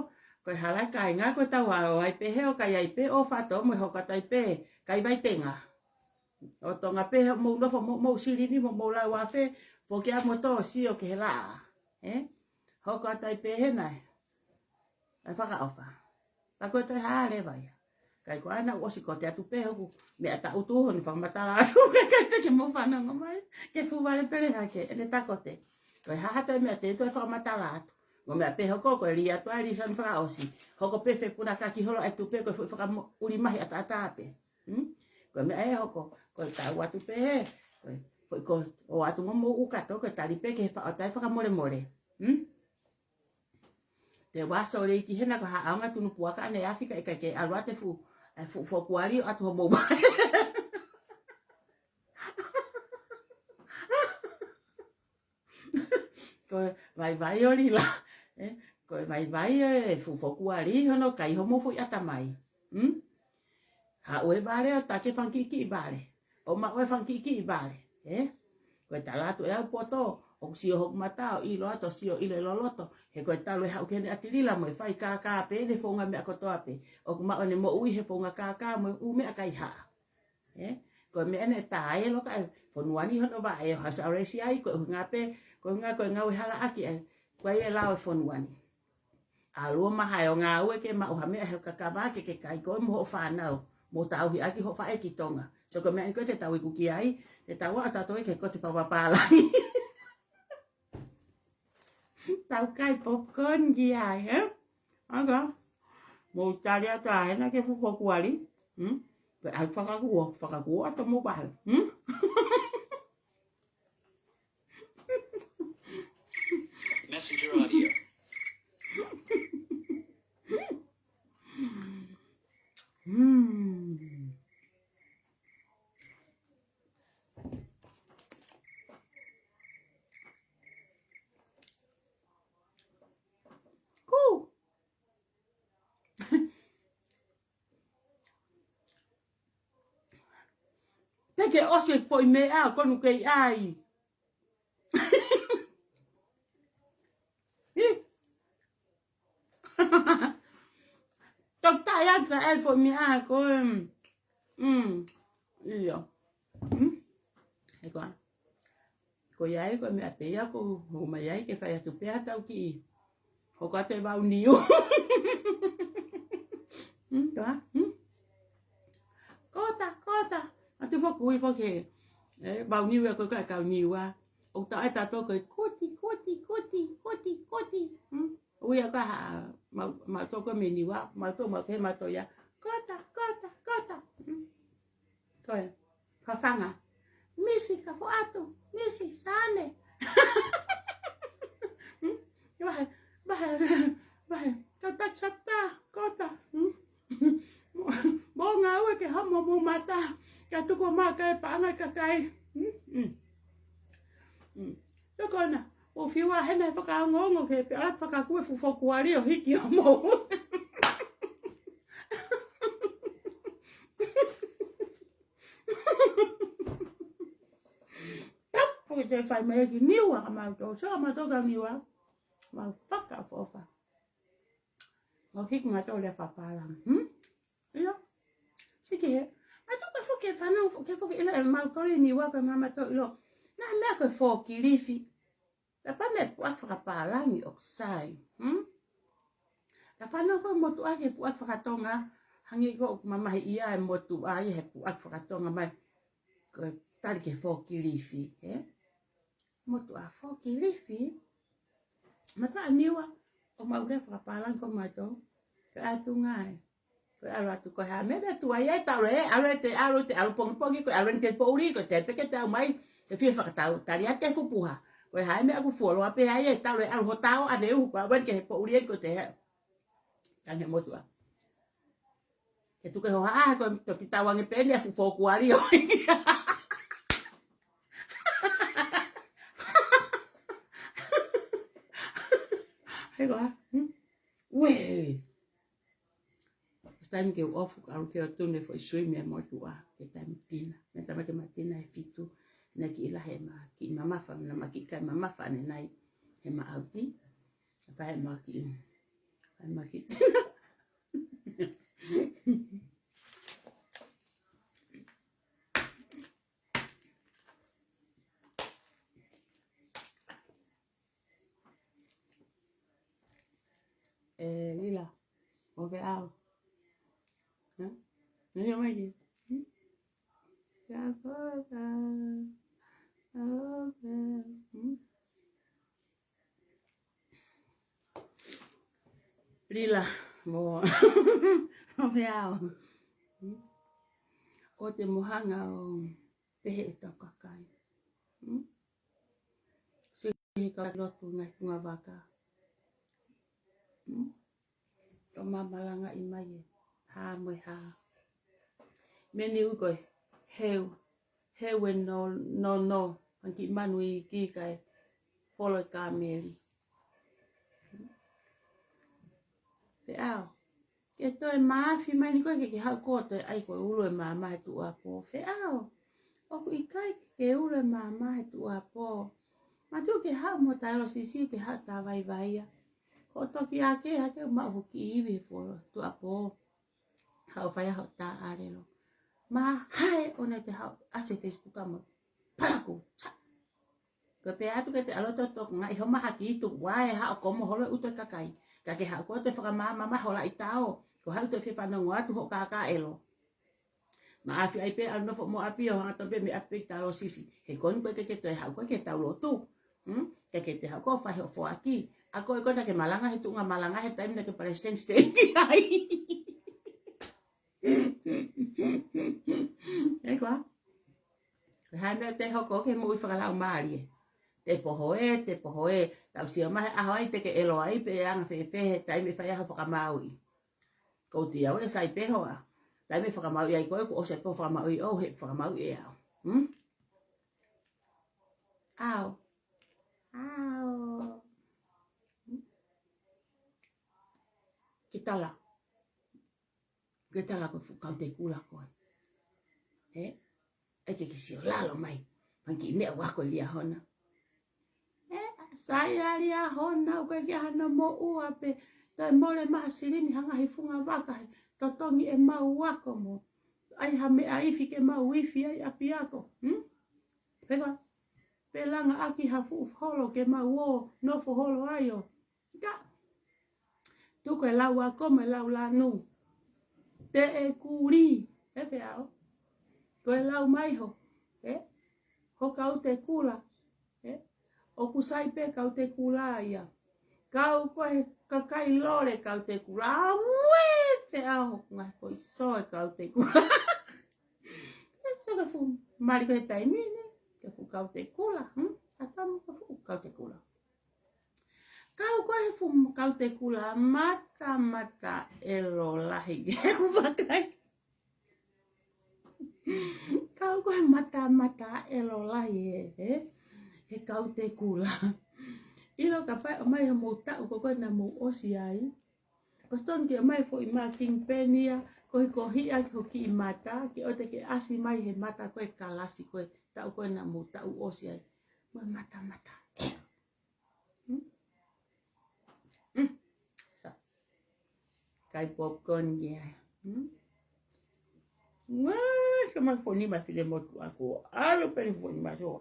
ko e hala e kāinga ko e tau ō ai pē he ʻoku ʻi ai pē ʻo fato mo e hoko atu ai pē, kai vai tenga. ʻO Tonga pē he mou nofo mo mou sili ni mo mou lau afe, foki ā mo tō sio ki he laʻā. Ē? Hoko atu ai pē he nai. ʻAi fakaʻofa. Ka ko e toe hā leva ia. Kai ko ena ʻosi kote atu pē hoku meʻa taʻutu hono fakamatala atu ke kai pē ke mou fanongo mai. Ke fuʻu vale pele hake, ʻene takote. Ko e hā ha toe meʻa te toe fakamatala atu. Ko e meʻa pē hoko ko e lī atu ai lī sani fakaʻosi. Hoko pē fepunakaki holo ʻa e tupe ko e fuʻu fakaʻuli mahi ʻataʻatā pē. Hmm? Ko e meʻa ʻe hoko, ko e tau atu pē he. Ko e, ko e, ko e, ō atu mo mou ʻukato, ko e tali pē ke he faʻo tai fakamolemole. Hmm? Te ua sole ki hena ko ha ʻaonga tunu puaka ʻane Afika ʻikai ke ʻalu atu e fuʻu, e fuʻu fōkuali ʻo ʻatu homou vai. Ko e vaivai ʻo lila. Ē? Ko e vaivai e fuʻu fōkuali hono kai homou foʻi ʻatamai. Hmm? Haʻu e vale ʻo taki e fanga kiʻi vale. ʻO maʻu e fanga kiʻi vale. Ē? Ko e tala atu ʻe au poto, ʻoku sio hoku mata ʻo ʻilo atu, sio ʻilo e loloto. He ko e talu e haʻu ki heni ʻa Tilila mo e fai kākā pē ʻene founga meʻa kotoa pē. ʻOku maʻu ʻene moʻui he founga kākā mo e ʻū meʻa kaihaʻa. Ē? Ko e meʻa ʻene tā e loka e fonua ni hono vaʻe ʻo Haʻa Sālesi ai, ko e ʻuhinga pē, ko e ʻuhinga ko e ngāue halaʻaki ai, ko e lao e fonua ni. ʻAlu ʻo mahae ʻo ngāue ke maʻu ha meʻa he kakava ke ke kai koe mo hoʻo fānau, mo tauhi ʻaki hoʻo faʻē ki Tonga. So ko e meʻa eni ko ē te tau iku ki ai, te tau ʻa tautolu ke ko te papa pālangi. Tau kai popcorn ki ai, ē? Aga. Mou tali atu ā hena ke fuʻu fōkuali. Hmm? Pe ʻai fakakuo, fakakuo atu mou pahe. Hmm? Messenger audio. Hmm. Cool. Te ke ʻosi e foʻi meʻa ko enu kei ʻai. Ih. Toki taʻe atu ka ʻai foʻi meʻa ko, em, Mm. ʻIo. Mm. ʻE koā. Ko ia ai ko e meʻa pē ia ko homa ia ke fai atu pē ʻetau kiʻi hoko atu e vau niu. Mm, tā, mm. Kota, kota. ʻAtu foki ui foki he. E, vau niu ia ko e kau niu ā. ʻOku tau ʻai ʻe tautolu ko e kuti, kuti, kuti, kuti, kuti. Mm. Ui ʻa ka ha, mau, mau tō ko e mei Niua, mau tō mau pē mau tō ia. Kota, kota, kota. Mm. Ko e, fafanga. Misi, ka fo atu. Misi, sane. Mm. Vahe, vahe, vahe. Kota, kota, kota. Mm. Mo, mo ngāue ke hamo mo mata. Ka tuku maka e paʻanga kakai. Mm, mm. Mm. Tokona, ʻo fiu ā hena e fakaongoongo ke pe ala fakakue fuʻu fokuali ʻo hiki ʻo mou. Tapu te fai mai ki Niua ka mau tō, so ka mau tō ka Niua. Mau fakaʻofoʻofa. Mau hiki mau tō lea fakapālangi. Hmm? ʻIo. Siki he. Mātou ka foki e fānau, ke foki ʻilo e mau toli Niua ka mau mātou ʻilo. Naʻa meʻa ko e forklift. Ka pea meʻa puʻaki fakapālangi ʻoku sai. Hmm? Ka fānau ko e motuʻa ke puʻaki fakatonga. Hangē ko ʻoku mamahiʻia e motuʻa ia he puʻaki fakatonga mai. Ko e tali ke forklift, he? Motuʻa forklift. Mata ʻa Niua, ʻo mau lea fakapālangi ko mātou. Ko e ʻatunga ē. Ko e ʻalu atu ko e hā meʻa ʻe tuai ai taule, ʻalu ʻe te ʻalu, te ʻalu pongipongi, ko e ʻalu eni ke poʻuli, ko e te peke te ʻalu mai, te fie fakatau, tali atu e fuʻu puha. Ko e hā meʻa ʻoku fuoloa pē ai e taule ʻalu hotau ʻaneuhu, ko e ʻalu eni ke he poʻuli eni ko e te hā. Tangi he motuʻa. Ke tuku e hohaʻa, ko e toki tau ange pē eni e fuʻu fokuali ʻo. He koā, hmm? Ue. Ko e taimi ke u ofu, ʻalu ke u tunu e foʻi sui mei he motuʻa, ke taimi tina. Mei he taimi ke ma tina e fitu. Naʻe kiʻi lahi e ma, kiʻi mamafa, naʻa ma kiʻi kai mamafa ʻanenai. He ma ʻauti. Pea he ma kiʻi, he ma kiʻi tina. E, Lila, ʻo pē au. Hā? Nani o mai ki? Hmm? Ka kota. ʻO pē. Hmm? Lila, mo. ʻO pē au. Hmm? ʻO te mo hanga ʻo pehē ʻetau kakai. Hmm? Sio ki he kau lotu ngaahi funga vaka. Hmm? ʻO ma malangaʻi mai e hā mo e hā. Meni ui ko e heu, heu e no, no, no, hangē kiʻi manu iiki kae folo e kāmeli. Pea au. Ke toe mafi mai ni koe ke ke haʻu koe toe ʻai ko e ʻulu e māmā he tuʻuapō. Feʻao. ʻOku ʻikai ke ke ʻulu e māmā he tuʻuapō. Mātuʻa ke haʻu mo taelo sisi ke haʻu tā vaivai ia. Ko e toki ake hake maʻu hoki ivi he folo tuʻuapō. Haʻu fai ʻa hoʻo tā ʻalelo. Mā hae ʻona ke haʻu ʻasi Facebook amo. Palaku. Sa. Ko e pehē atu ke te ʻalu ʻo totongi ʻi ho mahaki ʻi tuʻa ʻe haʻu ko mo holo e ʻuto e kakai. Ka ke haʻu koe ʻo toe fakamāmā mai ho laʻi tao. Ko e haʻu ʻo toe fie fanongo atu hoʻo kākā ʻelo. Maʻafi ai pē ʻalu nofo mo ʻapi ʻo hanga tope mei ʻapi pē ki talo sisi. He ko eni ko e ke ke toe haʻu koe ke tau lotu. Hmm? Ke ke toe haʻu koe ʻo fai hoʻo foaki. ʻA ko e ko ena ke malanga he tuʻunga malanga he taimi naʻa ke palesiteni siteiki ai. ʻE koā? Ko e hā e meʻa te hoko ke moʻui fakalaumālie. Te poho ē, te poho ē, tau sio mai he ʻaho ai te ke ʻelo ai pe anga fēfē he taimi ʻe fai ai hoʻo fakamāuʻi. Ko u ti au ʻe sai pē hoʻo taimi ʻe fakamāuʻi ai koe, kuo ʻosi pē hoʻo fakamāuʻi ʻo he fakamāuʻi ʻe au. Hmm? Au. Au. Hmm? Ke tala. Ke tala ko e fuʻu kau te kula koe. He? ʻE ke ke sio lalo mai. Pangi meʻa ua ko e Liahona. ʻE, sai ʻa Liahona, ʻoku ʻikai ke ʻi ai hano moʻua pē. Toe mole maha silini hanga he funga vaka he. Totongi e mau ako mo. ʻai ha meʻa ifi ke mau ifi ai ʻapiako. Hmm? Peka, pe langa ʻaki ha fuʻu holo ke mau ō nofo holo ai ʻo. Ka, tuku e lau ako mo e lau lanu. Te e kuli, ʻe Feʻao. Ko e lau mai ho, ē? Ho kautekula, ē? ʻOku sai pē kautekula ia. Kau ko e kakai lole kautekula. Auē, Feʻao, hoku ngaahi foʻi soa e kautekula. Ē, so ka fuʻu mali ko e taimi ni, ka fuʻu kautekula, hmm? Ka tamu ka fuʻu kautekula. Kau ko e fuʻu kautekula mata mata ʻelo lahi ke ku vakai. Kau ko e mata mata ʻelo lahi ē, ē? He kautekula. ʻIlo kapau ʻe ʻomai homou taʻu ko ē naʻa mou ʻosi ai. Ko e tonu ke ʻomai foʻi marking pen ia, kohi kohi ʻaki ho kiʻi mata, ke ʻoua te ke ʻasi mai he mata ko e kalasi ko e taʻu ko ē naʻa mou taʻu ʻosi ai. Mo e mata mata. Hmm? Hmm. Sa. Kai popcorn ia. Hmm? Ngā, sa ma foni ma file motu ako. ʻAlu pē ni foni ma so.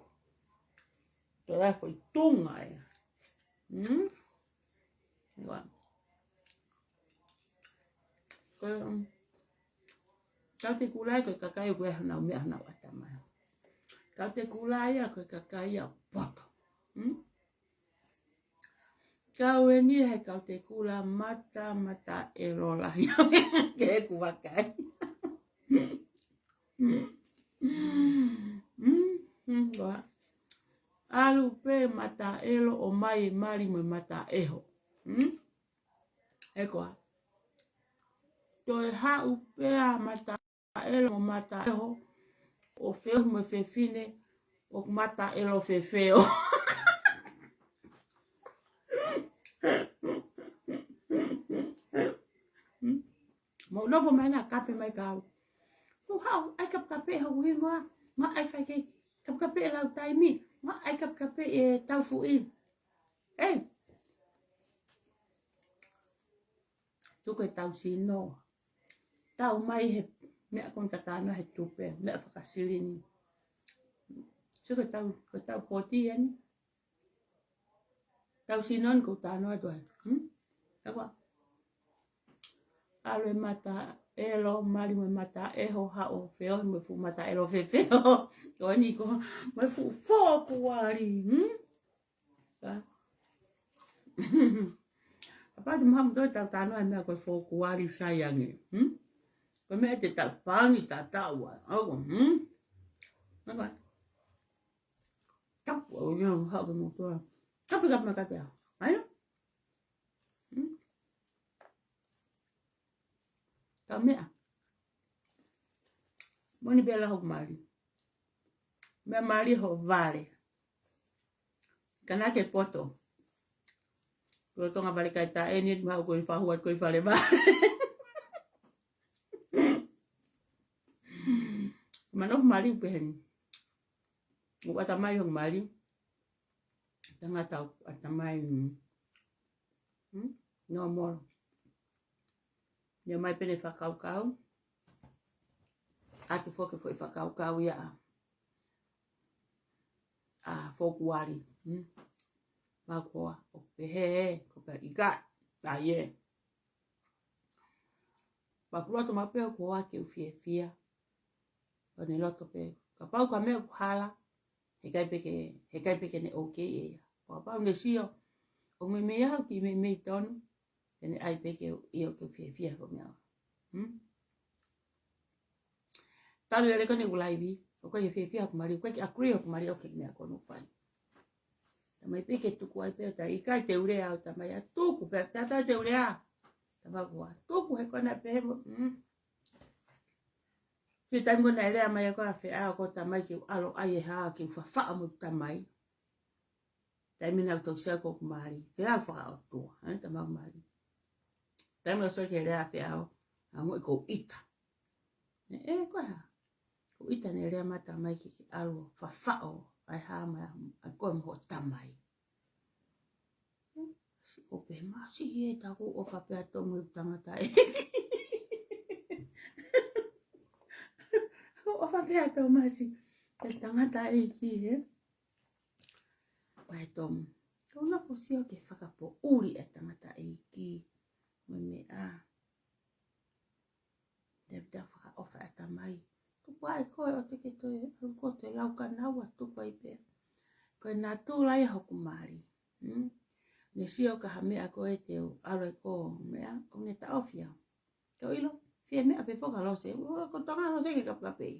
Tō la foʻi tunga ia. Hmm? Ngā. Ko, um, kautekula ia ko e kakai ʻoku ʻi ai honau meʻa honau ʻatamai. Kautekula ia ko e kakai ia poto. Hmm? Kau eni he kautekula mata mata ʻelo lahi ke ku vakai. Mm, mm, mm, wa. ʻAlu pē mata ʻelo ʻo mai e mali mo e mata ʻeho. Mm? ʻE koa. Toe haʻu pē ʻa mata ʻelo mo mata ʻeho ʻo feohi mo e fefine ʻoku mata ʻelo fefeo. Mm? Mo nofo mai na kape mai kau. Ku hau, ʻai kapekape hoku hingoa, ma ʻai fai kei kapekape e lau taimi, ma ʻai kapekape e tau fuʻi. Ei. Tuku e tau sino. Tau mai he meʻa ko eni tatano he tupe, meʻa fakasilini. Tuku e tau, ko e tau poti eni. Tau sino ni ko tatano atu ai. Hmm? Takua. ʻAlu e mata ʻelo, mali mo e mata ʻeho haʻu ʻo feohi mo e fuʻu mata ʻelo fefeo. Ko eni ko, mo e fuʻu fokuali. Hmm? Ka. Kapau te maha muto e tau tatano ai meʻa ko e fokuali sai ange. Hmm? Ko e meʻa te tau pauni tatau ai. Ako, hmm? Ako. Tapu, au ia, haʻu ke motua. Tapu, tapu, makatea. Ai, no? Hmm? Ka meʻa. Moni pē la hoku mali. Meʻa mali ho vale. Kana ke poto. Ko Tonga vale kai ta eni, ma ko i fahua ko i fale vale. Mano mali peheni. ʻOku ʻatamai hoku mali. Tangata ʻoku ʻatamai, mm. Hmm? No more. Ne mai pē ne fakakaukau. ʻAtu foki foʻi fakakaukau ia ʻa, ʻa fokuali. Hmm? Ma koa, ʻo pehē, ko pehē ika. ʻA ie. Pea ku loto maʻu pē ʻoku ʻoatu ke u fiefia. Pea ne loto pē. Kapau ka meʻa ʻoku hala, heʻikai pē ke, heʻikai pē ke ne okay ʻe ia. Pea kapau ne sio, ʻoku meimei au kiʻi meimei tonu, te ne ʻai pē ke u, ʻio ke u fiefia ko e meʻa. Hmm? Talu e lele ko eni ʻoku laivi, ʻoku ʻikai ke fiefia hoku mali, ʻoku ʻikai ke agree hoku mali, ʻoku ʻikai ke meʻa ko eni ʻoku fai. Tamai pē ke tuku ai pē ʻo tai, ʻikai te u lea au tamai ʻa tuku, pea, pea tau te u lea. Tamai kua, tuku he kona pē he mo, mm. He taimi ko ena ʻe lea mai ʻa koe ʻa Feʻao ko e tamai ke u ʻalu ai e hā ke u fafaʻo mo e tamai. Taimi naʻa ku toki sio ko hoku mali, ke lau fakaʻotua, ʻa e tamai mali. Taimi naʻa ku sio ke lea ʻa Feʻao, ʻa ngoʻi ko ʻita. ʻE, ʻe, ko e hā? Ko ʻita ne lea mai tamai ke ke ʻalu fafaʻo, ʻa e hā mai, ʻa koe mo ho tamai. Siʻi ʻo pehē mai, siʻi ē taku ʻofa pē ʻa tomo e tangata ē. Pea pehē ʻa Tōmasi, ʻe tangataʻeiki, ē? Pea ʻe Tōm, ko ʻena ko e sio ki he fakapoʻuli ʻa e tangataʻeiki mo e meʻa. Te ta fakaʻofa ʻa e tamai. Tuku ai koe ʻo te ke toe ʻalu koe ʻo te lau ka nau atu koe pē. Ko e natula ia hoku mali. Hmm? Ne sio ka ha meʻa ko e te u ʻalu ai ko e meʻa, ʻo ne taʻofi au. Ke ʻilo, fie meʻa pē foki ʻa Lose, ʻo ko Tonga Lose ke kapekape.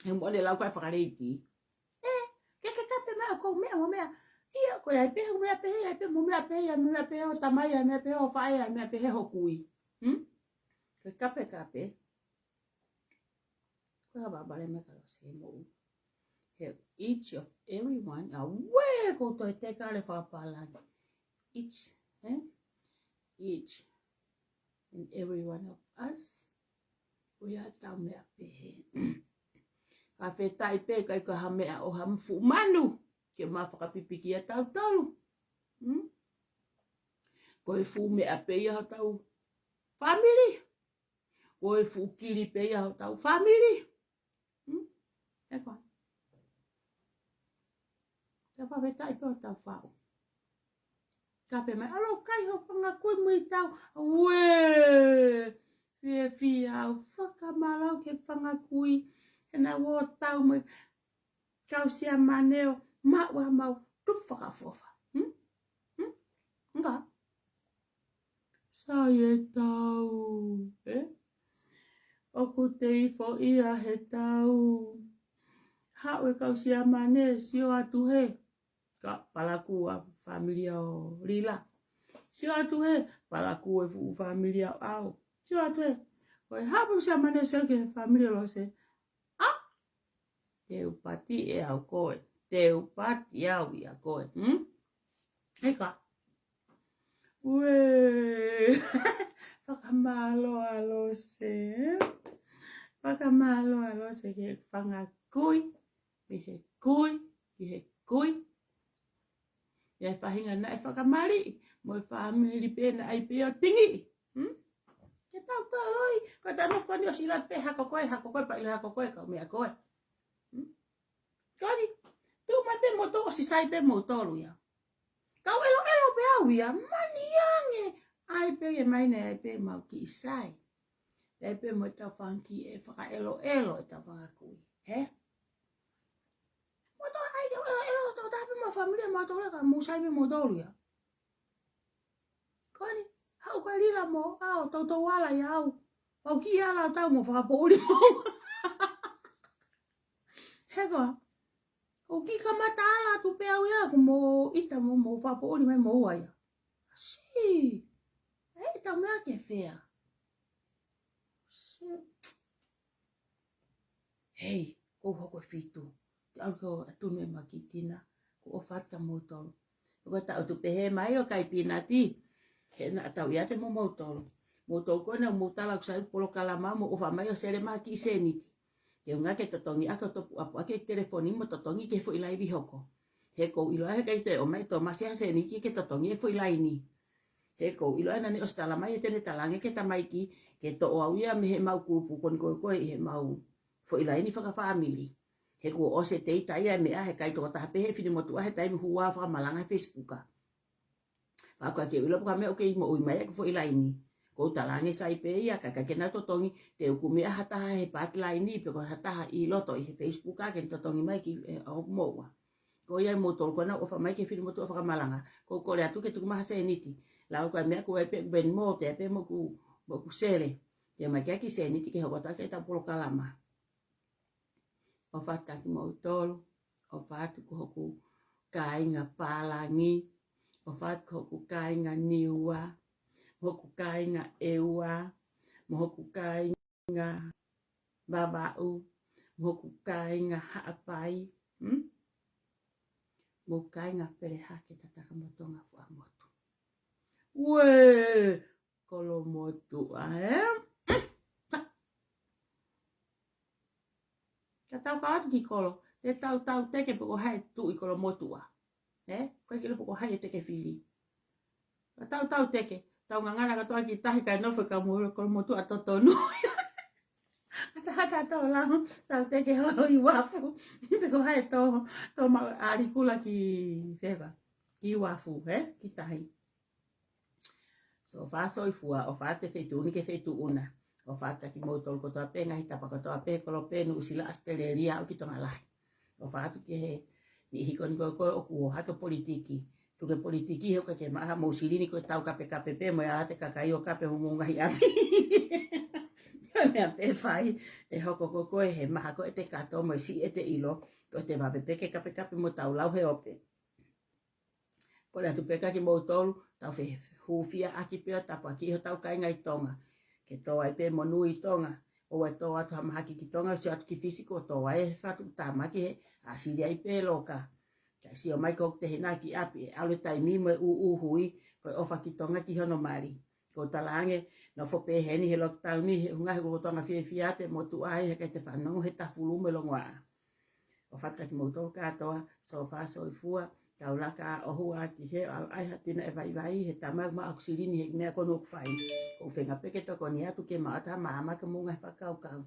He mo ne lau kai fakaleiti. Ē, ke ke kape meʻa ko e meʻa mo e meʻa. ʻIa, ko ia pē, meʻa pē, ia pē, mo meʻa pē, ia meʻa pē, ʻo tamai, ia meʻa pē, ʻo faʻē, ia meʻa pē, he hoku ui. Hmm? Ke kapekape. Ko e ha vavale meʻa ka Lose mo. He each of everyone, ʻa ē ko e toe teka le fakapālangi. Each, eh? Each and every one of us, we are tau meʻa pehē. Ka fetaʻi pē, ʻikai ko ha meʻa ʻo ha fuʻu manu, ke ma fakapipiki ʻa tautolu. Hmm? Ko e fuʻu meʻa pē ia hotau family. Ko e fuʻu kili pē ia hotau family. Hmm? Ē ko. Te fakafetaʻi pē ʻo tau faʻu. Kape mai, ʻalu kai ho fanga kui mo e tau. Uē! Fiefia au, fakamālō ki he fanga kui. He naʻa ō tau mo e kau Siamane ʻo maʻu ʻa e mau tupu fakaʻofoʻofa. Hmm? Hmm? Nga. Sai e tau, ē? ʻOku te ifo ia he tau. Haʻu e kau Siamane, sio atu he. Ka palakū ʻa e fāmili ʻo Lila. Sio atu he, palakū e fuʻu fāmili ʻo ʻAo. Sio atu he. Ko e haʻu Siamane sio ki he fāmili ʻo Lose. ʻA! Te u pati ʻe au koe. Te u pati au ia koe. Hmm? Ē ka. Uē. Fakamālō ʻa Lose. Fakamālō ʻa Lose ki he fanga kui. Ki he kui. Ki he kui. ʻI ai e faʻahinga naʻe fakamaliʻi, mo e fāmili pē naʻe ʻi ai pē ʻo tingiʻi. Hmm? Ke tau toloi, ko e tau nofo ko eni ʻosi ʻilo pē hako koe, hako koe, pea ʻilo hako koe, kau meʻa koe. Hmm? Ko eni, tuʻu mai pē moutolu, ʻosi sai pē moutolu ia. Kau ʻeloʻelo pē au ia, mani ange. ʻAi pē ke mai ne, ʻai pē mau kiʻi sai. ʻAi pē mo e tau fanga kiʻi ʻe fakaʻeloʻelo e tau fanga kui. He? Mo tau ʻai ke ʻeloʻelo, tau taha pē mo e fāmili ʻa moutolu ka mou sai pē moutolu ia. Ko eni, haʻu ko e Lila mo au, tau tau ala ia au. Pau kiʻi ala tau mo fakapoʻuli mo. He ko, ʻoku kiʻi kamata ala atu pē au ia, ko mo ʻita mo, mo fakapoʻuli mai mo ua ia. Si. Ē, tau meʻa ke fea. Si. Hei, ko hoko e fitu. Te ʻalu ke ʻatunu e makikina, ko ʻofa atu kia moutolu. Ko e taʻutu pehē mai ʻo kai pinati. He naʻa tau ʻiate mo moutolu. Moutolu ko ena mou tala ʻoku sai polokalama mo ʻofa mai ʻo sele mai kiʻi seniti. Ke unga ke totongi ʻaki ʻo topuʻapuʻaki e telefoni mo totongi ki he foʻi laivi hoko. He ʻoku ou ʻilo ʻa e kai te ʻomai Tōmasi ha seniti ke totongi e foʻi laini. He ʻoku ou ʻilo ʻa ena ne ʻosi tala mai ʻe te ne talange ke tamaiki, ke toʻo au ia mei he mau kulupu ko eni ko e ko e ʻi he mau foʻi laini fakafāmili. He kuo ʻosi e teita ia e meʻa he kai tokotaha pē he fili motuʻa he taimi hua fakamalanga he Facebook. Pea ko e ke ʻilo pē ka meʻa ʻoku kei moʻui mai ʻa e foʻi laini. ʻOku ou talange sai pē ia ka ʻikai ke nau totongi te u kumi ʻa ha taha he paati laini pe ko ha taha ʻi loto ʻi he Facebook ke ne totongi mai ki he ʻoku moʻua. Ko ia ʻi moutolu ko ena ʻofa mai ki he fili motuʻa fakamalanga. ʻOku ou kole atu ke tuku mai ha seniti. Lau ko e meʻa ko e pē Venmo, te pē moku, moku sele. Te mai ke ʻaki seniti ke hoko atu ʻaki e tau polokalama. ʻOfa atu kia moutolu. ʻOfa atu ki hoku kāinga pālangi. ʻOfa atu ki hoku kāinga Niua. Hoku kāinga ʻEua. Mo hoku kāinga Vavaʻu, mo hoku kāinga Haʻapai, hmm? Mo kāinga Pelehake, Tatakamotonga, Fuaʻamotu. Uē, Kolomotuʻa, ē? Ka tau kau atu ki kolo, te tau tau teke pe ko hai tuʻi Kolomotuʻa. Ē? Ko e kilo pe ko hai e teke fili. Ka tau tau teke, tau ngangana kātoa ki tahi kae nofo e kau mo Kolomotuʻa totonu. ʻAtā, ʻatā tō lau, tau teke holo ʻi Uafu. Pe ko hai tō, tō ma alikula ki feka. Ki Uafu, he? Ki tahi. So, ʻofa soifua, ʻofa atu e feituʻu ni ki he feituʻu na. ʻOfa atu kia kimoutolu kotoa pē, ngaahi tapa kotoa pē, kolope, Nuʻusila, ʻAositelēlia, ʻo ki Tonga Lahi. ʻOfa atu ki he niʻihi ko eni ko ē ʻoku ō atu ʻo politiki. Tuku e politiki, he ʻoku ʻikai ke maʻa ha mou silini, ko e tau kapekape pē, mo e ala ʻete kakai ʻo kape homou ngaahi ʻapi. Ko e meʻa pē fai, ʻe hoko ko ē, he maha ko ē ʻete kato, mo e siʻi ʻete ʻilo, ko ʻete vave pē ke kapekape mo tau lau he ope. Kole atu pē kia kimoutolu, tau fehūfiaʻaki pē ʻo tāpuakiʻi hotau kāinga ʻi Tonga. Ke tō ai pē monū ʻi Tonga, ʻoua ʻe tō atu ha mahaki ki Tonga, sio atu ki Fisi kuo tō ai e fatu tāmaki he ʻāsili ai pē loka. Kae sio mai ko ʻeku tehina ki ʻapi, ʻe ʻalu e taimi mo e ʻūʻū hui, ko e ʻofa ki Tonga ki hono mali. Ko e talaange, nofo pē heni he lockdown ni, he ʻuhinga he ko Tonga fiefia ʻete motuʻa ai, he ʻikai te fanongo he tafulu mo e longoaʻa. ʻOfa atu kia kimoutolu kātoa, so ʻofa soifua, tau laka ʻo hū ā ki he ʻalu ʻai ha tina ʻe vaivai, he tama ma ʻoku silini he meʻa ko eni ʻoku fai. ʻOku ou feinga pē ke tokoni atu ke maʻu atu ha maama ke mou ngaahi fakakaukau.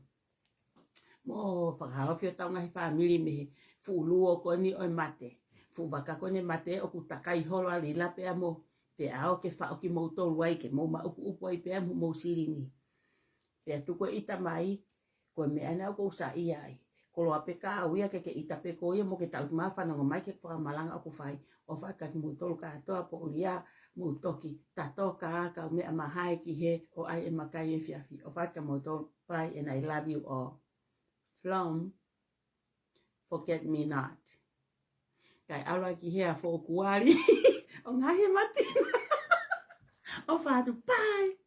Mo fakahaofi hotau ngaahi fāmili mei he fuʻu luo ko eni ʻo e mate. Fuʻu vaka ko eni mate ʻoku takai holo ʻa Lila pea mo Feʻao ke faʻu kimoutolu ai ke mou maʻupuʻupu ai pea mo mou silini. Pea tuku e ʻita mai, ko e meʻa ena ʻoku ou saiʻia ai. Koloa pē ka au ia ke ke ʻita pē ko ia mo ke tau ma fanongo mai ki he fakamalanga ʻoku fai. ʻOfa atu kia kimoutolu kātoa, poʻuli ā, mou toki tatō ka kau meʻa mahae ki he ʻo ʻai e makai efiafi. ʻOfa atu kia kimoutolu, bye and I love you all. From Forget Me Not. Kae ʻalu ā ki he ʻa Fōkuali. ʻO ngaahi mati. ʻOfa atu, bye.